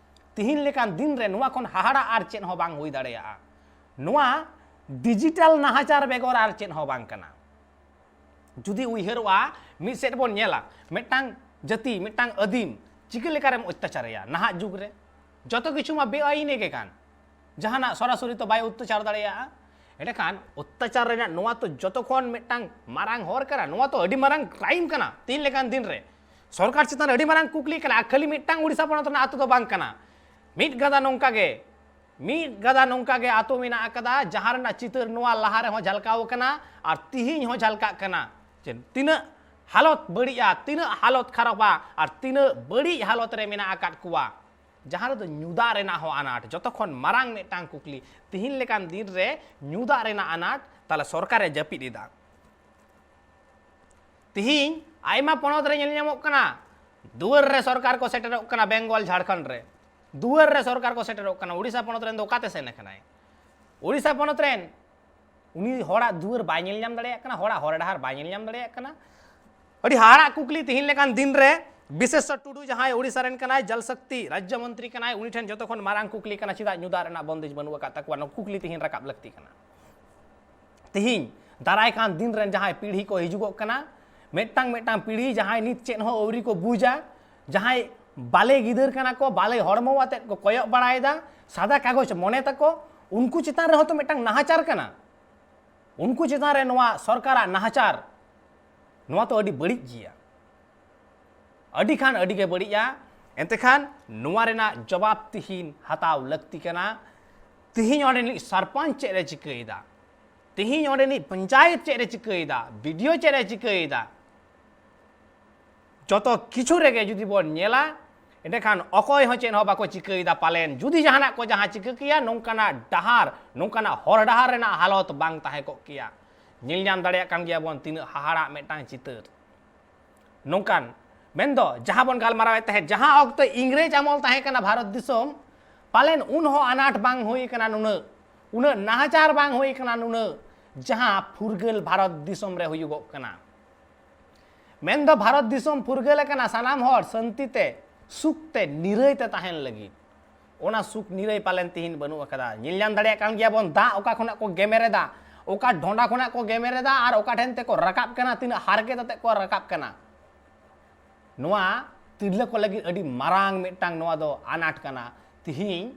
ᱛᱤᱦᱤᱧ ᱞᱮᱠᱟᱱ ᱫᱤᱱ ᱨᱮ ᱱᱚᱣᱟ ᱠᱷᱚᱱ ᱦᱟᱦᱟᱲᱟᱜ ᱟᱨ ᱪᱮᱫ ᱦᱚᱸ ᱵᱟᱝ ᱦᱩᱭ ᱫᱟᱲᱮᱭᱟᱜᱼᱟ᱾ ᱱᱚᱣᱟ ᱰᱤᱡᱤᱴᱟᱞ ᱱᱟᱦᱟᱪᱟᱨ ᱵᱮᱜᱚᱨ ᱟᱨ ᱪᱮᱫ ᱦᱚᱸ ᱵᱟᱝ ᱠᱟᱱᱟ᱾ ᱡᱩᱫᱤ ᱩᱭᱦᱟᱹᱨᱚᱜᱼᱟ, ᱢᱤᱫ ᱥᱮᱫ ᱵᱚᱱ ᱧᱮᱞᱟ, ᱢᱤᱫᱴᱟᱝ ᱡᱟᱹᱛᱤ, ᱢᱤᱫᱴᱟᱝ ᱟᱹᱫᱤᱢ ᱪᱤᱠᱟᱹ ᱞᱮᱠᱟᱨᱮᱢ ᱚᱛᱛᱟᱪᱟᱨᱮᱭᱟ ᱱᱟᱦᱟᱜ ᱡᱩᱜᱽ ᱨᱮ? ᱡᱚᱛᱚ ᱠᱤᱪᱷᱩ ᱢᱟ ᱵᱮᱟᱭᱤᱱ ᱜᱮ ᱠᱟᱱ, ᱡᱟᱦᱟᱱᱟᱜ ᱥᱚᱨᱟᱥᱚᱨᱤ ᱛᱚ ᱵᱟᱭ ᱚᱛᱛᱟᱪᱟᱨ ᱫᱟᱲᱮᱭᱟᱜᱼᱟ᱾ ᱮᱸᱰᱮᱠᱷᱟᱱ ᱚᱛᱛᱟᱪᱟᱨ ᱨᱮᱱᱟᱜ ᱱᱚᱣᱟ ᱛᱚ ᱡᱚᱛᱚ ᱠᱷᱚᱱ ᱢᱤᱫᱴᱟᱝ ᱢᱟᱨᱟᱝ ᱦᱚᱨ ᱠᱟᱱᱟ, ᱱᱚᱣᱟ ᱛᱚ ᱟᱹᱰᱤ ᱢᱟᱨᱟᱝ ᱠᱨᱟᱭᱤᱢ ᱠᱟᱱᱟ ᱛᱤᱦᱤᱧ ᱞᱮᱠᱟᱱ ᱫᱤᱱ ᱨᱮ᱾ ᱥᱚᱨᱠᱟᱨ ᱪᱮᱛᱟᱱ ᱨᱮ ᱟᱹᱰᱤ ᱢᱟᱨᱟᱝ ᱠᱩᱠᱞᱤ ᱠᱟᱱᱟ, ᱟᱨ ᱠᱷᱟᱹᱞᱤ ᱢᱤᱫᱴᱟᱝ ᱩᱲᱤᱥᱥᱟ ᱯᱚᱱᱚᱛ ᱨᱮᱱᱟᱜ ᱟᱛᱳ ᱫᱚ ᱵᱟᱝ ᱠᱟᱱᱟ᱾ ᱢᱤᱫ ᱜᱟᱫᱟ ᱱᱚᱝᱠᱟ ᱜᱮ, ᱢᱤᱫ ᱜᱟᱫᱟ ᱱᱚᱝᱠᱟ ᱜᱮ ᱟᱛᱳ ᱢᱮᱱᱟᱜ ᱟᱠᱟᱫᱟ, ᱡᱟᱦᱟᱸ ᱨᱮᱱᱟᱜ ᱪᱤᱛᱟᱹᱨ ᱱᱚᱣᱟ ᱞᱟᱦᱟ ᱨᱮᱦᱚᱸ ᱡᱷᱟᱞᱠᱟᱣ ᱟᱠᱟᱱᱟ ᱟᱨ ᱛᱤᱦᱤᱧ ᱦᱚᱸ ᱡᱷᱟᱞᱠᱟᱜ ᱠᱟᱱᱟ᱾ ᱡᱮ ᱛᱤᱱᱟᱹᱜ ᱦᱟᱞᱚᱛ ᱵᱟᱹᱲᱤᱡᱼᱟ, ᱛᱤᱱᱟᱹᱜ ᱦᱟᱞᱚᱛ ᱠᱷᱟᱨᱟᱯᱟ ᱟᱨ ᱛᱤᱱᱟᱹᱜ ᱵᱟᱹᱲᱤᱡ ᱦᱟᱞᱚᱛ ᱨᱮ ᱢᱮᱱᱟᱜ ᱟᱠᱟᱫ ᱠᱚᱣᱟ, ᱡᱟᱦᱟᱸ ᱨᱮᱫᱚ ᱧᱩ ᱫᱟᱜ ᱨᱮᱱᱟᱜ ᱦᱚᱸ ᱟᱱᱟᱴ᱾ ᱡᱚᱛᱚ ᱠᱷᱚᱱ ᱢᱟᱨᱟᱝ ᱢᱤᱫᱴᱟᱝ ᱠᱩᱠᱞᱤ, ᱛᱤᱦᱤᱧ ᱞᱮᱠᱟᱱ ᱫᱤᱱ ᱨᱮ ᱧᱩ ᱫᱟᱜ ᱨᱮᱱᱟᱜ ᱟᱱᱟᱴ, ᱛᱟᱦᱞᱮ ᱥᱚᱨᱠᱟᱨᱮ ᱡᱟᱹᱯᱤᱫ ᱮᱫᱟ᱾ ᱛᱤᱦᱤᱧ ᱟᱭᱢᱟ ᱯᱚᱱᱚᱛ ᱨᱮ ᱧᱮᱞ ᱧᱟᱢᱚᱜ ᱠᱟᱱᱟ, ᱫᱩᱣᱟᱹᱨ ᱨᱮ ᱥᱚᱨᱠᱟᱨ ᱠᱚ ᱥᱮᱴᱮᱨᱚᱜ ᱠᱟᱱᱟ᱾ ᱵᱮᱝᱜᱚᱞ, ᱡᱷᱟᱲᱠᱷᱚᱸᱰ ᱨᱮ ᱫᱩᱣᱟᱹᱨ ᱨᱮ ᱥᱚᱨᱠᱟᱨ ᱠᱚ ᱥᱮᱴᱮᱨᱚᱜ ᱠᱟᱱᱟ᱾ ᱩᱲᱤᱥᱥᱟ ᱯᱚᱱᱚᱛ ᱨᱮᱱ ᱫᱚ ᱚᱠᱟᱛᱮ ᱥᱮᱱ ᱟᱠᱟᱱᱟᱭ? ᱩᱲᱤᱥᱥᱟ ᱯᱚᱱᱚᱛ ᱨᱮᱱ ᱩᱱᱤ ᱦᱚᱲᱟᱜ ᱫᱩᱣᱟᱹᱨ ᱵᱟᱭ ᱧᱮᱞ ᱧᱟᱢ ᱫᱟᱲᱮᱭᱟᱜ ᱠᱟᱱᱟ, ᱦᱚᱲᱟᱜ ᱦᱚᱨ ᱰᱟᱦᱟᱨ ᱵᱟᱭ ᱧᱮᱞ ᱧᱟᱢ ᱫᱟᱲᱮᱭᱟᱜ ᱠᱟᱱᱟ᱾ ᱟᱹᱰᱤ ᱦᱟᱦᱟᱲᱟᱜ ᱠᱩᱠᱞᱤ ᱛᱤᱦᱤᱧ ᱞᱮᱠᱟᱱ ᱫᱤᱱ ᱨᱮ᱾ ᱵᱤᱥᱮᱥᱥᱚᱨ ᱴᱩᱰᱩ, ᱡᱟᱦᱟᱸᱭ ᱳᱰᱤᱥᱟ ᱨᱮᱱ ᱠᱟᱱᱟᱭ, ᱡᱚᱞ ᱥᱚᱠᱛᱤ ᱨᱟᱡᱽᱡᱚ ᱢᱚᱱᱛᱨᱤ ᱠᱟᱱᱟᱭ, ᱩᱱᱤ ᱴᱷᱮᱱ ᱡᱚᱛᱚ ᱠᱷᱚᱱ ᱢᱟᱨᱟᱝ ᱠᱩᱠᱞᱤ ᱠᱟᱱᱟ, ᱪᱮᱫᱟᱜ ᱧᱩ ᱫᱟᱜ ᱨᱮᱱᱟᱜ ᱵᱚᱱᱫᱮᱡ ᱵᱟᱹᱱᱩᱜ ᱟᱠᱟᱫ ᱛᱟᱠᱚᱣᱟ? ᱱᱚᱣᱟ ᱠᱩᱠᱞᱤ ᱛᱤᱦᱤᱧ ᱨᱟᱠᱟᱵ ᱞᱟᱹᱠᱛᱤ ᱠᱟᱱᱟ᱾ ᱛᱤᱦᱤᱧ ᱫᱟᱨᱟᱭ ᱠᱟᱱ ᱫᱤᱱ ᱨᱮᱱ ᱡᱟᱦᱟᱸᱭ ᱯᱤᱲᱦᱤ ᱠᱚ ᱦᱤᱡᱩᱜᱚᱜ ᱠᱟᱱᱟ, ᱢᱤᱫᱴᱟᱝ ᱢᱤᱫᱴᱟᱝ ᱯᱤᱲᱦᱤ ᱡᱟᱦᱟᱸᱭ ᱱᱤᱛ ᱪᱮᱫ ᱦᱚᱸ ᱟᱹᱣᱨᱤ ᱠᱚ ᱵᱩᱡᱟ, ᱡᱟᱦᱟᱸᱭ ᱵᱟᱞᱮ ᱜᱤᱫᱟᱹᱨ ᱠᱟᱱᱟ ᱠᱚ, ᱵᱟᱞᱮ ᱦᱚᱲᱢᱚ ᱟᱛᱮᱫ ᱠᱚ ᱠᱚᱭᱚᱜ ᱵᱟᱲᱟᱭᱮᱫᱟ, ᱥᱟᱫᱟ ᱠᱟᱜᱚᱡᱽ ᱢᱚᱱᱮ ᱛᱟᱠᱚ, ᱩᱱᱠᱩ ᱪᱮᱛᱟᱱ ᱨᱮᱦᱚᱸ ᱛᱚ ᱢᱤᱫᱴᱟᱝ ᱱᱟᱦᱟᱪᱟᱨ ᱠᱟᱱᱟ᱾ ᱩᱱᱠᱩ ᱪᱮᱛᱟᱱ ᱨᱮ ᱱᱚᱣᱟ ᱥᱚᱨᱠᱟᱨᱟᱜ ᱱᱟᱦᱟᱪᱟᱨ, ᱱᱚᱣᱟ ᱛᱚ ᱟᱹᱰᱤ ᱵᱟᱹᱲᱤᱡ ᱜᱮᱭᱟ, ᱟᱹᱰᱤ ᱠᱷᱟᱱ ᱟᱹᱰᱤ ᱜᱮ ᱵᱟᱹᱲᱤᱡᱼᱟ᱾ ᱮᱱᱛᱮ ᱠᱷᱟᱱ ᱱᱚᱣᱟ ᱨᱮᱱᱟᱜ ᱡᱚᱵᱟᱵ ᱛᱤᱦᱤᱧ ᱦᱟᱛᱟᱣ ᱞᱟᱹᱠᱛᱤ ᱠᱟᱱᱟ᱾ ᱛᱤᱦᱤᱧ ᱚᱸᱰᱮᱱᱤᱡ ᱥᱚᱨᱯᱚᱧᱪ ᱪᱮᱫ ᱮ ᱪᱤᱠᱟᱹᱭᱮᱫᱟ? ᱛᱤᱦᱤᱧ ᱚᱸᱰᱮᱱᱤᱡ ᱯᱚᱧᱪᱟᱭᱮᱛ ᱪᱮᱫ ᱮ ᱪᱤᱠᱟᱹᱭᱮᱫᱟ? ᱵᱤ ᱰᱤ ᱳ ᱪᱮᱫ ᱮ ᱪᱤᱠᱟᱹᱭᱮᱫᱟ? ᱡᱚᱛᱚ ᱠᱤᱪᱷᱩ ᱨᱮᱜᱮ ᱡᱩᱫᱤ ᱵᱚᱱ ᱧᱮᱞᱟ, ᱮᱸᱰᱮᱠᱷᱟᱱ ᱚᱠᱚᱭ ᱦᱚᱸ ᱪᱮᱫ ᱦᱚᱸ ᱵᱟᱠᱚ ᱪᱤᱠᱟᱹᱭᱮᱫᱟ᱾ ᱯᱟᱞᱮᱱ ᱡᱩᱫᱤ ᱡᱟᱦᱟᱱᱟᱜ ᱠᱚ ᱡᱟᱦᱟᱸ ᱪᱤᱠᱟᱹ ᱠᱮᱭᱟ, ᱱᱚᱝᱠᱟᱱᱟᱜ ᱰᱟᱦᱟᱨ, ᱱᱚᱝᱠᱟᱱᱟᱜ ᱦᱚᱨ ᱰᱟᱦᱟᱨ ᱨᱮᱱᱟᱜ ᱦᱟᱞᱚᱛ ᱵᱟᱝ ᱛᱟᱦᱮᱸ ᱠᱚᱜ ᱠᱮᱭᱟ᱾ ᱧᱮᱞ ᱧᱟᱢ ᱫᱟᱲᱮᱭᱟᱜ ᱠᱟᱱ ᱜᱮᱭᱟ ᱵᱚᱱ ᱛᱤᱱᱟᱹᱜ ᱦᱟᱦᱟᱲᱟᱜ ᱢᱤᱫᱴᱟᱝ ᱪᱤᱛᱟᱹᱨ᱾ ᱱᱚᱝᱠᱟᱱ, ᱢᱮᱱᱫᱚ ᱡᱟᱦᱟᱸ ᱵᱚᱱ ᱜᱟᱞᱢᱟᱨᱟᱣᱮᱫ ᱛᱟᱦᱮᱸᱫ, ᱡᱟᱦᱟᱸ ᱚᱠᱛᱚ ᱤᱝᱨᱮᱡᱽ ᱟᱢᱚᱞ ᱛᱟᱦᱮᱸ ᱠᱟᱱᱟ ᱵᱷᱟᱨᱚᱛ ᱫᱤᱥᱚᱢ, ᱯᱟᱞᱮᱱ ᱩᱱ ᱦᱚᱸ ᱟᱱᱟᱴ ᱵᱟᱝ ᱦᱩᱭ ᱠᱟᱱᱟ ᱱᱩᱱᱟᱹᱜ, ᱩᱱᱟᱹᱜ ᱱᱟᱦᱟᱪᱟᱨ ᱵᱟᱝ ᱦᱩᱭ ᱠᱟᱱᱟ ᱱᱩᱱᱟᱹᱜ, ᱡᱟᱦᱟᱸ ᱯᱷᱩᱨᱜᱟᱹᱞ ᱵᱷᱟᱨᱚᱛ ᱫᱤᱥᱚᱢ ᱨᱮ ᱦᱩᱭᱩᱜᱚᱜ ᱠᱟᱱᱟ᱾ ᱢᱮᱱᱫᱚ ᱵᱷᱟᱨᱚᱛ ᱫᱤᱥᱚᱢ ᱯᱷᱩᱨᱜᱟᱹᱞ ᱟᱠᱟᱱᱟ ᱥᱟᱱᱟᱢ ᱦᱚᱲ ᱥᱟᱹᱱᱛᱤ ᱛᱮ, ᱥᱩᱠ ᱛᱮ, ᱱᱤᱨᱟᱹᱭ ᱛᱮ ᱛᱟᱦᱮᱱ ᱞᱟᱹᱜᱤᱫ᱾ ᱚᱱᱟ ᱥᱩᱠ ᱱᱤᱨᱟᱹᱭ ᱯᱟᱞᱮᱱ ᱛᱤᱦᱤᱧ ᱵᱟᱹᱱᱩᱜ ᱟᱠᱟᱫᱟ᱾ ᱧᱮᱞ ᱧᱟᱢ ᱫᱟᱲᱮᱭᱟᱜ ᱠᱟᱱ ᱜᱮᱭᱟ ᱵᱚᱱ, ᱫᱟᱜ ᱚᱠᱟ ᱠᱷᱚᱱᱟᱜ ᱠᱚ ᱜᱮᱢᱮᱨ ᱮᱫᱟ, ᱚᱠᱟ ᱰᱷᱚᱸᱰᱟ ᱠᱷᱚᱱᱟᱜ ᱠᱚ ᱜᱮᱢᱮᱨ ᱮᱫᱟ ᱟᱨ ᱚᱠᱟ ᱴᱷᱮᱱ ᱛᱮᱠᱚ ᱨᱟᱠᱟᱵ ᱠᱟᱱᱟ, ᱛᱤᱱᱟᱹᱜ ᱦᱟᱨᱠᱮᱛ ᱟᱛᱮᱫ ᱠᱚ ᱨᱟᱠᱟᱵ ᱠᱟᱱᱟ᱾ ᱱᱚᱣᱟ ᱛᱤᱨᱞᱟᱹ ᱠᱚ ᱞᱟᱹᱜᱤᱫ ᱟᱹᱰᱤ ᱢᱟᱨᱟᱝ ᱢᱤᱫᱴᱟᱝ ᱱᱚᱣᱟ ᱫᱚ ᱟᱱᱟᱴ ᱠᱟᱱᱟ᱾ ᱛᱤᱦᱤᱧ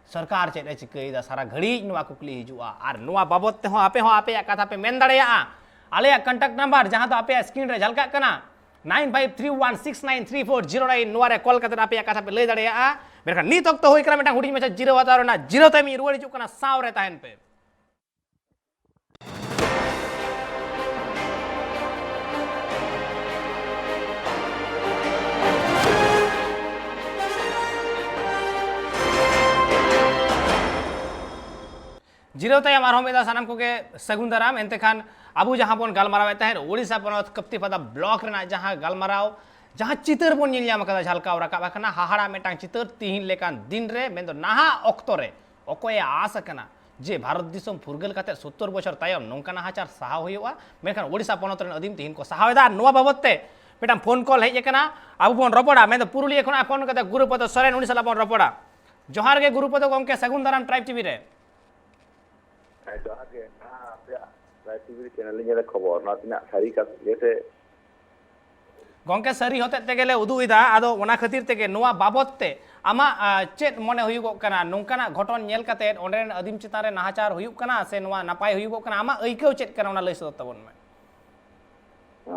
ᱥᱚᱨᱠᱟᱨ ᱪᱮᱫ ᱮ ᱪᱤᱠᱟᱹᱭᱮᱫᱟ, ᱥᱟᱨᱟ ᱜᱷᱟᱹᱲᱤᱡ ᱱᱚᱣᱟ ᱠᱩᱠᱞᱤ ᱦᱤᱡᱩᱜᱼᱟ᱾ ᱟᱨ ᱱᱚᱣᱟ ᱵᱟᱵᱚᱫ ᱛᱮᱦᱚᱸ ᱟᱯᱮ ᱦᱚᱸ ᱟᱯᱮᱭᱟᱜ ᱠᱟᱛᱷᱟ ᱯᱮ ᱢᱮᱱ ᱫᱟᱲᱮᱭᱟᱜᱼᱟ᱾ ᱟᱞᱮᱭᱟᱜ contact number, ᱡᱟᱦᱟᱸ ᱫᱚ ᱟᱯᱮᱭᱟᱜ screen ᱨᱮ ᱡᱷᱟᱞᱠᱟᱜ ᱠᱟᱱᱟ, nine five three one six nine three four zero nine, ᱱᱚᱣᱟ ᱨᱮ call ᱠᱟᱛᱮ ᱟᱯᱮᱭᱟᱜ ᱠᱟᱛᱷᱟ ᱯᱮ ᱞᱟᱹᱭ ᱫᱟᱲᱮᱭᱟᱜᱼᱟ᱾ ᱢᱮᱱᱠᱷᱟᱱ ᱱᱤᱛ ᱚᱠᱛᱚ ᱦᱩᱭ ᱠᱟᱱᱟ ᱢᱤᱫᱴᱟᱝ ᱦᱩᱰᱤᱧ ᱢᱟᱪᱷᱟ ᱡᱤᱨᱟᱹᱣ ᱦᱟᱛᱟᱣ ᱨᱮᱱᱟᱜ᱾ ᱡᱤᱨᱟᱹᱣ ᱛᱟᱭᱚᱢ ᱤᱧ ᱨᱩᱣᱟᱹᱲ ᱦᱤᱡᱩᱜ ᱠᱟᱱᱟ, ᱥᱟᱶ ᱨᱮ ᱛᱟᱦᱮᱱ ᱯᱮ᱾ ᱡᱤᱨᱟᱹᱣ ᱛᱟᱭᱚᱢ ᱟᱨᱦᱚᱸ ᱢᱤᱫ ᱫᱷᱟᱣ ᱥᱟᱱᱟᱢ ᱠᱚᱜᱮ ᱥᱟᱹᱜᱩᱱ ᱫᱟᱨᱟᱢ᱾ ᱮᱱᱛᱮ ᱠᱷᱟᱱ ᱟᱵᱚ ᱡᱟᱦᱟᱸ ᱵᱚᱱ ᱜᱟᱞᱢᱟᱨᱟᱣᱮᱫ ᱛᱟᱦᱮᱸᱫ, ᱳᱰᱤᱥᱟ ᱯᱚᱱᱚᱛ ᱠᱟᱯᱛᱤᱯᱟᱫᱟ ᱵᱞᱚᱠ ᱨᱮᱱᱟᱜ ᱡᱟᱦᱟᱸ ᱜᱟᱞᱢᱟᱨᱟᱣ, ᱡᱟᱦᱟᱸ ᱪᱤᱛᱟᱹᱨ ᱵᱚᱱ ᱧᱮᱞ ᱧᱟᱢ ᱟᱠᱟᱫᱟ, ᱡᱷᱟᱞᱠᱟᱣ ᱨᱟᱠᱟᱵ ᱟᱠᱟᱱᱟ, ᱦᱟᱦᱟᱲᱟ ᱢᱤᱫᱴᱟᱝ ᱪᱤᱛᱟᱹᱨ᱾ ᱛᱤᱦᱤᱧ ᱞᱮᱠᱟᱱ ᱫᱤᱱ ᱨᱮ, ᱢᱮᱱᱫᱚ ᱱᱟᱦᱟᱜ ᱚᱠᱛᱚ ᱨᱮ, ᱚᱠᱚᱭᱮ ᱟᱸᱥ ᱟᱠᱟᱱᱟ ᱡᱮ ᱵᱷᱟᱨᱚᱛ ᱫᱤᱥᱚᱢ ᱯᱷᱩᱨᱜᱟᱹᱞ ᱠᱟᱛᱮ ᱥᱳᱛᱛᱳᱨ ᱵᱚᱪᱷᱚᱨ ᱛᱟᱭᱚᱢ ᱱᱚᱝᱠᱟ ᱱᱟᱦᱟᱪᱟᱨ ᱥᱟᱦᱟᱣ ᱦᱩᱭᱩᱜᱼᱟ? ᱢᱮᱱᱠᱷᱟᱱ ᱳᱰᱤᱥᱟ ᱯᱚᱱᱚᱛ ᱨᱮᱱ ᱟᱹᱫᱤᱢ ᱛᱤᱦᱤᱧ ᱠᱚ ᱥᱟᱦᱟᱣ ᱮᱫᱟ᱾ ᱟᱨ ᱱᱚᱣᱟ ᱵᱟᱵᱚᱛ ᱛᱮ ᱢᱤᱫᱴᱟᱝ ᱯᱷᱳᱱ ᱠᱚᱞ ᱦᱮᱡ ᱟᱠᱟᱱᱟ, ᱟᱵᱚ ᱵᱚᱱ ᱨᱚᱯᱚᱲᱟ᱾ ᱢᱮᱱᱫᱚ ᱯᱩᱨᱩᱞᱤᱭᱟᱹ ᱠᱷᱚᱱᱟᱜ ᱯᱷᱳᱱ ᱠᱟᱛᱮ ᱜᱩᱨᱩᱯᱚᱫᱚ ᱥᱚᱨᱮᱱ, ᱩᱱᱤ ᱥᱟᱞᱟᱜ ᱵᱚᱱ ᱨᱚᱯᱚᱲᱟ᱾ ᱡᱚᱦᱟᱨ ᱜᱮ ᱜᱩᱨᱩᱯᱚᱫᱚ ᱜᱚᱢᱠᱮ, ᱥᱟᱹᱜᱩᱱ ᱫᱟᱨᱟᱢ ᱴᱨᱟᱭᱤᱵᱽ ᱴᱤᱵᱷᱤ ᱨᱮ᱾ ᱦᱮᱸ, ᱡᱚᱦᱟᱨ ᱜᱮ᱾ ᱱᱚᱣᱟ ᱟᱯᱮᱭᱟᱜ ᱴᱨᱟᱭᱤᱵᱽ ᱴᱤᱵᱷᱤ ᱪᱮᱱᱮᱞ ᱞᱤᱧ ᱧᱮᱞᱟ, ᱠᱷᱚᱵᱚᱨ ᱱᱚᱣᱟ ᱛᱤᱱᱟᱹᱜ ᱥᱟᱹᱨᱤ ᱠᱟᱛᱷᱟ ᱜᱮᱥᱮ? ᱜᱚᱢᱠᱮ, ᱥᱟᱹᱨᱤ ᱦᱚᱛᱮᱡ ᱛᱮᱜᱮ ᱞᱮ ᱩᱫᱩᱜ ᱮᱫᱟ᱾ ᱟᱫᱚ ᱚᱱᱟ ᱠᱷᱟᱹᱛᱤᱨ ᱛᱮᱜᱮ ᱱᱚᱣᱟ ᱵᱟᱵᱚᱛ ᱛᱮ ᱟᱢᱟᱜ, ᱟ, ᱪᱮᱫ ᱢᱚᱱᱮ ᱦᱩᱭᱩᱜᱚᱜ ᱠᱟᱱᱟ? ᱱᱚᱝᱠᱟᱱᱟᱜ ᱜᱷᱚᱴᱚᱱ ᱧᱮᱞ ᱠᱟᱛᱮ ᱚᱸᱰᱮ ᱨᱮᱱ ᱟᱹᱫᱤᱢ ᱪᱮᱛᱟᱱ ᱨᱮ ᱱᱟᱦᱟᱪᱟᱨ ᱦᱩᱭᱩᱜ ᱠᱟᱱᱟ ᱥᱮ ᱱᱚᱣᱟ ᱱᱟᱯᱟᱭ ᱦᱩᱭᱩᱜᱚᱜ ᱠᱟᱱᱟ? ᱟᱢᱟᱜ ᱟᱹᱭᱠᱟᱹᱣ ᱪᱮᱫ ᱠᱟᱱᱟ, ᱚᱱᱟ ᱞᱟᱹᱭ ᱥᱚᱫᱚᱨ ᱛᱟᱵᱚᱱ ᱢᱮ᱾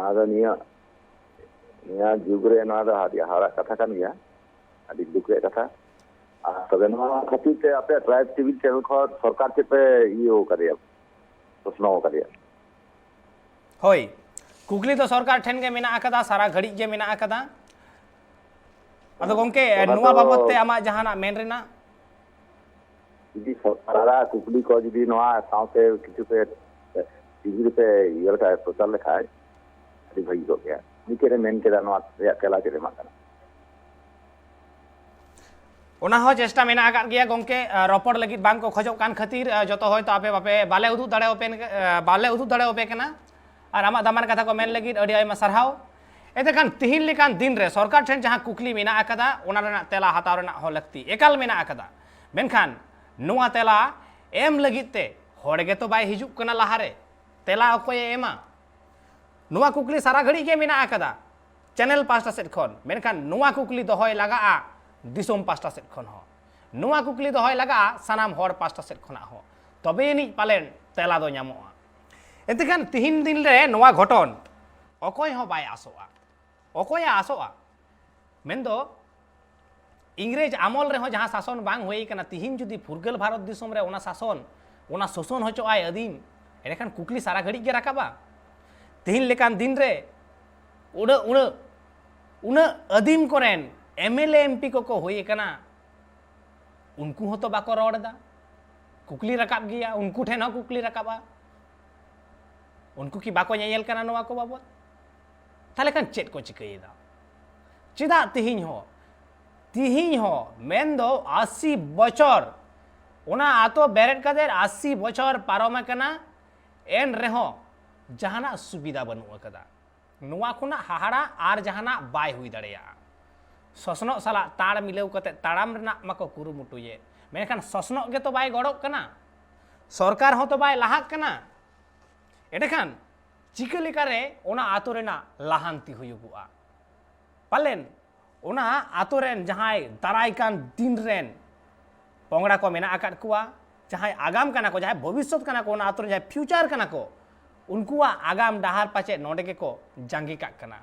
ᱟᱫᱚ ᱱᱤᱭᱟᱹ, ᱱᱤᱭᱟᱹ ᱡᱩᱜᱽ ᱨᱮ ᱱᱚᱣᱟ ᱫᱚ ᱟᱹᱰᱤ ᱦᱟᱦᱟᱲᱟᱜ ᱠᱟᱛᱷᱟ ᱠᱟᱱ ᱜᱮᱭᱟ, ᱟᱹᱰᱤ ᱫᱩᱠ ᱨᱮᱭᱟᱜ ᱠᱟᱛᱷᱟ᱾ ᱟᱨ ᱛᱚᱵᱮ ᱱᱚᱣᱟ ᱠᱷᱟᱹᱛᱤᱨ ᱛᱮ ᱟᱯᱮᱭᱟᱜ ᱴᱨᱟᱭᱤᱵᱽ ᱴᱤᱵᱷᱤ ᱪᱮᱱᱮᱞ ᱠᱷᱚᱱ ᱥᱚᱨᱠᱟᱨ ᱪᱮᱫ ᱯᱮ ᱤᱭᱟᱹ ᱟᱠᱟᱫᱮᱭᱟ, ᱯᱨᱚᱥᱱᱚ ᱟᱠᱟᱫᱮᱭᱟ? ᱦᱳᱭ, ᱠᱩᱠᱞᱤ ᱫᱚ ᱥᱚᱨᱠᱟᱨ ᱴᱷᱮᱱ ᱜᱮ ᱢᱮᱱᱟᱜ ᱟᱠᱟᱫᱟ, ᱥᱟᱨᱟ ᱜᱷᱟᱹᱲᱤᱡ ᱜᱮ ᱢᱮᱱᱟᱜ ᱟᱠᱟᱫᱟ᱾ ᱟᱫᱚ ᱜᱚᱢᱠᱮ, ᱥᱚᱨᱠᱟᱨ ᱱᱚᱣᱟ ᱫᱚ ᱵᱟᱵᱚᱛ ᱛᱮ ᱟᱢᱟᱜ ᱡᱟᱦᱟᱱᱟᱜ ᱢᱮᱱ ᱨᱮᱱᱟᱜ? ᱡᱩᱫᱤ ᱥᱚᱨᱠᱟᱨᱟᱜ ᱠᱩᱠᱞᱤ ᱠᱚ ᱡᱩᱫᱤ ᱱᱚᱣᱟ ᱥᱟᱶᱛᱮ ᱠᱤᱪᱷᱩ ᱯᱮ ᱴᱤᱵᱷᱤ ᱨᱮᱯᱮ ᱤᱭᱟᱹ ᱞᱮᱠᱷᱟᱡ, ᱯᱨᱚᱪᱟᱨ ᱞᱮᱠᱷᱟᱡ, ᱟᱹᱰᱤ ᱵᱷᱟᱹᱜᱤ ᱠᱚᱜ ᱜᱮᱭᱟ᱾ ᱩᱱᱤ ᱪᱮᱫ ᱮ ᱢᱮᱱ ᱠᱮᱫᱟ, ᱱᱚᱣᱟ ᱨᱮᱭᱟᱜ ᱛᱮᱞᱟ ᱪᱮᱫ ᱮ ᱮᱢᱟᱜ ᱠᱟᱱᱟ? ᱚᱱᱟ ᱦᱚᱸ ᱪᱮᱥᱴᱟ ᱢᱮᱱᱟᱜ ᱟᱠᱟᱫ ᱜᱮᱭᱟ ᱜᱚᱢᱠᱮ᱾ ᱟ, ᱨᱚᱯᱚᱲ ᱞᱟᱹᱜᱤᱫ ᱵᱟᱝ ᱠᱚ ᱠᱷᱚᱡᱚᱜ ᱠᱟᱱ ᱠᱷᱟᱹᱛᱤᱨ, ᱟ, ᱡᱚᱛᱚ ᱦᱚᱭᱛᱳ ᱟᱯᱮ ᱵᱟᱯᱮ, ᱵᱟᱞᱮ ᱩᱫᱩᱜ ᱫᱟᱲᱮᱭᱟᱯᱮ, ᱟ, ᱵᱟᱞᱮ ᱩᱫᱩᱜ ᱫᱟᱲᱮᱭᱟᱯᱮ ᱠᱟᱱᱟ᱾ ᱟᱨ ᱟᱢᱟᱜ ᱫᱟᱢᱟᱱ ᱠᱟᱛᱷᱟ ᱠᱚ ᱢᱮᱱ ᱞᱟᱹᱜᱤᱫ ᱟᱹᱰᱤ ᱟᱭᱢᱟ ᱥᱟᱨᱦᱟᱣ᱾ ᱮᱱᱛᱮ ᱠᱷᱟᱱ ᱛᱤᱦᱤᱧ ᱞᱮᱠᱟᱱ ᱫᱤᱱ ᱨᱮ ᱥᱚᱨᱠᱟᱨ ᱴᱷᱮᱱ ᱡᱟᱦᱟᱸ ᱠᱩᱠᱞᱤ ᱢᱮᱱᱟᱜ ᱟᱠᱟᱫᱟ, ᱚᱱᱟ ᱨᱮᱱᱟᱜ ᱛᱮᱞᱟ ᱦᱟᱛᱟᱣ ᱨᱮᱱᱟᱜ ᱦᱚᱸ ᱞᱟᱹᱠᱛᱤ ᱮᱠᱟᱞ ᱢᱮᱱᱟᱜ ᱟᱠᱟᱫᱟ᱾ ᱢᱮᱱᱠᱷᱟᱱ ᱱᱚᱣᱟ ᱛᱮᱞᱟ ᱮᱢ ᱞᱟᱹᱜᱤᱫ ᱛᱮ ᱦᱚᱲ ᱜᱮᱛᱚ ᱵᱟᱭ ᱦᱤᱡᱩᱜ ᱠᱟᱱᱟ ᱞᱟᱦᱟᱨᱮ᱾ ᱛᱮᱞᱟ ᱚᱠᱚᱭᱮ ᱮᱢᱟ? ᱱᱚᱣᱟ ᱠᱩᱠᱞᱤ ᱥᱟᱨᱟ ᱜᱷᱟᱹᱲᱤᱡ ᱜᱮ ᱢᱮᱱᱟᱜ ᱟᱠᱟᱫᱟ ᱪᱮᱱᱮᱞ ᱯᱟᱦᱴᱟ ᱥᱮᱫ ᱠᱷᱚᱱ, ᱢᱮᱱᱠᱷᱟᱱ ᱱᱚᱣᱟ ᱠᱩᱠᱞᱤ ᱫᱚᱦᱚᱭ ᱞᱟᱜᱟᱜᱼᱟ ᱫᱤᱥᱚᱢ ᱯᱟᱦᱴᱟ ᱥᱮᱫ ᱠᱷᱚᱱ ᱦᱚᱸ, ᱱᱚᱣᱟ ᱠᱩᱠᱞᱤ ᱫᱚᱦᱚᱭ ᱞᱟᱜᱟᱜᱼᱟ ᱥᱟᱱᱟᱢ ᱦᱚᱲ ᱯᱟᱦᱴᱟ ᱥᱮᱫ ᱠᱷᱚᱱᱟᱜ ᱦᱚᱸ, ᱛᱚᱵᱮ ᱟᱹᱱᱤᱡ ᱯᱟᱞᱮᱱ ᱛᱮᱞᱟ ᱫᱚ ᱧᱟᱢᱚᱜᱼᱟ᱾ ᱮᱱᱛᱮ ᱠᱷᱟᱱ ᱛᱤᱦᱤᱧ ᱫᱤᱱ ᱨᱮ ᱱᱚᱣᱟ ᱜᱷᱚᱴᱚᱱ ᱚᱠᱚᱭ ᱦᱚᱸ ᱵᱟᱭ ᱟᱥᱚᱜᱼᱟ᱾ ᱚᱠᱚᱭᱮ ᱟᱥᱚᱜᱼᱟ? ᱢᱮᱱᱫᱚ ᱤᱝᱨᱮᱡᱽ ᱟᱢᱚᱞ ᱨᱮᱦᱚᱸ ᱡᱟᱦᱟᱸ ᱥᱟᱥᱚᱱ ᱵᱟᱝ ᱦᱩᱭ ᱠᱟᱱᱟ, ᱛᱤᱦᱤᱧ ᱡᱩᱫᱤ ᱯᱷᱩᱨᱜᱟᱹᱞ ᱵᱷᱟᱨᱚᱛ ᱫᱤᱥᱚᱢ ᱨᱮ ᱚᱱᱟ ᱥᱟᱥᱚᱱ, ᱚᱱᱟ ᱥᱳᱥᱚᱱ ᱦᱚᱪᱚᱜᱼᱟᱭ ᱟᱹᱫᱤᱢ, ᱮᱸᱰᱮᱠᱷᱟᱱ ᱠᱩᱠᱞᱤ ᱥᱟᱨᱟ ᱜᱷᱟᱹᱲᱤᱡ ᱜᱮ ᱨᱟᱠᱟᱵᱼᱟ᱾ ᱛᱤᱦᱤᱧ ᱞᱮᱠᱟᱱ ᱫᱤᱱ ᱨᱮ ᱩᱱᱟᱹᱜ, ᱩᱱᱟᱹᱜ, ᱩᱱᱟᱹᱜ ᱟᱹᱫᱤᱢ ᱠᱚᱨᱮᱱ M L A, M P ᱠᱚᱠᱚ ᱦᱩᱭ ᱟᱠᱟᱱᱟ, ᱩᱱᱠᱩ ᱦᱚᱸᱛᱚ ᱵᱟᱠᱚ ᱨᱚᱲ ᱮᱫᱟ᱾ ᱠᱩᱠᱞᱤ ᱨᱟᱠᱟᱵ ᱜᱮᱭᱟ, ᱩᱱᱠᱩ ᱴᱷᱮᱱ ᱦᱚᱸ ᱠᱩᱠᱞᱤ ᱨᱟᱠᱟᱵᱼᱟ᱾ ᱩᱱᱠᱩ ᱠᱤ ᱵᱟᱠᱚ ᱧᱮᱧᱮᱞ ᱠᱟᱱᱟ ᱱᱚᱣᱟ ᱠᱚ ᱵᱟᱵᱚᱫ? ᱛᱟᱦᱚᱞᱮ ᱠᱷᱟᱱ ᱪᱮᱫ ᱠᱚ ᱪᱤᱠᱟᱹᱭᱮᱫᱟ? ᱪᱮᱫᱟᱜ ᱛᱤᱦᱤᱧ ᱦᱚᱸ, ᱛᱤᱦᱤᱧ ᱦᱚᱸ ᱢᱮᱱᱫᱚ ᱟᱥᱤ ᱵᱚᱪᱷᱚᱨ, ᱚᱱᱟ ᱟᱛᱳ ᱵᱮᱨᱮᱫ ᱠᱟᱛᱮ ᱟᱥᱤ ᱵᱚᱪᱷᱚᱨ ᱯᱟᱨᱚᱢ ᱟᱠᱟᱱᱟ, ᱮᱱ ᱨᱮᱦᱚᱸ ᱡᱟᱦᱟᱱᱟᱜ ᱥᱩᱵᱤᱫᱷᱟ ᱵᱟᱹᱱᱩᱜ ᱟᱠᱟᱫᱟ᱾ ᱱᱚᱣᱟ ᱠᱷᱚᱱᱟᱜ ᱦᱟᱦᱟᱲᱟ ᱟᱨ ᱡᱟᱦᱟᱱᱟᱜ ᱵᱟᱭ ᱦᱩᱭ ᱫᱟᱲᱮᱭᱟᱜᱼᱟ᱾ ᱥᱚᱥᱱᱚᱜ ᱥᱟᱞᱟᱜ ᱛᱟᱲ ᱢᱤᱞᱟᱹᱣ ᱠᱟᱛᱮ ᱛᱟᱲᱟᱢ ᱨᱮᱱᱟᱜ ᱢᱟᱠᱚ ᱠᱩᱨᱩᱢᱩᱴᱩᱭᱮᱫ, ᱢᱮᱱᱠᱷᱟᱱ ᱥᱚᱥᱱᱚᱜ ᱜᱮᱛᱚ ᱵᱟᱭ ᱜᱚᱲᱚᱜ ᱠᱟᱱᱟ, ᱥᱚᱨᱠᱟᱨ ᱦᱚᱸᱛᱚ ᱵᱟᱭ ᱞᱟᱦᱟᱜ ᱠᱟᱱᱟ᱾ ᱮᱸᱰᱮᱠᱷᱟᱱ ᱪᱤᱠᱟᱹ ᱞᱮᱠᱟᱨᱮ ᱚᱱᱟ ᱟᱛᱳ ᱨᱮᱱᱟᱜ ᱞᱟᱦᱟᱱᱛᱤ ᱦᱩᱭᱩᱜᱚᱜᱼᱟ? ᱯᱟᱞᱮᱱ ᱚᱱᱟ ᱟᱛᱳ ᱨᱮᱱ ᱡᱟᱦᱟᱸᱭ ᱫᱟᱨᱟᱭ ᱠᱟᱱ ᱫᱤᱱ ᱨᱮᱱ ᱯᱚᱝᱲᱟ ᱠᱚ ᱢᱮᱱᱟᱜ ᱟᱠᱟᱫ ᱠᱚᱣᱟ, ᱡᱟᱦᱟᱸᱭ ᱟᱜᱟᱢ ᱠᱟᱱᱟ ᱠᱚ, ᱡᱟᱦᱟᱸᱭ ᱵᱷᱚᱵᱤᱥᱥᱚᱛ ᱠᱟᱱᱟ ᱠᱚ, ᱚᱱᱟ ᱟᱛᱳ ᱨᱮ ᱡᱟᱦᱟᱸᱭ ᱯᱷᱤᱭᱩᱪᱟᱨ ᱠᱟᱱᱟ ᱠᱚ, ᱩᱱᱠᱩᱣᱟᱜ ᱟᱜᱟᱢ ᱰᱟᱦᱟᱨ ᱯᱟᱪᱮᱫ ᱱᱚᱰᱮ ᱜᱮᱠᱚ ᱡᱟᱸᱜᱮ ᱠᱟᱜ ᱠᱟᱱᱟ᱾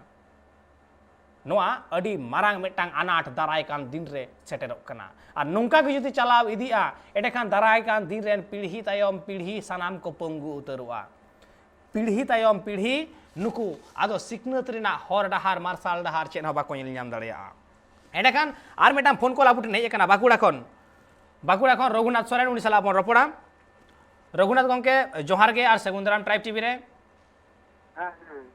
ᱱᱚᱣᱟ ᱟᱹᱰᱤ ᱢᱟᱨᱟᱝ ᱢᱤᱫᱴᱟᱝ ᱟᱱᱟᱴ ᱫᱟᱨᱟᱭ ᱠᱟᱱ ᱫᱤᱱ ᱨᱮ ᱥᱮᱴᱮᱨᱚᱜ ᱠᱟᱱᱟ᱾ ᱟᱨ ᱱᱚᱝᱠᱟ ᱜᱮ ᱡᱩᱫᱤ ᱪᱟᱞᱟᱣ ᱤᱫᱤᱜᱼᱟ, ᱮᱸᱰᱮᱠᱷᱟᱱ ᱫᱟᱨᱟᱭ ᱠᱟᱱ ᱫᱤᱱ ᱨᱮᱱ ᱯᱤᱲᱦᱤ ᱛᱟᱭᱚᱢ ᱯᱤᱲᱦᱤ ᱥᱟᱱᱟᱢ ᱠᱚ ᱯᱚᱝᱜᱩ ᱩᱛᱟᱹᱨᱚᱜᱼᱟ᱾ ᱯᱤᱲᱦᱤ ᱛᱟᱭᱚᱢ ᱯᱤᱲᱦᱤ ᱱᱩᱠᱩ ᱟᱫᱚ ᱥᱤᱠᱷᱱᱟᱹᱛ ᱨᱮᱱᱟᱜ ᱦᱚᱨ ᱰᱟᱦᱟᱨ, ᱢᱟᱨᱥᱟᱞ ᱰᱟᱦᱟᱨ ᱪᱮᱫ ᱦᱚᱸ ᱵᱟᱠᱚ ᱧᱮᱞ ᱧᱟᱢ ᱫᱟᱲᱮᱭᱟᱜᱼᱟ᱾ ᱮᱸᱰᱮᱠᱷᱟᱱ ᱟᱨ ᱢᱤᱫᱴᱟᱝ ᱯᱷᱳᱱ ᱠᱚᱞ ᱟᱵᱚ ᱴᱷᱮᱱ ᱦᱮᱡ ᱟᱠᱟᱱᱟ ᱵᱟᱸᱠᱩᱲᱟ ᱠᱷᱚᱱ᱾ ᱵᱟᱸᱠᱩᱲᱟ ᱠᱷᱚᱱ ᱨᱚᱜᱷᱩᱱᱟᱛᱷ ᱥᱚᱨᱮᱱ, ᱩᱱᱤ ᱥᱟᱞᱟᱜ ᱵᱚᱱ ᱨᱚᱯᱚᱲᱟ᱾ ᱨᱚᱜᱷᱩᱱᱟᱛᱷ ᱜᱚᱢᱠᱮ, ᱡᱚᱦᱟᱨ ᱜᱮ ᱟᱨ ᱥᱟᱹᱜᱩᱱ ᱫᱟᱨᱟᱢ ᱴᱨᱟᱭᱤᱵᱽ ᱴᱤᱵᱷᱤ ᱨᱮ᱾ ᱦᱮᱸ, ᱦᱮᱸ᱾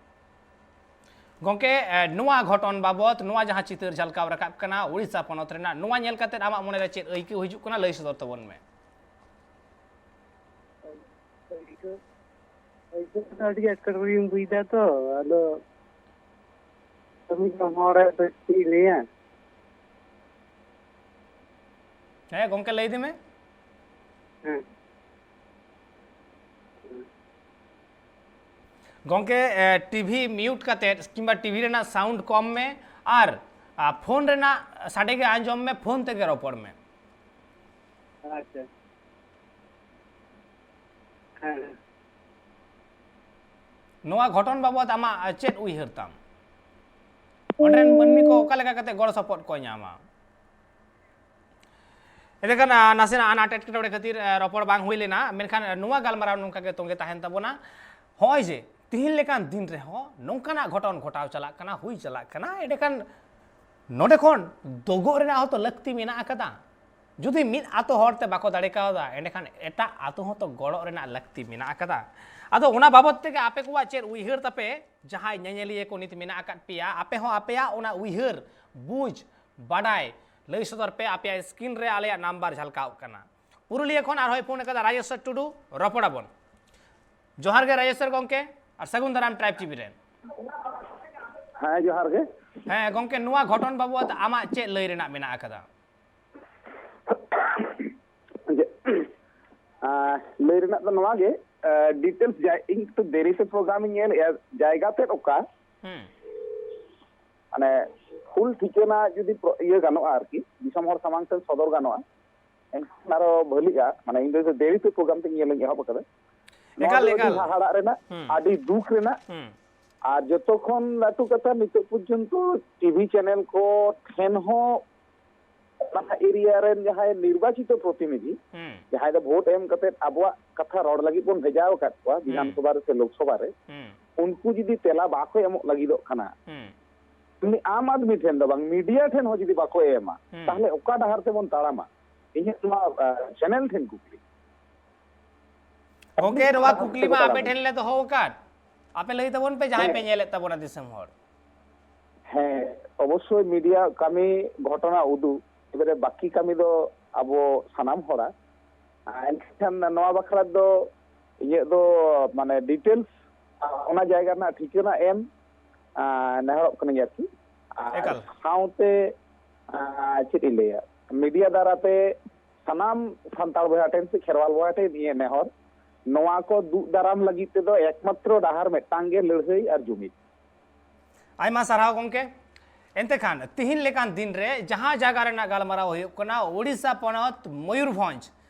ᱜᱚᱢᱠᱮ, ᱮ, ᱱᱚᱣᱟ ᱜᱷᱚᱴᱚᱱ ᱵᱟᱵᱚᱛ, ᱱᱚᱣᱟ ᱡᱟᱦᱟᱸ ᱪᱤᱛᱟᱹᱨ ᱡᱷᱟᱞᱠᱟᱣ ᱨᱟᱠᱟᱵ ᱠᱟᱱᱟ ᱩᱲᱤᱥᱥᱟ ᱯᱚᱱᱚᱛ ᱨᱮᱱᱟᱜ, ᱱᱚᱣᱟ ᱧᱮᱞ ᱠᱟᱛᱮ ᱟᱢᱟᱜ ᱢᱚᱱᱮᱨᱮ ᱪᱮᱫ ᱟᱹᱭᱠᱟᱹᱣ ᱦᱤᱡᱩᱜ ᱠᱟᱱᱟ, ᱞᱟᱹᱭ ᱥᱚᱫᱚᱨ ᱛᱟᱵᱚᱱ ᱢᱮ᱾ ᱟᱹᱭᱠᱟᱹᱣ, ᱟᱹᱭᱠᱟᱹᱣ ᱫᱚ ᱟᱹᱰᱤ ᱮᱴᱠᱮᱴᱚᱬᱮᱧ ᱵᱩᱡᱽ ᱮᱫᱟ ᱛᱚ, ᱟᱫᱚ ᱠᱟᱹᱢᱤ ᱡᱚᱝ ᱦᱚᱲ ᱫᱚ ᱪᱮᱫ ᱤᱧ ᱞᱟᱹᱭᱟ? ᱦᱮᱸ ᱜᱚᱢᱠᱮ, ᱞᱟᱹᱭ ᱤᱫᱤ ᱢᱮ᱾ ᱦᱮᱸ᱾ ᱜᱚᱢᱠᱮ, ᱮ, ᱴᱤᱵᱷᱤ ᱢᱤᱭᱩᱴ ᱠᱟᱛᱮ ᱠᱤᱝᱵᱟ ᱴᱤᱵᱷᱤ ᱨᱮᱱᱟᱜ ᱥᱟᱣᱩᱱᱰ ᱠᱚᱢ ᱢᱮ ᱟᱨ, ᱟ, ᱯᱷᱳᱱ ᱨᱮᱱᱟᱜ ᱥᱟᱰᱮ ᱜᱮ ᱟᱸᱡᱚᱢ ᱢᱮ, ᱯᱷᱳᱱ ᱛᱮᱜᱮ ᱨᱚᱯᱚᱲ ᱢᱮ᱾ ᱟᱪᱪᱷᱟ᱾ ᱦᱮᱸ᱾ ᱱᱚᱣᱟ ᱜᱷᱚᱴᱚᱱ ᱵᱟᱵᱚᱫ ᱟᱢᱟᱜ ᱪᱮᱫ ᱩᱭᱦᱟᱹᱨ ᱛᱟᱢ? ᱚᱸᱰᱮ ᱨᱮᱱ ᱢᱟᱹᱱᱢᱤ ᱠᱚ ᱚᱠᱟ ᱞᱮᱠᱟ ᱠᱟᱛᱮ ᱜᱚᱲᱚ ᱥᱚᱯᱚᱦᱚᱫ ᱠᱚ ᱧᱟᱢᱟ? ᱮᱸᱰᱮᱠᱷᱟᱱ, ᱟ, ᱱᱟᱥᱮᱱᱟᱜ ᱟᱱᱟᱴ ᱮᱴᱠᱮᱴᱚᱬᱮ ᱠᱷᱟᱹᱛᱤᱨ, ᱟ, ᱨᱚᱯᱚᱲ ᱵᱟᱝ ᱦᱩᱭ ᱞᱮᱱᱟ, ᱢᱮᱱᱠᱷᱟᱱ, ᱟ, ᱱᱚᱣᱟ ᱜᱟᱞᱢᱟᱨᱟᱣ ᱱᱚᱝᱠᱟ ᱜᱮ ᱛᱚᱸᱜᱮ ᱛᱟᱦᱮᱱ ᱛᱟᱵᱚᱱᱟ᱾ ᱦᱚᱸᱜᱼᱚᱭ ᱡᱮ ᱛᱤᱦᱤᱧ ᱞᱮᱠᱟᱱ ᱫᱤᱱ ᱨᱮᱦᱚᱸ ᱱᱚᱝᱠᱟᱱᱟᱜ ᱜᱷᱚᱴᱚᱱ ᱜᱷᱚᱴᱟᱣ ᱪᱟᱞᱟᱜ ᱠᱟᱱᱟ, ᱦᱩᱭ ᱪᱟᱞᱟᱜ ᱠᱟᱱᱟ, ᱮᱸᱰᱮᱠᱷᱟᱱ ᱱᱚᱰᱮ ᱠᱷᱚᱱ ᱫᱳᱜᱚᱜ ᱨᱮᱱᱟᱜ ᱦᱚᱸᱛᱚ ᱞᱟᱹᱠᱛᱤ ᱢᱮᱱᱟᱜ ᱟᱠᱟᱫᱟ᱾ ᱡᱩᱫᱤ ᱢᱤᱫ ᱟᱛᱳ ᱦᱚᱲ ᱛᱮ ᱵᱟᱠᱚ ᱫᱟᱲᱮ ᱠᱟᱣᱫᱟ, ᱮᱸᱰᱮᱠᱷᱟᱱ ᱮᱴᱟᱜ ᱟᱛᱳ ᱦᱚᱸᱛᱚ ᱜᱚᱲᱚ ᱨᱮᱱᱟᱜ ᱞᱟᱹᱠᱛᱤ ᱢᱮᱱᱟᱜ ᱟᱠᱟᱫᱟ᱾ ᱟᱫᱚ ᱚᱱᱟ ᱵᱟᱵᱚᱛ ᱛᱮᱜᱮ ᱟᱯᱮ ᱠᱚᱣᱟᱜ ᱪᱮᱫ ᱩᱭᱦᱟᱹᱨ ᱛᱟᱯᱮ? ᱡᱟᱦᱟᱸᱭ ᱧᱮᱧᱮᱞᱤᱭᱟᱹ ᱠᱚ ᱱᱤᱛ ᱢᱮᱱᱟᱜ ᱟᱠᱟᱫ ᱯᱮᱭᱟ, ᱟᱯᱮ ᱦᱚᱸ ᱟᱯᱮᱭᱟᱜ ᱚᱱᱟ ᱩᱭᱦᱟᱹᱨ, ᱵᱩᱡᱽ, ᱵᱟᱰᱟᱭ ᱞᱟᱹᱭ ᱥᱚᱫᱚᱨ ᱯᱮ᱾ ᱟᱯᱮᱭᱟᱜ screen ᱨᱮ ᱟᱞᱮᱭᱟᱜ number ᱡᱷᱟᱞᱠᱟᱣᱜ ᱠᱟᱱᱟ᱾ ᱯᱩᱨᱩᱞᱤᱭᱟᱹ ᱠᱷᱚᱱ ᱟᱨᱦᱚᱸᱭ ᱯᱷᱳᱱ ᱟᱠᱟᱫᱟ ᱨᱟᱡᱮᱥ ᱴᱩᱰᱩ, ᱨᱚᱯᱚᱲ ᱟᱵᱚᱱ᱾ ᱡᱚᱦᱟᱨ ᱜᱮ ᱨᱟᱡᱮᱥ ᱜᱚᱢᱠᱮ, ᱟᱨ ᱥᱟᱹᱜᱩᱱ ᱫᱟᱨᱟᱢ Tribe TV ᱨᱮ᱾ ᱦᱮᱸ, ᱡᱚᱦᱟᱨ ᱜᱮ᱾ ᱦᱮᱸ ᱜᱚᱢᱠᱮ, ᱱᱚᱣᱟ ᱜᱷᱚᱴᱚᱱ ᱵᱟᱵᱚᱫ ᱟᱢᱟᱜ ᱪᱮᱫ ᱞᱟᱹᱭ ᱨᱮᱱᱟᱜ ᱢᱮᱱᱟᱜ ᱟᱠᱟᱫᱟ? ᱡᱮ, ᱟᱸ, ᱞᱟᱹᱭ ᱨᱮᱱᱟᱜ ᱫᱚ ᱱᱚᱣᱟ ᱜᱮ, ᱟᱸ, details ᱡᱟ-, ᱤᱧ ᱛᱚ ᱫᱮᱨᱤ ᱛᱮ program ᱤᱧ ᱧᱮᱞᱮᱜᱼᱟ, ᱡᱟᱭᱜᱟ ᱛᱮᱫ ᱚᱠᱟ? ᱦᱩᱸ᱾ ᱢᱟᱱᱮ full ᱴᱷᱤᱠᱟᱹᱱᱟ ᱡᱩᱫᱤ ᱯᱨᱚ-, ᱤᱭᱟᱹ ᱜᱟᱱᱚᱜᱼᱟ ᱟᱨᱠᱤ, ᱫᱤᱥᱚᱢ ᱦᱚᱲ ᱥᱟᱢᱟᱝ ᱥᱮᱫ ᱥᱚᱫᱚᱨ ᱜᱟᱱᱚᱜᱼᱟ, ᱮᱱᱠᱷᱟᱱ ᱟᱨᱚ ᱵᱷᱟᱹᱞᱤᱜᱼᱟ᱾ ᱢᱟᱱᱮ ᱤᱧ ᱫᱚ ᱫᱮᱨᱤ ᱛᱮ program ᱛᱮ ᱧᱮᱞ ᱤᱧ ᱮᱦᱚᱵ ᱟᱠᱟᱫᱟ᱾ ᱱᱚᱣᱟ ᱮᱠᱟᱞ, ᱫᱚ ᱟᱹᱰᱤ ᱮᱠᱟᱞ᱾ ᱦᱟᱦᱟᱲᱟᱜ ᱨᱮᱱᱟᱜ, ᱦᱩᱸ᱾ ᱟᱹᱰᱤ ᱫᱩᱠ ᱨᱮᱱᱟᱜ, ᱦᱩᱸ᱾ ᱟᱨ ᱡᱚᱛᱚ ᱠᱷᱚᱱ ᱞᱟᱹᱴᱩ ᱠᱟᱛᱷᱟ, ᱱᱤᱛᱚᱜ ᱯᱚᱨᱡᱚᱱᱛᱚ TV channel ᱠᱚ ᱴᱷᱮᱱ ᱦᱚᱸ ᱚᱱᱟ ᱮᱨᱤᱭᱟ ᱨᱮᱱ ᱡᱟᱦᱟᱸᱭ ᱱᱤᱨᱵᱟᱪᱤᱛᱚ ᱯᱨᱚᱛᱤᱱᱤᱫᱷᱤ, ᱦᱩᱸ᱾ ᱡᱟᱦᱟᱸᱭ ᱫᱚ ᱵᱷᱳᱴ ᱮᱢ ᱠᱟᱛᱮ ᱟᱵᱚᱣᱟᱜ ᱠᱟᱛᱷᱟ ᱨᱚᱲ ᱞᱟᱹᱜᱤᱫ ᱵᱚᱱ ᱵᱷᱮᱡᱟ ᱟᱠᱟᱫ ᱠᱚᱣᱟ, ᱦᱩᱸ᱾ ᱵᱤᱫᱷᱟᱱ ᱥᱚᱵᱷᱟ ᱨᱮ ᱥᱮ ᱞᱳᱠ ᱥᱚᱵᱷᱟ ᱨᱮ, ᱦᱩᱸ᱾ ᱩᱱᱠᱩ ᱡᱩᱫᱤ ᱛᱮᱞᱟ ᱵᱟᱠᱚ ᱮᱢᱚᱜ ᱞᱟᱹᱜᱤᱫᱚᱜ ᱠᱟᱱᱟ, ᱦᱩᱸ᱾ ᱩᱱᱤ ᱟᱢ ᱟᱫᱢᱤ ᱴᱷᱮᱱ ᱫᱚ ᱵᱟᱝ, ᱢᱤᱰᱤᱭᱟ ᱴᱷᱮᱱ ᱦᱚᱸ ᱡᱩᱫᱤ ᱵᱟᱠᱚ ᱮᱢᱟ, ᱦᱩᱸ᱾ ᱛᱟᱦᱚᱞᱮ ᱚᱠᱟ ᱰᱟᱦᱟᱨ ᱛᱮᱵᱚᱱ ᱛᱟᱲᱟᱢᱟ? ᱤᱧᱟᱹᱜ ᱱᱚᱣᱟ, ᱟ, ᱪᱮᱱᱮᱞ ᱴᱷᱮᱱ ᱠᱩᱠᱞᱤ᱾ ᱜᱚᱢᱠᱮ, ᱱᱚᱣᱟ ᱠᱩᱠᱞᱤ ᱢᱟ ᱟᱯᱮ ᱴᱷᱮᱱ ᱞᱮ ᱫᱚᱦᱚ ᱟᱠᱟᱫ, ᱟᱯᱮ ᱞᱟᱹᱭ ᱛᱟᱵᱚᱱ ᱯᱮ, ᱡᱟᱦᱟᱸᱭ ᱯᱮ ᱧᱮᱞᱮᱫ ᱛᱟᱵᱚᱱᱟ ᱫᱤᱥᱚᱢ ᱦᱚᱲ᱾ ᱦᱮᱸ, ᱚᱵᱚᱥᱥᱳᱭ ᱢᱤᱰᱤᱭᱟ ᱠᱟᱹᱢᱤ ᱜᱷᱚᱴᱚᱱᱟ ᱩᱫᱩᱜ, ᱮᱵᱟᱨᱮ ᱵᱟᱹᱠᱤ ᱠᱟᱹᱢᱤ ᱫᱚ ᱟᱵᱚ ᱥᱟᱱᱟᱢ ᱦᱚᱲᱟᱜ᱾ ᱟᱨ ᱮᱱᱠᱷᱟᱱ ᱱᱚᱣᱟ ᱵᱟᱠᱷᱨᱟ ᱫᱚ ᱤᱧᱟᱹᱜ ᱫᱚ ᱢᱟᱱᱮ details, ᱚᱱᱟ ᱡᱟᱭᱜᱟ ᱨᱮᱱᱟᱜ ᱴᱷᱤᱠᱟᱹᱱᱟ ᱮᱢ, ᱟᱨ ᱱᱮᱦᱚᱨᱚᱜ ᱠᱟᱹᱱᱟᱹᱧ ᱟᱨᱠᱤ᱾ ᱟᱨ ᱮᱠᱟᱞ᱾ ᱥᱟᱶᱛᱮ, ᱟᱨ ᱪᱮᱫ ᱤᱧ ᱞᱟᱹᱭᱟ, ᱢᱤᱰᱤᱭᱟ ᱫᱟᱨᱟᱛᱮ ᱥᱟᱱᱟᱢ ᱥᱟᱱᱛᱟᱲ ᱵᱚᱭᱦᱟ ᱴᱷᱮᱱ ᱥᱮ ᱠᱷᱮᱨᱣᱟᱞ ᱵᱚᱭᱦᱟ ᱴᱷᱮᱱ ᱤᱧᱟᱹᱜ ᱱᱮᱦᱚᱨ, ᱱᱚᱣᱟ ᱠᱚ ᱫᱩᱜ ᱫᱟᱨᱟᱢ ᱞᱟᱹᱜᱤᱫ ᱛᱮᱫᱚ ᱮᱠᱢᱟᱛᱨᱚ ᱰᱟᱦᱟᱨ ᱢᱤᱫᱴᱟᱝ ᱜᱮ, ᱞᱟᱹᱲᱦᱟᱹᱭ ᱟᱨ ᱡᱩᱢᱤᱫ᱾ ᱟᱭᱢᱟ ᱥᱟᱨᱦᱟᱣ ᱜᱚᱢᱠᱮ᱾ ᱮᱱᱛᱮ ᱠᱷᱟᱱ ᱛᱤᱦᱤᱧ ᱞᱮᱠᱟᱱ ᱫᱤᱱ ᱨᱮ ᱡᱟᱦᱟᱸ ᱡᱟᱭᱜᱟ ᱨᱮᱱᱟᱜ ᱜᱟᱞᱢᱟᱨᱟᱣ ᱦᱩᱭᱩᱜ ᱠᱟᱱᱟ, ᱳᱰᱤᱥᱟ ᱯᱚᱱᱚᱛ ᱢᱚᱭᱩᱨᱵᱷᱚᱸᱡᱽ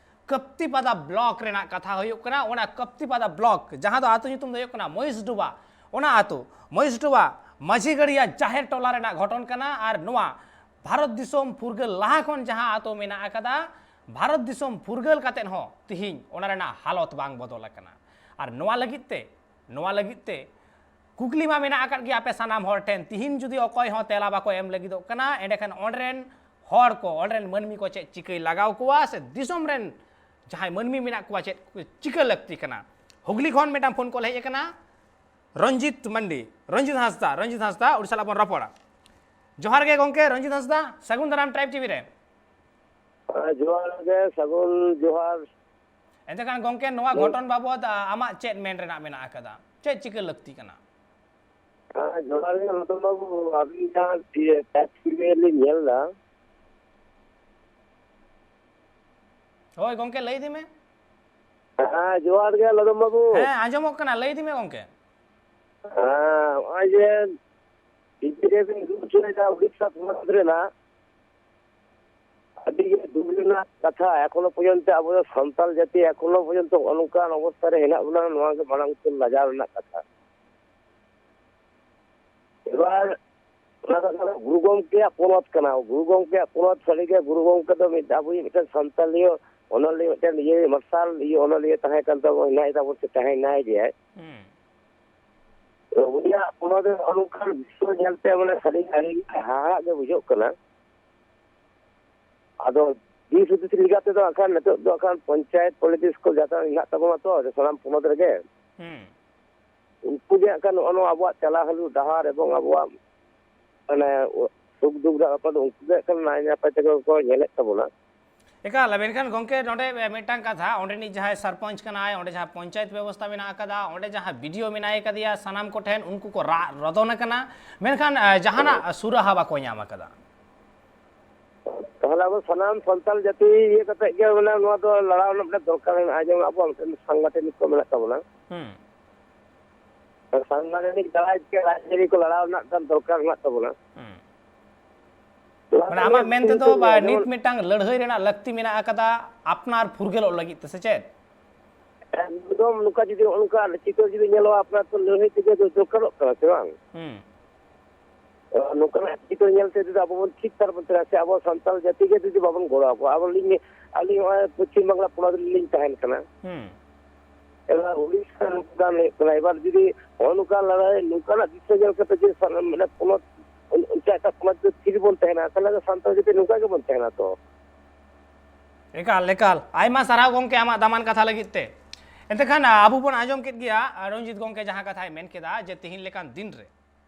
ᱠᱟᱯᱛᱤᱯᱟᱫᱟ ᱵᱞᱚᱠ ᱨᱮᱱᱟᱜ ᱠᱟᱛᱷᱟ ᱦᱩᱭᱩᱜ ᱠᱟᱱᱟ᱾ ᱚᱱᱟ ᱠᱟᱯᱛᱤᱯᱟᱫᱟ ᱵᱞᱚᱠ, ᱡᱟᱦᱟᱸ ᱫᱚ ᱟᱹᱛᱩ ᱧᱩᱛᱩᱢ ᱫᱚ ᱦᱩᱭᱩᱜ ᱠᱟᱱᱟ ᱢᱚᱦᱤᱥᱰᱩᱵᱟ, ᱚᱱᱟ ᱟᱹᱛᱩ ᱢᱚᱦᱤᱥᱰᱩᱵᱟ ᱢᱟᱹᱡᱷᱤ ᱜᱟᱹᱲᱤᱭᱟ ᱡᱟᱦᱮᱨ ᱴᱚᱞᱟ ᱨᱮᱱᱟᱜ ᱜᱷᱚᱴᱚᱱ ᱠᱟᱱᱟ᱾ ᱟᱨ ᱱᱚᱣᱟ ᱵᱷᱟᱨᱚᱛ ᱫᱤᱥᱚᱢ ᱯᱷᱩᱨᱜᱟᱹᱞ ᱞᱟᱦᱟ ᱠᱷᱚᱱ ᱡᱟᱦᱟᱸ ᱟᱹᱛᱩ ᱢᱮᱱᱟᱜ ᱟᱠᱟᱫᱟ, ᱵᱷᱟᱨᱚᱛ ᱫᱤᱥᱚᱢ ᱯᱷᱩᱨᱜᱟᱹᱞ ᱠᱟᱛᱮᱫ ᱦᱚᱸ ᱛᱤᱦᱤᱧ ᱚᱱᱟ ᱨᱮᱱᱟᱜ ᱦᱟᱞᱚᱛ ᱵᱟᱝ ᱵᱚᱫᱚᱞ ᱟᱠᱟᱱᱟ᱾ ᱟᱨ ᱱᱚᱣᱟ ᱞᱟᱹᱜᱤᱫ ᱛᱮ, ᱱᱚᱣᱟ ᱞᱟᱹᱜᱤᱫ ᱛᱮ ᱠᱩᱠᱞᱤ ᱢᱟ ᱢᱮᱱᱟᱜ ᱟᱠᱟᱫ ᱜᱮ ᱟᱯᱮ ᱥᱟᱱᱟᱢ ᱦᱚᱲ ᱴᱷᱮᱱ᱾ ᱛᱤᱦᱤᱧ ᱡᱩᱫᱤ ᱚᱠᱚᱭ ᱦᱚᱸ ᱛᱮᱞᱟ ᱵᱟᱠᱚ ᱮᱢ ᱞᱟᱹᱜᱤᱫᱚᱜ ᱠᱟᱱᱟ, ᱮᱸᱰᱮᱠᱷᱟᱱ ᱚᱸᱰᱮ ᱨᱮᱱ ᱦᱚᱲ ᱠᱚ, ᱚᱸᱰᱮ ᱨᱮᱱ ᱢᱟᱹᱱᱢᱤ ᱠᱚ ᱪᱮᱫ ᱪᱤᱠᱟᱹᱭ ᱞᱟᱜᱟᱣ ᱠᱚᱣᱟ ᱥᱮ ᱫᱤᱥᱚᱢ ᱨᱮᱱ ᱡᱟᱦᱟᱸᱭ ᱢᱟᱹᱱᱢᱤ ᱢᱮᱱᱟᱜ ᱠᱚᱣᱟ ᱪᱮᱫ ᱠᱚ ᱪᱤᱠᱟᱹ ᱞᱟᱹᱠᱛᱤ ᱠᱟᱱᱟ? ᱦᱩᱜᱽᱞᱤ ᱠᱷᱚᱱ ᱢᱤᱫᱴᱟᱝ ᱯᱷᱳᱱ ᱠᱚᱞ ᱦᱮᱡ ᱟᱠᱟᱱᱟ, ᱨᱚᱧᱡᱤᱛ ᱢᱟᱱᱰᱤ, ᱨᱚᱧᱡᱤᱛ ᱦᱟᱸᱥᱫᱟ, ᱨᱚᱧᱡᱤᱛ ᱦᱟᱸᱥᱫᱟ, ᱩᱱᱤ ᱥᱟᱞᱟᱜ ᱵᱚᱱ ᱨᱚᱯᱚᱲᱟ᱾ ᱡᱚᱦᱟᱨ ᱜᱮ ᱜᱚᱝᱠᱮ ᱨᱚᱧᱡᱤᱛ ᱦᱟᱸᱥᱫᱟ, ᱥᱟᱹᱜᱩᱱ ᱫᱟᱨᱟᱢ ᱴᱨᱟᱭᱤᱵ ᱴᱤᱵᱷᱤ ᱨᱮ᱾ ᱦᱮᱸ, ᱡᱚᱦᱟᱨ ᱜᱮ, ᱥᱟᱹᱜᱩᱱ ᱡᱚᱦᱟᱨ᱾ ᱮᱱᱛᱮ ᱠᱷᱟᱱ ᱜᱚᱝᱠᱮ, ᱱᱚᱣᱟ ᱦᱮᱸ᱾ ᱜᱷᱚᱴᱚᱱ ᱵᱟᱵᱚᱫ, ᱟ, ᱟᱢᱟᱜ ᱪᱮᱫ ᱢᱮᱱ ᱨᱮᱱᱟᱜ ᱢᱮᱱᱟᱜ ᱟᱠᱟᱫᱟ? ᱪᱮᱫ ᱪᱤᱠᱟᱹ ᱞᱟᱹᱠᱛᱤ ᱠᱟᱱᱟ? ᱦᱮᱸ, ᱡᱚᱦᱟᱨ ᱜᱮ ᱨᱚᱛᱚᱱ ᱵᱟᱹᱵᱩ, ᱟᱹᱵᱤᱱ ᱡᱟᱦᱟᱸ ᱤᱭᱟᱹ ᱴᱮᱠᱥ ᱨᱤᱯᱳᱨᱴ ᱞᱤᱧ ᱧᱮᱞ ᱮᱫᱟ, ᱦᱳᱭ ᱜᱚᱝᱠᱮ, ᱞᱟᱹᱭ ᱤᱫᱤ ᱢᱮ᱾ ᱦᱮᱸ, ᱡᱚᱦᱟᱨ ᱜᱮ ᱞᱚᱫᱚᱢ ᱵᱟᱹᱵᱩ᱾ ᱦᱮᱸ, ᱟᱸᱡᱚᱢᱚᱜ ᱠᱟᱱᱟ, ᱞᱟᱹᱭ ᱤᱫᱤ ᱢᱮ ᱜᱚᱝᱠᱮ᱾ ᱦᱮᱸ, ᱱᱚᱜᱼᱚᱭ ᱡᱮ ᱵᱤᱡᱮᱯᱤ ᱵᱤᱱ ᱫᱩᱲᱩᱵ ᱦᱚᱪᱚᱭᱮᱫᱟ ᱩᱲᱤᱥᱥᱟ ᱯᱚᱱᱚᱛ ᱨᱮᱱᱟᱜ, ᱟᱹᱰᱤ ᱜᱮ ᱫᱩᱠ ᱨᱮᱱᱟᱜ ᱠᱟᱛᱷᱟ᱾ ᱮᱠᱷᱚᱱᱳ ᱯᱚᱨᱡᱚᱱᱛᱚ ᱟᱵᱚ ᱫᱚ ᱥᱟᱱᱛᱟᱲ ᱡᱟᱹᱛᱤ ᱮᱠᱷᱚᱱᱳ ᱯᱚᱨᱡᱚᱱᱛᱚ ᱱᱚᱜᱼᱚ ᱱᱚᱝᱠᱟᱱ ᱚᱵᱚᱥᱛᱷᱟ ᱨᱮ ᱦᱮᱱᱟᱜ ᱵᱚᱱᱟ, ᱱᱚᱣᱟ ᱜᱮ ᱢᱟᱲᱟᱝ ᱩᱛᱟᱹᱨ ᱞᱟᱡᱟᱣ ᱨᱮᱱᱟᱜ ᱠᱟᱛᱷᱟ᱾ ᱮᱵᱟᱨ ᱚᱱᱟ ᱫᱚ ᱠᱟᱱᱟ ᱜᱩᱨᱩ ᱜᱚᱢᱠᱮᱭᱟᱜ ᱯᱚᱱᱚᱛ ᱠᱟᱱᱟ᱾ ᱜᱩᱨᱩ ᱜᱚᱢᱠᱮᱭᱟᱜ ᱯᱚᱱᱚᱛ ᱥᱟᱹᱨᱤᱜᱮ, ᱜᱩᱨᱩ ᱜᱚᱢᱠᱮ ᱫᱚ ᱢᱤᱫ ᱟᱵᱚᱭᱤᱡ ᱢᱤᱫᱴᱮᱱ ᱥᱟᱱᱛᱟᱲᱤᱭᱟᱹ ᱚᱱᱚᱞᱤᱭᱟᱹ, ᱢᱤᱫᱴᱮᱱ ᱤᱭᱟᱹ ᱢᱟᱨᱥᱟᱞ ᱤᱭᱟᱹ ᱚᱱᱚᱞᱤᱭᱟᱹ ᱛᱟᱦᱮᱸ ᱠᱟᱱ ᱛᱟᱵᱚᱱ, ᱦᱮᱱᱟᱭ ᱛᱟᱵᱚᱱ ᱥᱮ ᱛᱟᱦᱮᱸᱭᱮᱱᱟᱭ ᱜᱮᱭᱟᱭ᱾ ᱦᱩᱸ᱾ ᱛᱚ ᱩᱱᱤᱭᱟᱜ ᱯᱚᱱᱚᱛ ᱨᱮ ᱱᱚᱜᱼᱚ ᱱᱚᱝᱠᱟᱱ ᱫᱨᱤᱥᱥᱚ ᱧᱮᱞᱛᱮ ᱢᱟᱱᱮ ᱥᱟᱹᱨᱤ ᱟᱹᱰᱤ ᱦᱟᱦᱟᱲᱟᱜ ᱜᱮ ᱵᱩᱡᱷᱟᱹᱜ ᱠᱟᱱᱟ᱾ ᱟᱫᱚ ᱫᱤᱥ ᱦᱩᱫᱤᱥ ᱞᱮᱠᱟ ᱛᱮᱫᱚ ᱟᱠᱷᱟᱱ ᱱᱤᱛᱚᱜ ᱫᱚ ᱟᱠᱷᱟᱱ ᱯᱚᱧᱪᱟᱭᱮᱛ ᱯᱚᱞᱤᱴᱤᱠᱥ ᱠᱚ ᱡᱟᱦᱟᱸ ᱦᱮᱱᱟᱜ ᱛᱟᱵᱚᱱᱟ ᱛᱚ ᱥᱟᱱᱟᱢ ᱯᱚᱱᱚᱛ ᱨᱮᱜᱮ, ᱦᱩᱸ᱾ ᱩᱱᱠᱩ ᱜᱮ ᱦᱟᱸᱜ ᱠᱷᱟᱱ ᱱᱚᱜᱼᱚ ᱱᱚᱣᱟ ᱟᱵᱚᱣᱟᱜ ᱪᱟᱞᱟᱣ ᱦᱟᱹᱞᱩ ᱰᱟᱦᱟᱨ ᱮᱵᱚᱝ ᱟᱵᱚᱣᱟᱜ ᱢᱟᱱᱮ ᱥᱩᱠ ᱫᱩᱠ ᱨᱮᱭᱟᱜ ᱵᱮᱯᱟᱨ ᱫᱚ ᱩᱱᱠᱩ ᱜᱮ ᱦᱟᱸᱜ ᱠᱷᱟᱱ ᱱᱟᱭ ᱱᱟᱯᱟᱭ ᱛᱮᱜᱮ ᱠᱚ ᱧᱮᱞᱮᱫ ᱛᱟᱵᱚᱱᱟ᱾ ᱮᱠᱟᱞ, ᱢᱮᱱᱠᱷᱟᱱ ᱜᱚᱢᱠᱮ, ᱱᱚᱰᱮ ᱢᱤᱫᱴᱟᱝ ᱠᱟᱛᱷᱟ, ᱚᱸᱰᱮᱱᱤᱡ ᱡᱟᱦᱟᱸᱭ ᱥᱚᱨᱯᱚᱧᱪ ᱠᱟᱱᱟᱭ, ᱚᱸᱰᱮ ᱡᱟᱦᱟᱸ ᱯᱚᱧᱪᱟᱭᱮᱛ ᱵᱮᱵᱚᱥᱛᱷᱟ ᱢᱮᱱᱟᱜ ᱟᱠᱟᱫᱟ, ᱚᱸᱰᱮ ᱡᱟᱦᱟᱸ ᱵᱤ ᱰᱤ ᱳ ᱢᱮᱱᱟᱭ ᱟᱠᱟᱫᱮᱭᱟ, ᱥᱟᱱᱟᱢ ᱠᱚᱴᱷᱮᱱ ᱩᱱᱠᱩ ᱠᱚ ᱨᱟᱜ ᱨᱚᱫᱚᱱ ᱟᱠᱟᱱᱟ, ᱢᱮᱱᱠᱷᱟᱱ, ᱮ, ᱡᱟᱦᱟᱱᱟᱜ ᱥᱩᱨᱟᱦᱟ ᱵᱟᱠᱚ ᱧᱟᱢ ᱟᱠᱟᱫᱟ᱾ ᱛᱟᱦᱚᱞᱮ ᱟᱵᱚ ᱥᱟᱱᱟᱢ ᱥᱟᱱᱛᱟᱲ ᱡᱟᱹᱛᱤ ᱤᱭᱟᱹ ᱠᱟᱛᱮ ᱜᱮ ᱢᱟᱱᱮ ᱱᱚᱣᱟ ᱫᱚ ᱞᱟᱲᱟᱣ ᱨᱮᱱᱟᱜ ᱢᱤᱫᱴᱮᱱ ᱫᱚᱨᱠᱟᱨ ᱢᱮᱱᱟᱜᱼᱟ, ᱡᱮᱢᱚᱱ ᱟᱵᱚᱣᱟᱜ ᱢᱤᱫᱴᱮᱱ ᱥᱟᱝᱜᱟᱴᱷᱟᱱᱤᱠ ᱠᱚ ᱢᱮᱱᱟᱜ ᱛᱟᱵᱚᱱᱟ᱾ ᱦᱩᱸ᱾ ᱥᱟᱝᱜᱟᱴᱷᱟᱱᱤᱠ ᱫᱟᱨᱟᱭ ᱛᱮ ᱨᱟᱡᱽᱟᱹᱨᱤ ᱠᱚ ᱞᱟᱲᱟᱣ ᱨᱮᱱᱟᱜ ᱢᱤᱫᱴᱮᱱ ᱫᱚᱨᱠᱟᱨ ᱢᱮᱱᱟᱜ ᱛᱟᱵᱚᱱᱟ᱾ ᱦᱩᱸ᱾ ᱱᱚᱣᱟ ᱢᱟᱱᱮ ᱫᱚ ᱟᱢᱟᱜ ᱢᱤᱫ ᱢᱮᱱ ᱛᱮᱫᱚ ᱪᱤᱱᱛᱟᱹ ᱵᱟ, ᱡᱮᱢᱚᱱ ᱱᱤᱛ ᱢᱤᱫᱴᱟᱝ ᱞᱟᱹᱲᱦᱟᱹᱭ ᱨᱮᱱᱟᱜ ᱞᱟᱹᱠᱛᱤ ᱢᱮᱱᱟᱜ ᱟᱠᱟᱫᱟ ᱟᱯᱱᱟᱨ ᱯᱷᱩᱨᱜᱟᱹᱞᱚᱜ ᱞᱟᱹᱜᱤᱫ ᱛᱮ, ᱥᱮ ᱪᱮᱫ? ᱮᱠᱫᱚᱢ ᱱᱚᱝᱠᱟ ᱡᱩᱫᱤ ᱱᱚᱜᱼᱚ ᱱᱚᱝᱠᱟ ᱪᱤᱛᱟᱹᱨ ᱡᱩᱫᱤ ᱧᱮᱞᱚᱜᱼᱟ, ᱟᱯᱱᱟᱨ ᱛᱚ ᱞᱟᱹᱲᱦᱟᱹᱭ ᱛᱮᱜᱮ ᱫᱚ ᱫᱚᱨᱠᱟᱨᱚᱜ ᱠᱟᱱᱟ, ᱥᱮ ᱵᱟᱝ? ᱦᱩᱸ᱾ ᱱᱚᱝᱠᱟᱱᱟᱜ ᱪᱤᱛᱟᱹᱨ ᱧᱮᱞᱛᱮ ᱡᱩᱫᱤ ᱟᱵᱚ ᱵᱚᱱ ᱴᱷᱤᱠ ᱛᱟᱨ ᱵᱚᱱ ᱛᱟᱦᱮᱱᱟ, ᱥᱮ ᱟᱵᱚ ᱥᱟᱱᱛᱟᱲ ᱡᱟᱹᱛᱤ ᱜᱮ ᱡᱩᱫᱤ ᱵᱟᱵᱚᱱ ᱜᱚᱲᱚ ᱟᱠᱚᱣᱟ, ᱟᱵᱚ ᱞᱤᱧ, ᱟᱹᱞᱤᱧ ᱱᱚᱜᱼᱚᱭ ᱯᱚᱪᱷᱤᱢ ᱵᱟᱝᱞᱟ ᱯᱚᱱᱚᱛ ᱨᱮᱞᱤᱧ ᱛᱟᱦᱮᱱ ᱠᱟᱱᱟ᱾ ᱦᱩᱸ᱾ ᱮᱵᱟᱨ ᱩᱲᱤᱥᱥᱟ ᱱᱚᱝᱠᱟᱱ ᱦᱩᱭᱩᱜ ᱠᱟᱱᱟ᱾ ᱮᱵᱟᱨ ᱡᱩᱫᱤ ᱱᱚᱜᱼᱚ ᱱᱚᱝᱠᱟ ᱞᱟᱹᱲᱦᱟᱹᱭ, ᱱᱚᱝᱠᱟᱱᱟᱜ ᱫᱨᱤᱥᱥᱚ ᱧᱮᱞ ᱠᱟᱛᱮ ᱡᱮ ᱥᱟᱱᱟᱢ ᱢᱟᱱᱮ ᱯᱚᱱᱚᱛ, ᱩᱱ-, ᱮᱴᱟᱜ ᱮᱴᱟᱜ ᱥᱚᱢᱟᱡᱽ ᱫᱚ ᱛᱷᱤᱨ ᱵᱚᱱ ᱛᱟᱦᱮᱱᱟ, ᱛᱟᱦᱚᱞᱮ ᱟᱫᱚ ᱥᱟᱱᱛᱟᱲ ᱡᱟᱹᱛᱤ ᱱᱚᱝᱠᱟ ᱜᱮᱵᱚᱱ ᱛᱟᱦᱮᱱᱟ ᱛᱚ᱾ ᱮᱠᱟᱞ, ᱮᱠᱟᱞ᱾ ᱟᱭᱢᱟ ᱥᱟᱨᱦᱟᱣ ᱜᱚᱢᱠᱮ, ᱟᱢᱟᱜ ᱫᱟᱢᱟᱱ ᱠᱟᱛᱷᱟ ᱞᱟᱹᱜᱤᱫ ᱛᱮ᱾ ᱮᱱᱛᱮ ᱠᱷᱟᱱ, ᱟᱵᱚ ᱵᱚᱱ ᱟᱸᱡᱚᱢ ᱠᱮᱫ ᱜᱮᱭᱟ, ᱨᱚᱧᱡᱤᱛ ᱜᱚᱢᱠᱮ ᱡᱟᱦᱟᱸ ᱠᱟᱛᱷᱟᱭ ᱢᱮᱱ ᱠᱮᱫᱟ ᱡᱮ ᱛᱤᱦᱤᱧ ᱞᱮᱠᱟᱱ ᱫᱤᱱ ᱨᱮ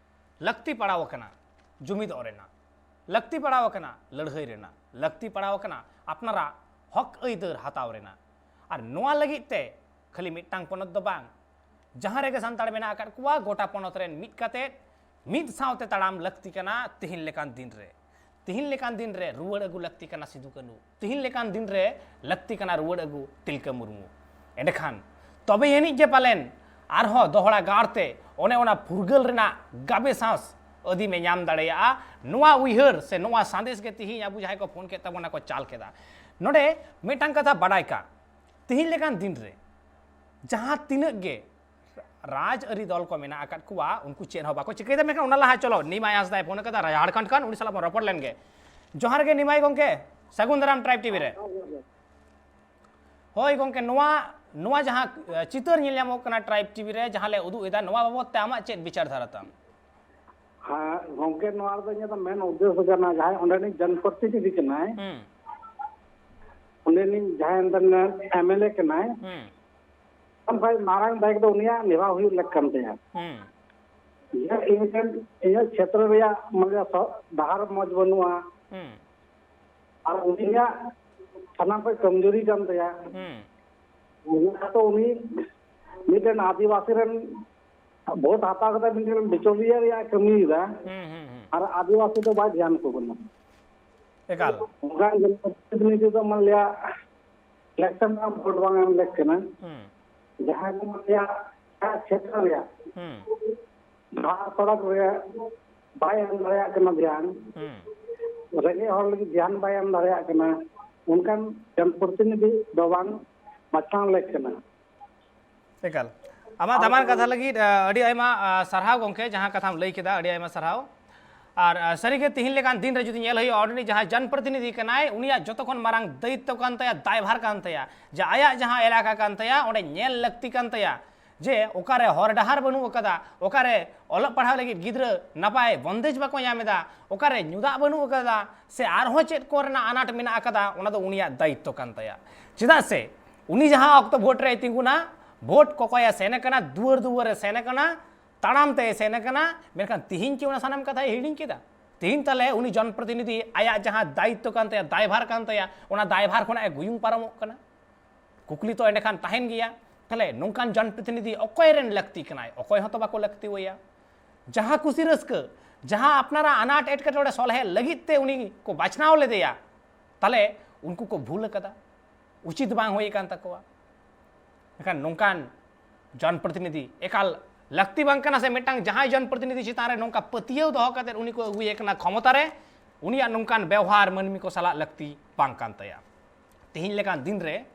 ᱞᱟᱹᱠᱛᱤ ᱯᱟᱲᱟᱣ ᱟᱠᱟᱱᱟ ᱡᱩᱢᱤᱫᱚᱜ ᱨᱮᱱᱟᱜ, ᱞᱟᱹᱠᱛᱤ ᱯᱟᱲᱟᱣ ᱟᱠᱟᱱᱟ ᱞᱟᱹᱲᱦᱟᱹᱭ ᱨᱮᱱᱟᱜ, ᱞᱟᱹᱠᱛᱤ ᱯᱟᱲᱟᱣ ᱟᱠᱟᱱᱟ ᱟᱯᱱᱟᱨᱟᱜ ᱦᱚᱠ ᱟᱹᱭᱫᱟᱹᱨ ᱦᱟᱛᱟᱣ ᱨᱮᱱᱟᱜ᱾ ᱟᱨ ᱱᱚᱣᱟ ᱞᱟᱹᱜᱤᱫ ᱛᱮ ᱠᱷᱟᱹᱞᱤ ᱢᱤᱫᱴᱟᱝ ᱯᱚᱱᱚᱛ ᱫᱚ ᱵᱟᱝ, ᱡᱟᱦᱟᱸ ᱨᱮᱜᱮ ᱥᱟᱱᱛᱟᱲ ᱢᱮᱱᱟᱜ ᱟᱠᱟᱫ ᱠᱚᱣᱟ, ᱜᱚᱴᱟ ᱯᱚᱱᱚᱛ ᱨᱮᱱ ᱢᱤᱫ ᱠᱟᱛᱮ ᱢᱤᱫ ᱥᱟᱶᱛᱮ ᱛᱟᱲᱟᱢ ᱞᱟᱹᱠᱛᱤ ᱠᱟᱱᱟ ᱛᱤᱦᱤᱧ ᱞᱮᱠᱟᱱ ᱫᱤᱱ ᱨᱮ᱾ ᱛᱤᱦᱤᱧ ᱞᱮᱠᱟᱱ ᱫᱤᱱ ᱨᱮ ᱨᱩᱣᱟᱹᱲ ᱟᱹᱜᱩ ᱞᱟᱹᱠᱛᱤ ᱠᱟᱱᱟ ᱥᱤᱫᱩ ᱠᱟᱹᱱᱩ᱾ ᱛᱤᱦᱤᱧ ᱞᱮᱠᱟᱱ ᱫᱤᱱ ᱨᱮ ᱞᱟᱹᱠᱛᱤ ᱠᱟᱱᱟ ᱨᱩᱣᱟᱹᱲ ᱟᱹᱜᱩ ᱛᱤᱞᱠᱟᱹ ᱢᱩᱨᱢᱩ᱾ ᱮᱸᱰᱮᱠᱷᱟᱱ ᱛᱚᱵᱮ ᱟᱹᱱᱤᱡ ᱡᱮ ᱯᱟᱞᱮᱱ ᱟᱨᱦᱚᱸ ᱫᱚᱦᱲᱟ ᱜᱟᱲ ᱛᱮ ᱚᱱᱮ ᱚᱱᱟ ᱯᱷᱩᱨᱜᱟᱹᱞ ᱨᱮᱱᱟᱜ ᱜᱟᱵᱮ ᱥᱟᱸᱥ ᱟᱹᱫᱤᱢᱮ ᱧᱟᱢ ᱫᱟᱲᱮᱭᱟᱜᱼᱟ᱾ ᱱᱚᱣᱟ ᱩᱭᱦᱟᱹᱨ ᱥᱮ ᱱᱚᱣᱟ ᱥᱟᱸᱫᱮᱥ ᱜᱮ ᱛᱤᱦᱤᱧ ᱟᱵᱚ ᱡᱟᱦᱟᱸᱭ ᱠᱚ ᱯᱷᱳᱱ ᱠᱮᱫ ᱛᱟᱵᱚᱱᱟ ᱠᱚ ᱪᱟᱞ ᱠᱮᱫᱟ᱾ ᱱᱚᱰᱮ ᱢᱤᱫᱴᱟᱝ ᱠᱟᱛᱷᱟ ᱵᱟᱰᱟᱭ ᱠᱟᱜ, ᱛᱤᱦᱤᱧ ᱞᱮᱠᱟᱱ ᱫᱤᱱ ᱨᱮ ᱡᱟᱦᱟᱸ ᱛᱤᱱᱟᱹᱜ ᱜᱮ ᱨᱟᱡᱽ ᱟᱹᱨᱤ ᱫᱚᱞ ᱠᱚ ᱢᱮᱱᱟᱜ ᱟᱠᱟᱫ ᱠᱚᱣᱟ, ᱩᱱᱠᱩ ᱪᱮᱫ ᱦᱚᱸ ᱵᱟᱠᱚ ᱪᱤᱠᱟᱹᱭᱮᱫᱟ᱾ ᱢᱮᱱᱠᱷᱟᱱ ᱚᱱᱟ ᱞᱟᱦᱟ ᱪᱚᱞᱚ, ᱱᱤᱢᱟᱭ ᱦᱟᱸᱥᱫᱟᱭ ᱯᱷᱳᱱ ᱟᱠᱟᱫᱟ, ᱡᱷᱟᱲᱠᱷᱚᱸᱰ ᱠᱷᱚᱱ, ᱩᱱᱤ ᱥᱟᱞᱟᱜ ᱵᱚᱱ ᱨᱚᱯᱚᱲ ᱞᱮᱱ ᱜᱮ᱾ ᱡᱚᱦᱟᱨ ᱜᱮ ᱱᱤᱢᱟᱭ ᱜᱚᱢᱠᱮ, ᱥᱟᱹᱜᱩᱱ ᱫᱟᱨᱟᱢ ᱴᱨᱟᱭᱤᱵᱽ ᱴᱤᱵᱷᱤ ᱨᱮ᱾ ᱦᱳᱭ ᱜᱚᱢᱠᱮ, ᱱᱚᱣᱟ, ᱱᱚᱣᱟ ᱡᱟᱦᱟᱸ, ᱮ, ᱪᱤᱛᱟᱹᱨ ᱧᱮᱞ ᱧᱟᱢᱚᱜ ᱠᱟᱱᱟ ᱴᱨᱟᱭᱤᱵᱽ ᱴᱤᱵᱷᱤ ᱨᱮ, ᱡᱟᱦᱟᱸ ᱞᱮ ᱩᱫᱩᱜ ᱮᱫᱟ, ᱱᱚᱣᱟ ᱵᱟᱵᱚᱫ ᱛᱮ ᱟᱢᱟᱜ ᱪᱮᱫ ᱵᱤᱪᱟᱨ ᱫᱷᱟᱨᱟ ᱛᱟᱢ? ᱦᱮᱸ ᱜᱚᱢᱠᱮ, ᱱᱚᱣᱟ ᱨᱮᱫᱚ ᱤᱧᱟᱹᱜ ᱫᱚ ᱢᱮᱱ ᱩᱫᱽᱫᱮᱥᱥᱚ ᱠᱟᱱᱟ, ᱡᱟᱦᱟᱸᱭ ᱚᱸᱰᱮᱱᱤᱡ ᱡᱚᱱᱯᱨᱚᱛᱤᱱᱤᱫᱷᱤ ᱠᱟᱱᱟᱭ, ᱦᱩᱸ᱾ ᱩᱱᱤ ᱨᱤᱱᱤᱡ ᱡᱟᱦᱟᱸᱭ ᱮᱢ ᱮᱞ ᱮ ᱠᱟᱱᱟᱭ, ᱦᱩᱸ᱾ ᱠᱷᱟᱱ ᱵᱷᱟᱭ ᱢᱟᱨᱟᱝ ᱫᱟᱭᱤᱛᱛᱚ ᱫᱚ ᱩᱱᱤᱭᱟᱜ ᱱᱤᱵᱷᱟᱣ ᱦᱩᱭᱩᱜ ᱞᱮᱠ ᱠᱟᱱ ᱛᱟᱭᱟ᱾ ᱦᱩᱸ᱾ ᱡᱮ ᱤᱧ ᱨᱮᱱ, ᱤᱧᱟᱹᱜ ᱠᱷᱮᱛᱨᱚ ᱨᱮᱭᱟᱜ ᱢᱟᱱᱮ ᱥᱚ-, ᱰᱟᱦᱟᱨ ᱢᱚᱡᱽ ᱵᱟᱹᱱᱩᱜᱼᱟ᱾ ᱦᱩᱸ᱾ ᱟᱨ ᱩᱱᱤᱭᱟᱜ ᱥᱟᱱᱟᱢ ᱠᱷᱚᱱ ᱠᱚᱢᱡᱩᱨᱤ ᱠᱟᱱ ᱛᱟᱭᱟ᱾ ᱦᱩᱸ᱾ ᱚᱱᱟ ᱛᱚ ᱩᱱᱤ ᱢᱤᱫᱴᱮᱱ ᱟᱹᱫᱤᱵᱟᱹᱥᱤ ᱨᱮᱱ ᱵᱷᱳᱴ ᱦᱟᱛᱟᱣ ᱠᱟᱛᱮ ᱢᱤᱫᱴᱮᱱ ᱵᱤᱪᱚᱞᱤᱭᱟᱹ ᱨᱮᱭᱟᱜ ᱠᱟᱹᱢᱤᱭᱮᱫᱟ᱾ ᱦᱩᱸ, ᱦᱩᱸ, ᱦᱩᱸ᱾ ᱟᱨ ᱟᱹᱫᱤᱵᱟᱹᱥᱤ ᱫᱚ ᱵᱟᱭ ᱫᱷᱮᱭᱟᱱ ᱠᱚ ᱠᱟᱱᱟ᱾ ᱮᱠᱟᱞ᱾ ᱚᱱᱠᱟᱱ ᱡᱚᱱᱯᱨᱚᱛᱤᱱᱤᱫᱷᱤ ᱫᱚ ᱢᱟᱱ ᱞᱤᱭᱟ ᱤᱞᱮᱠᱥᱚᱱ ᱨᱮ ᱵᱷᱳᱴ ᱵᱟᱝ ᱮᱢ ᱞᱮᱠ ᱠᱟᱱᱟ᱾ ᱦᱩᱸ᱾ ᱡᱟᱦᱟᱸᱭ ᱠᱚ ᱢᱟᱱ ᱞᱤᱭᱟ ᱡᱟᱦᱟᱸ ᱠᱷᱮᱛᱨᱚ ᱨᱮᱭᱟᱜ ᱦᱩᱸ᱾ ᱰᱟᱦᱟᱨ ᱥᱚᱲᱚᱠ ᱨᱮ ᱵᱟᱭ ᱮᱢ ᱫᱟᱲᱮᱭᱟᱜ ᱠᱟᱱᱟ ᱫᱷᱮᱭᱟᱱ, ᱦᱩᱸ᱾ ᱨᱮᱸᱜᱮᱡ ᱦᱚᱲ ᱞᱟᱹᱜᱤᱫ ᱫᱷᱮᱭᱟᱱ ᱵᱟᱭ ᱮᱢ ᱫᱟᱲᱮᱭᱟᱜ ᱠᱟᱱᱟ, ᱚᱱᱠᱟᱱ ᱡᱚᱱᱯᱨᱚᱛᱤᱱᱤᱫᱷᱤ ᱫᱚ ᱵᱟᱝ ᱵᱟᱪᱷᱱᱟᱣ ᱞᱮᱠ ᱠᱟᱱᱟ᱾ ᱮᱠᱟᱞ᱾ ᱟᱢᱟᱜ ᱟᱨ ᱫᱟᱢᱟᱱ ᱠᱟᱛᱷᱟ ᱞᱟᱹᱜᱤᱫ, ᱟ, ᱟᱹᱰᱤ ᱟᱭᱢᱟ, ᱟ, ᱥᱟᱨᱦᱟᱣ ᱜᱚᱢᱠᱮ, ᱡᱟᱦᱟᱸ ᱠᱟᱛᱷᱟᱢ ᱞᱟᱹᱭ ᱠᱮᱫᱟ, ᱟᱹᱰᱤ ᱟᱭᱢᱟ ᱥᱟᱨᱦᱟᱣ᱾ ᱟᱨ, ᱟ, ᱥᱟᱹᱨᱤᱜᱮ ᱛᱤᱦᱤᱧ ᱞᱮᱠᱟᱱ ᱫᱤᱱ ᱨᱮ ᱡᱩᱫᱤ ᱧᱮᱞ ᱦᱩᱭᱩᱜᱼᱟ, ᱚᱸᱰᱮᱱᱤᱡ ᱡᱟᱦᱟᱸᱭ ᱡᱚᱱᱯᱨᱚᱛᱤᱱᱤᱫᱷᱤ ᱠᱟᱱᱟᱭ, ᱩᱱᱤᱭᱟᱜ ᱡᱚᱛᱚ ᱠᱷᱚᱱ ᱢᱟᱨᱟᱝ ᱫᱟᱭᱤᱛᱛᱚ ᱠᱟᱱ ᱛᱟᱭᱟ, ᱫᱟᱭᱵᱷᱟᱨ ᱠᱟᱱ ᱛᱟᱭᱟ, ᱡᱮ ᱟᱭᱟᱜ ᱡᱟᱦᱟᱸ ᱮᱞᱟᱠᱟ ᱠᱟᱱ ᱛᱟᱭᱟ, ᱚᱸᱰᱮ ᱧᱮᱞ ᱞᱟᱹᱠᱛᱤ ᱠᱟᱱ ᱛᱟᱭᱟ᱾ ᱡᱮ ᱚᱠᱟᱨᱮ ᱦᱚᱨ ᱰᱟᱦᱟᱨ ᱵᱟᱹᱱᱩᱜ ᱟᱠᱟᱫᱟ, ᱚᱠᱟᱨᱮ ᱚᱞᱚᱜ ᱯᱟᱲᱦᱟᱣ ᱞᱟᱹᱜᱤᱫ ᱜᱤᱫᱽᱨᱟᱹ ᱱᱟᱯᱟᱭ ᱵᱚᱱᱫᱮᱡᱽ ᱵᱟᱠᱚ ᱧᱟᱢ ᱮᱫᱟ, ᱚᱠᱟᱨᱮ ᱧᱩ ᱫᱟᱜ ᱵᱟᱹᱱᱩᱜ ᱟᱠᱟᱫᱟ, ᱥᱮ ᱟᱨᱦᱚᱸ ᱪᱮᱫ ᱠᱚ ᱨᱮᱱᱟᱜ ᱟᱱᱟᱴ ᱢᱮᱱᱟᱜ ᱟᱠᱟᱫᱟ, ᱚᱱᱟ ᱫᱚ ᱩᱱᱤᱭᱟᱜ ᱫᱟᱭᱤᱛᱛᱚ ᱠᱟᱱ ᱛᱟᱭᱟ᱾ ᱪᱮᱫᱟᱜ ᱥᱮ ᱩᱱᱤ ᱡᱟᱦᱟᱸ ᱚᱠᱛᱚ ᱵᱷᱳᱴ ᱨᱮᱭ ᱛᱤᱸᱜᱩᱱᱟ, ᱵᱷᱳᱴ ᱠᱚᱠᱚᱭᱮ ᱥᱮᱱ ᱟᱠᱟᱱᱟ, ᱫᱩᱣᱟᱹᱨ ᱫᱩᱣᱟᱹᱨᱮ ᱥᱮᱱ ᱟᱠᱟᱱᱟ, ᱛᱟᱲᱟᱢ ᱛᱮᱭ ᱥᱮᱱ ᱟᱠᱟᱱᱟ, ᱢᱮᱱᱠᱷᱟᱱ ᱛᱤᱦᱤᱧ ᱠᱤ ᱚᱱᱟ ᱥᱟᱱᱟᱢ ᱠᱟᱛᱷᱟᱭ ᱦᱤᱲᱤᱧ ᱠᱮᱫᱟ? ᱛᱤᱦᱤᱧ ᱛᱟᱦᱞᱮ ᱩᱱᱤ ᱡᱚᱱᱯᱨᱚᱛᱤᱱᱤᱫᱷᱤ ᱟᱭᱟᱜ ᱡᱟᱦᱟᱸ ᱫᱟᱭᱤᱛᱛᱚ ᱠᱟᱱ ᱛᱟᱭᱟ, ᱫᱟᱭᱵᱷᱟᱨ ᱠᱟᱱ ᱛᱟᱭᱟ, ᱚᱱᱟ ᱫᱟᱭᱵᱷᱟᱨ ᱠᱷᱚᱱᱟᱜ ᱮ ᱜᱩᱭᱩᱝ ᱯᱟᱨᱚᱢᱚᱜ ᱠᱟᱱᱟ? ᱠᱩᱠᱞᱤ ᱛᱚ ᱮᱸᱰᱮᱠᱷᱟᱱ ᱛᱟᱦᱮᱱ ᱜᱮᱭᱟ᱾ ᱛᱟᱦᱞᱮ ᱱᱚᱝᱠᱟᱱ ᱡᱚᱱᱯᱨᱚᱛᱤᱱᱤᱫᱷᱤ ᱚᱠᱚᱭ ᱨᱮᱱ ᱞᱟᱹᱠᱛᱤ ᱠᱟᱱᱟᱭ? ᱚᱠᱚᱭ ᱦᱚᱸᱛᱚ ᱵᱟᱠᱚ ᱞᱟᱹᱠᱛᱤ ᱟᱭᱟ᱾ ᱡᱟᱦᱟᱸ ᱠᱩᱥᱤ ᱨᱟᱹᱥᱠᱟᱹ, ᱡᱟᱦᱟᱸ ᱟᱯᱱᱟᱨᱟᱜ ᱟᱱᱟᱴ ᱮᱴᱠᱮᱴᱚᱬᱮ ᱥᱚᱞᱦᱮ ᱞᱟᱹᱜᱤᱫ ᱛᱮ ᱩᱱᱤ ᱠᱚ ᱵᱟᱪᱷᱱᱟᱣ ᱞᱮᱫᱮᱭᱟ, ᱛᱟᱦᱞᱮ ᱩᱱᱠᱩ ᱠᱚ ᱵᱷᱩᱞ ᱟᱠᱟᱫᱟ, ᱩᱪᱤᱛ ᱵᱟᱝ ᱦᱩᱭ ᱟᱠᱟᱱ ᱛᱟᱠᱚᱣᱟ᱾ ᱮᱱᱠᱷᱟᱱ ᱱᱚᱝᱠᱟᱱ ᱡᱚᱱᱯᱨᱚᱛᱤᱱᱤᱫᱷᱤ ᱮᱠᱟᱞ ᱞᱟᱹᱠᱛᱤ ᱵᱟᱝ ᱠᱟᱱᱟ, ᱥᱮ ᱢᱤᱫᱴᱟᱝ ᱡᱟᱦᱟᱸᱭ ᱡᱚᱱᱯᱨᱚᱛᱤᱱᱤᱫᱷᱤ ᱪᱮᱛᱟᱱ ᱨᱮ ᱱᱚᱝᱠᱟ ᱯᱟᱹᱛᱭᱟᱹᱣ ᱫᱚᱦᱚ ᱠᱟᱛᱮ ᱩᱱᱤ ᱠᱚ ᱟᱹᱜᱩᱭᱮ ᱠᱟᱱᱟ ᱠᱷᱚᱢᱚᱛᱟ ᱨᱮ, ᱩᱱᱤᱭᱟᱜ ᱱᱚᱝᱠᱟᱱ ᱵᱮᱣᱦᱟᱨ ᱢᱟᱹᱱᱢᱤ ᱠᱚ ᱥᱟᱞᱟᱜ ᱞᱟᱹᱠᱛᱤ ᱵᱟᱝ ᱠᱟᱱ ᱛᱟᱭᱟ᱾ ᱛᱮᱦᱮᱧ ᱞᱮᱠᱟᱱ ᱫᱤᱱ ᱨᱮ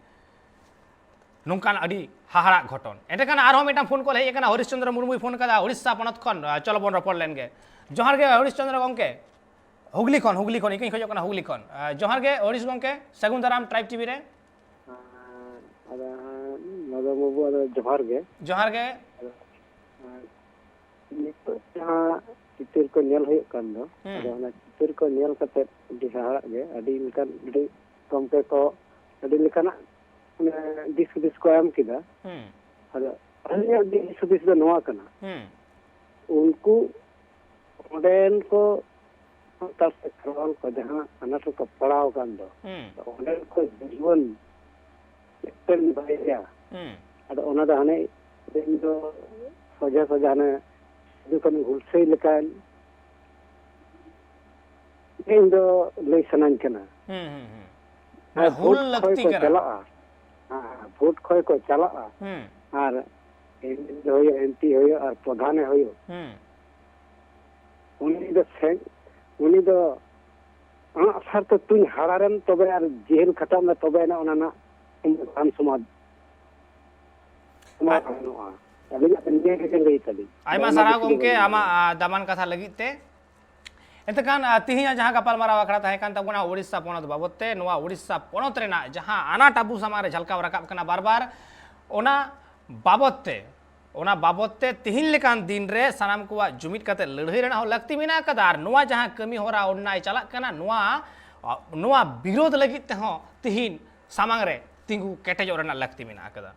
ᱱᱚᱝᱠᱟᱱ ᱟᱹᱰᱤ ᱦᱟᱦᱟᱲᱟᱜ ᱜᱷᱚᱴᱚᱱ᱾ ᱮᱸᱰᱮᱠᱷᱟᱱ ᱟᱨᱦᱚᱸ ᱢᱤᱫᱴᱟᱝ ᱯᱷᱳᱱ ᱠᱚᱞ ᱦᱮᱡ ᱟᱠᱟᱱᱟ, ᱦᱚᱨᱤᱥ ᱪᱚᱸᱫᱽᱨᱚ ᱢᱩᱨᱢᱩᱭ ᱯᱷᱳᱱ ᱠᱟᱫᱟ ᱩᱲᱤᱥᱥᱟ ᱯᱚᱱᱚᱛ ᱠᱷᱚᱱ᱾ ᱟᱸ, ᱪᱚᱞᱚ ᱵᱚᱱ ᱨᱚᱯᱚᱲ ᱞᱮᱱ ᱜᱮ᱾ ᱡᱚᱦᱟᱨ ᱜᱮ ᱦᱚᱨᱤᱥ ᱪᱚᱸᱫᱽᱨᱚ ᱜᱚᱢᱠᱮ, ᱦᱩᱜᱽᱞᱤ ᱠᱷᱚᱱ, ᱦᱩᱜᱽᱞᱤ ᱠᱷᱚᱱ ᱤᱧ ᱦᱚᱧ ᱠᱷᱚᱡᱚᱜ ᱠᱟᱱᱟ, ᱦᱩᱜᱽᱞᱤ ᱠᱷᱚᱱ᱾ ᱟᱸ, ᱡᱚᱦᱟᱨ ᱜᱮ ᱦᱚᱨᱤᱥ ᱜᱚᱢᱠᱮ, ᱥᱟᱹᱜᱩᱱ ᱫᱟᱨᱟᱢ ᱴᱨᱟᱭᱤᱵᱽ ᱴᱤᱵᱷᱤ ᱨᱮ᱾ ᱟᱸ, ᱟᱫᱚ, ᱢᱟᱫᱚᱢ ᱵᱟᱹᱵᱩ, ᱟᱫᱚ ᱡᱚᱦᱟᱨ ᱜᱮ᱾ ᱡᱚᱦᱟᱨ ᱜᱮ᱾ ᱟᱫᱚ, ᱟᱸ, ᱱᱤᱛᱚᱜ ᱡᱟᱦᱟᱸ ᱪᱤᱛᱟᱹᱨ ᱠᱚ ᱧᱮᱞ ᱦᱩᱭᱩᱜ ᱠᱟᱱ ᱫᱚ, ᱦᱩᱸ᱾ ᱟᱫᱚ ᱚᱱᱟ ᱪᱤᱛᱟᱹᱨ ᱠᱚ ᱧᱮᱞ ᱠᱟᱛᱮ ᱟᱹᱰᱤ ᱦᱟᱦᱟᱲᱟᱜ ᱜᱮ, ᱟᱹᱰᱤ ᱞᱮᱠᱟᱱ, ᱟᱹᱰᱤ ᱜᱚᱢᱠᱮ ᱠᱚ ᱟᱹᱰᱤ ᱞᱮᱠᱟᱱᱟᱜ, ᱢᱟᱱᱮ, ᱫᱤᱥ ᱦᱩᱫᱤᱥ ᱠᱚ ᱮᱢ ᱠᱮᱫᱟ᱾ ᱦᱩᱸ᱾ ᱟᱫᱚ ᱟᱹᱞᱤᱧᱟᱜ ᱫᱤᱥ ᱦᱩᱫᱤᱥ ᱫᱚ ᱱᱚᱣᱟ ᱠᱟᱱᱟ, ᱦᱩᱸ᱾ ᱩᱱᱠᱩ ᱚᱸᱰᱮᱱ ᱠᱚ ᱥᱟᱱᱛᱟᱲ ᱥᱮ ᱠᱷᱮᱨᱣᱟᱞ ᱠᱚ ᱡᱟᱦᱟᱸ ᱟᱱᱟᱴ ᱨᱮᱠᱚ ᱯᱟᱲᱟᱣ ᱟᱠᱟᱱ ᱫᱚ, ᱦᱩᱸ᱾ ᱚᱸᱰᱮᱱ ᱠᱚ ᱡᱩᱣᱟᱹᱱ ᱢᱤᱫᱴᱮᱱ ᱵᱟᱨᱭᱟ᱾ ᱦᱩᱸ᱾ ᱟᱫᱚ ᱚᱱᱟ ᱫᱚ ᱦᱟᱱᱮ ᱤᱧ ᱫᱚ ᱥᱚᱡᱷᱮ ᱥᱚᱡᱷᱮ ᱦᱟᱱᱮ ᱥᱤᱫᱩ ᱠᱟᱹᱱᱦᱩ ᱦᱩᱞᱥᱟᱹᱭ ᱞᱮᱠᱟᱱ ᱤᱧ ᱫᱚ ᱞᱟᱹᱭ ᱥᱟᱱᱟᱧ ᱠᱟᱱᱟ᱾ ᱦᱩᱸ, ᱦᱩᱸ, ᱦᱩᱸ᱾ ᱟᱨ ᱢᱟᱱᱮ ᱦᱩᱞ ᱵᱷᱳᱴ ᱠᱷᱚᱭ ᱞᱟᱹᱠᱛᱤ ᱠᱚ ᱠᱟᱱᱟ᱾ ᱪᱟᱞᱟᱜᱼᱟ᱾ ᱦᱮᱸ, ᱵᱷᱳᱴ ᱠᱷᱚᱭ ᱠᱚ ᱪᱟᱞᱟᱜᱼᱟ᱾ ᱦᱩᱸ᱾ ᱟᱨ ᱮᱢ ᱮᱞ ᱮ ᱦᱩᱭᱩᱜ, ᱮᱢ ᱯᱤ ᱦᱩᱭᱩᱜ ᱟᱨ ᱯᱨᱚᱫᱷᱟᱱᱮ ᱦᱩᱭᱩᱜ, ᱦᱩᱸ᱾ ᱩᱱᱤ ᱫᱚ ᱥᱮ-, ᱩᱱᱤ ᱫᱚ ᱟᱸᱜ ᱥᱟᱨ ᱛᱮ ᱛᱩᱧ ᱦᱟᱲᱟᱨᱮᱢ ᱛᱚᱵᱮ ᱟᱨ ᱡᱮᱦᱮᱞ ᱠᱷᱟᱴᱟᱜ ᱢᱮ, ᱛᱚᱵᱮ ᱟᱱᱟᱜ ᱚᱱᱟ ᱨᱮᱱᱟᱜ ᱥᱚᱢᱟᱫᱷᱟᱱ ᱥᱚᱢᱟᱫᱷᱟᱱ ᱟᱡ- ᱜᱟᱱᱚᱜᱼᱟ᱾ ᱟᱹᱞᱤᱧᱟᱜ ᱫᱚ ᱱᱤᱭᱟᱹ ᱜᱮ ᱞᱟᱹᱭ ᱛᱟᱹᱞᱤᱧ᱾ ᱟᱭᱢᱟ ᱟᱭᱢᱟ ᱥᱟᱨᱦᱟᱣ ᱠᱤᱪᱷᱩ ᱫᱚ ᱜᱚᱢᱠᱮ, ᱵᱟᱹᱞᱤᱧ ᱟᱢᱟᱜ, ᱞᱟᱹᱭᱟ᱾ ᱟ, ᱫᱟᱢᱟᱱ ᱠᱟᱛᱷᱟ ᱞᱟᱹᱜᱤᱫ ᱛᱮ᱾ ᱮᱱᱛᱮ ᱠᱷᱟᱱ, ᱟ, ᱛᱤᱦᱤᱧᱟᱜ ᱡᱟᱦᱟᱸ ᱜᱟᱯᱟᱞᱢᱟᱨᱟᱣ ᱟᱠᱷᱲᱟ ᱛᱟᱦᱮᱸ ᱠᱟᱱ ᱛᱟᱵᱚᱱᱟ ᱳᱰᱤᱥᱟ ᱯᱚᱱᱚᱛ ᱵᱟᱵᱚᱫ ᱛᱮ, ᱱᱚᱣᱟ ᱳᱰᱤᱥᱟ ᱯᱚᱱᱚᱛ ᱨᱮᱱᱟᱜ ᱡᱟᱦᱟᱸ ᱟᱱᱟᱴ ᱟᱵᱚ ᱥᱟᱢᱟᱝ ᱨᱮ ᱡᱷᱟᱞᱠᱟᱣ ᱨᱟᱠᱟᱵ ᱠᱟᱱᱟ ᱵᱟᱨ ᱵᱟᱨ, ᱚᱱᱟ ᱵᱟᱵᱚᱫ ᱛᱮ ᱚᱱᱟ ᱵᱟᱵᱚᱫ ᱛᱮ ᱛᱤᱦᱤᱧ ᱞᱮᱠᱟᱱ ᱫᱤᱱ ᱨᱮ ᱥᱟᱱᱟᱢ ᱠᱚᱣᱟᱜ ᱡᱩᱢᱤᱫ ᱠᱟᱛᱮ ᱞᱟᱹᱲᱦᱟᱹᱭ ᱨᱮᱱᱟᱜ ᱦᱚᱸ ᱞᱟᱹᱠᱛᱤ ᱢᱮᱱᱟᱜ ᱟᱠᱟᱫᱟ᱾ ᱟᱨ ᱱᱚᱣᱟ ᱡᱟᱦᱟᱸ ᱠᱟᱹᱢᱤ ᱦᱚᱨᱟ ᱚᱱᱱᱟᱭ ᱪᱟᱞᱟᱜ ᱠᱟᱱᱟ, ᱱᱚᱣᱟ, ᱱᱚᱣᱟ ᱵᱤᱨᱳᱫᱷ ᱞᱟᱹᱜᱤᱫ ᱛᱮᱦᱚᱸ ᱛᱤᱦᱤᱧ ᱥᱟᱢᱟᱝ ᱨᱮ ᱛᱤᱸᱜᱩ ᱠᱮᱴᱮᱡᱚᱜ ᱨᱮᱱᱟᱜ ᱞᱟᱹᱠᱛᱤ ᱢᱮᱱᱟᱜ ᱟᱠᱟᱫᱟ᱾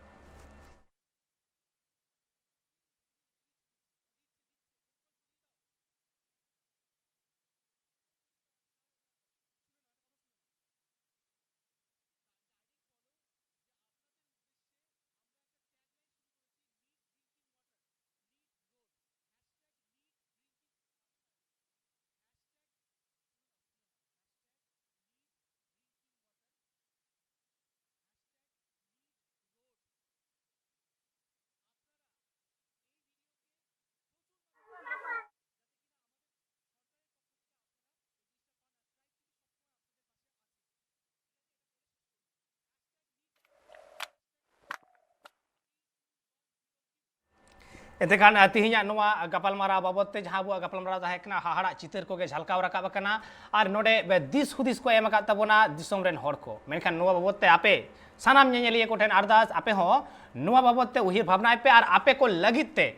ᱮᱱᱛᱮᱠᱷᱟᱱ, ᱟ, ᱛᱤᱦᱤᱧᱟᱜ ᱱᱚᱣᱟ ᱜᱟᱯᱟᱞᱢᱟᱨᱟᱣ ᱵᱟᱵᱚᱫ ᱛᱮ ᱡᱟᱦᱟᱸ ᱟᱵᱚᱣᱟᱜ ᱜᱟᱯᱟᱞᱢᱟᱨᱟᱣ ᱛᱟᱦᱮᱸ ᱠᱟᱱᱟ, ᱦᱟᱦᱟᱲᱟᱜ ᱪᱤᱛᱟᱹᱨ ᱠᱚᱜᱮ ᱡᱷᱟᱞᱠᱟᱣ ᱨᱟᱠᱟᱵ ᱟᱠᱟᱱᱟ᱾ ᱟᱨ ᱱᱚᱰᱮ ᱵᱮ-, ᱫᱤᱥ ᱦᱩᱫᱤᱥ ᱠᱚ ᱮᱢ ᱟᱠᱟᱫ ᱛᱟᱵᱚᱱᱟ ᱫᱤᱥᱚᱢ ᱨᱮᱱ ᱦᱚᱲ ᱠᱚ᱾ ᱢᱮᱱᱠᱷᱟᱱ ᱱᱚᱣᱟ ᱵᱟᱵᱚᱫ ᱛᱮ ᱟᱯᱮ ᱥᱟᱱᱟᱢ ᱧᱮᱧᱮᱞᱤᱭᱟᱹ ᱠᱚᱴᱷᱮᱱ ᱟᱨᱫᱟᱥ, ᱟᱯᱮ ᱦᱚᱸ ᱱᱚᱣᱟ ᱵᱟᱵᱚᱫ ᱛᱮ ᱩᱭᱦᱟᱹᱨ ᱵᱷᱟᱵᱽᱱᱟᱭ ᱯᱮ ᱟᱨ ᱟᱯᱮ ᱠᱚ ᱞᱟᱹᱜᱤᱫ ᱛᱮ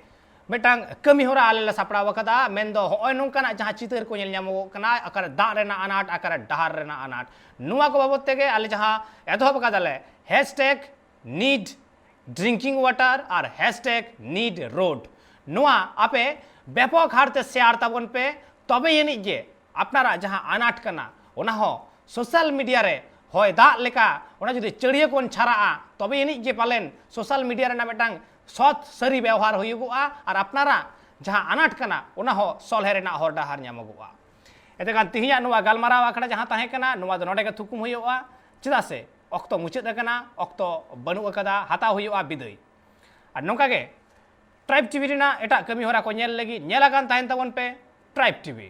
ᱢᱤᱫᱴᱟᱝ ᱠᱟᱹᱢᱤ ᱦᱚᱨᱟ ᱟᱞᱮ ᱞᱮ ᱥᱟᱯᱲᱟᱣ ᱟᱠᱟᱫᱟ᱾ ᱢᱮᱱᱫᱚ ᱦᱚᱸᱜᱼᱚᱭ ᱱᱚᱝᱠᱟᱱᱟᱜ ᱡᱟᱦᱟᱸ ᱪᱤᱛᱟᱹᱨ ᱠᱚ ᱧᱮᱞ ᱧᱟᱢᱚᱜᱚᱜ ᱠᱟᱱᱟ, ᱚᱠᱟᱨᱮ ᱫᱟᱜ ᱨᱮᱱᱟᱜ ᱟᱱᱟᱴ, ᱚᱠᱟᱨᱮ ᱰᱟᱦᱟᱨ ᱨᱮᱱᱟᱜ ᱟᱱᱟᱴ, ᱱᱚᱣᱟ ᱠᱚ ᱵᱟᱵᱚᱫ ᱛᱮᱜᱮ ᱟᱞᱮ ᱡᱟᱦᱟᱸ ᱮᱛᱚᱦᱚᱵ ᱟᱠᱟᱫᱟᱞᱮ, ᱦᱮᱥᱴᱮᱜᱽ ᱱᱤᱰ ᱰᱨᱤᱝᱠᱤᱝ ᱣᱟᱴᱟᱨ ᱟᱨ ᱦᱮᱥᱴᱮᱜᱽ ᱱᱤᱰ ᱨᱳᱰ, ᱱᱚᱣᱟ ᱟᱯᱮ ᱵᱮᱯᱚᱠ ᱦᱟᱨᱛᱮ ᱥᱮᱭᱟᱨ ᱛᱟᱵᱚᱱ ᱯᱮ᱾ ᱛᱚᱵᱮ ᱟᱹᱱᱤᱡ ᱜᱮ ᱟᱯᱱᱟᱨᱟᱜ ᱡᱟᱦᱟᱸ ᱟᱱᱟᱴ ᱠᱟᱱᱟ, ᱚᱱᱟ ᱦᱚᱸ ᱥᱳᱥᱟᱞ ᱢᱤᱰᱤᱭᱟ ᱨᱮ ᱦᱚᱭ ᱫᱟᱜ ᱞᱮᱠᱟ ᱚᱱᱟ ᱡᱩᱫᱤ ᱪᱟᱹᱲᱭᱟᱹ ᱠᱚᱵᱚᱱ ᱪᱷᱟᱨᱟᱜᱼᱟ, ᱛᱚᱵᱮ ᱟᱹᱱᱤᱡ ᱜᱮ ᱯᱟᱞᱮᱱ ᱥᱳᱥᱟᱞ ᱢᱤᱰᱤᱭᱟ ᱨᱮᱱᱟᱜ ᱢᱤᱫᱴᱟᱝ ᱥᱚᱛ ᱥᱟᱹᱨᱤ ᱵᱮᱣᱦᱟᱨ ᱦᱩᱭᱩᱜᱚᱜᱼᱟ ᱟᱨ ᱟᱯᱱᱟᱨᱟᱜ ᱡᱟᱦᱟᱸ ᱟᱱᱟᱴ ᱠᱟᱱᱟ, ᱚᱱᱟ ᱦᱚᱸ ᱥᱚᱞᱦᱮ ᱨᱮᱱᱟᱜ ᱦᱚᱨ ᱰᱟᱦᱟᱨ ᱧᱟᱢᱚᱜᱚᱜᱼᱟ᱾ ᱮᱱᱛᱮᱠᱷᱟᱱ ᱛᱤᱦᱤᱧᱟᱜ ᱱᱚᱣᱟ ᱜᱟᱞᱢᱟᱨᱟᱣ ᱟᱠᱷᱲᱟ ᱡᱟᱦᱟᱸ ᱛᱟᱦᱮᱸ ᱠᱟᱱᱟ, ᱱᱚᱣᱟ ᱫᱚ ᱱᱚᱰᱮ ᱜᱮ ᱛᱷᱩᱠᱩᱢ ᱦᱩᱭᱩᱜᱼᱟ, ᱪᱮᱫᱟᱜ ᱥᱮ ᱚᱠᱛᱚ ᱢᱩᱪᱟᱹᱫ ᱟᱠᱟᱱᱟ, ᱚᱠᱛᱚ ᱵᱟᱹᱱᱩᱜ ᱟᱠᱟᱫᱟ, ᱦᱟᱛᱟᱣ ᱦᱩᱭᱩᱜᱼᱟ ᱵᱤᱫᱟᱹᱭ᱾ ᱟᱨ ᱱᱚᱝᱠᱟ ᱜᱮ ᱴᱨᱟᱭᱤᱵᱽ ᱴᱤᱵᱷᱤ ᱨᱮᱱᱟᱜ ᱮᱴᱟᱜ ᱠᱟᱹᱢᱤ ᱦᱚᱨᱟ ᱠᱚ ᱧᱮᱞ ᱞᱟᱹᱜᱤᱫ ᱧᱮᱞ ᱟᱠᱟᱱ ᱛᱟᱦᱮᱱ ᱛᱟᱵᱚᱱ ᱯᱮ ᱴᱨᱟᱭᱤᱵᱽ ᱴᱤᱵᱷᱤ᱾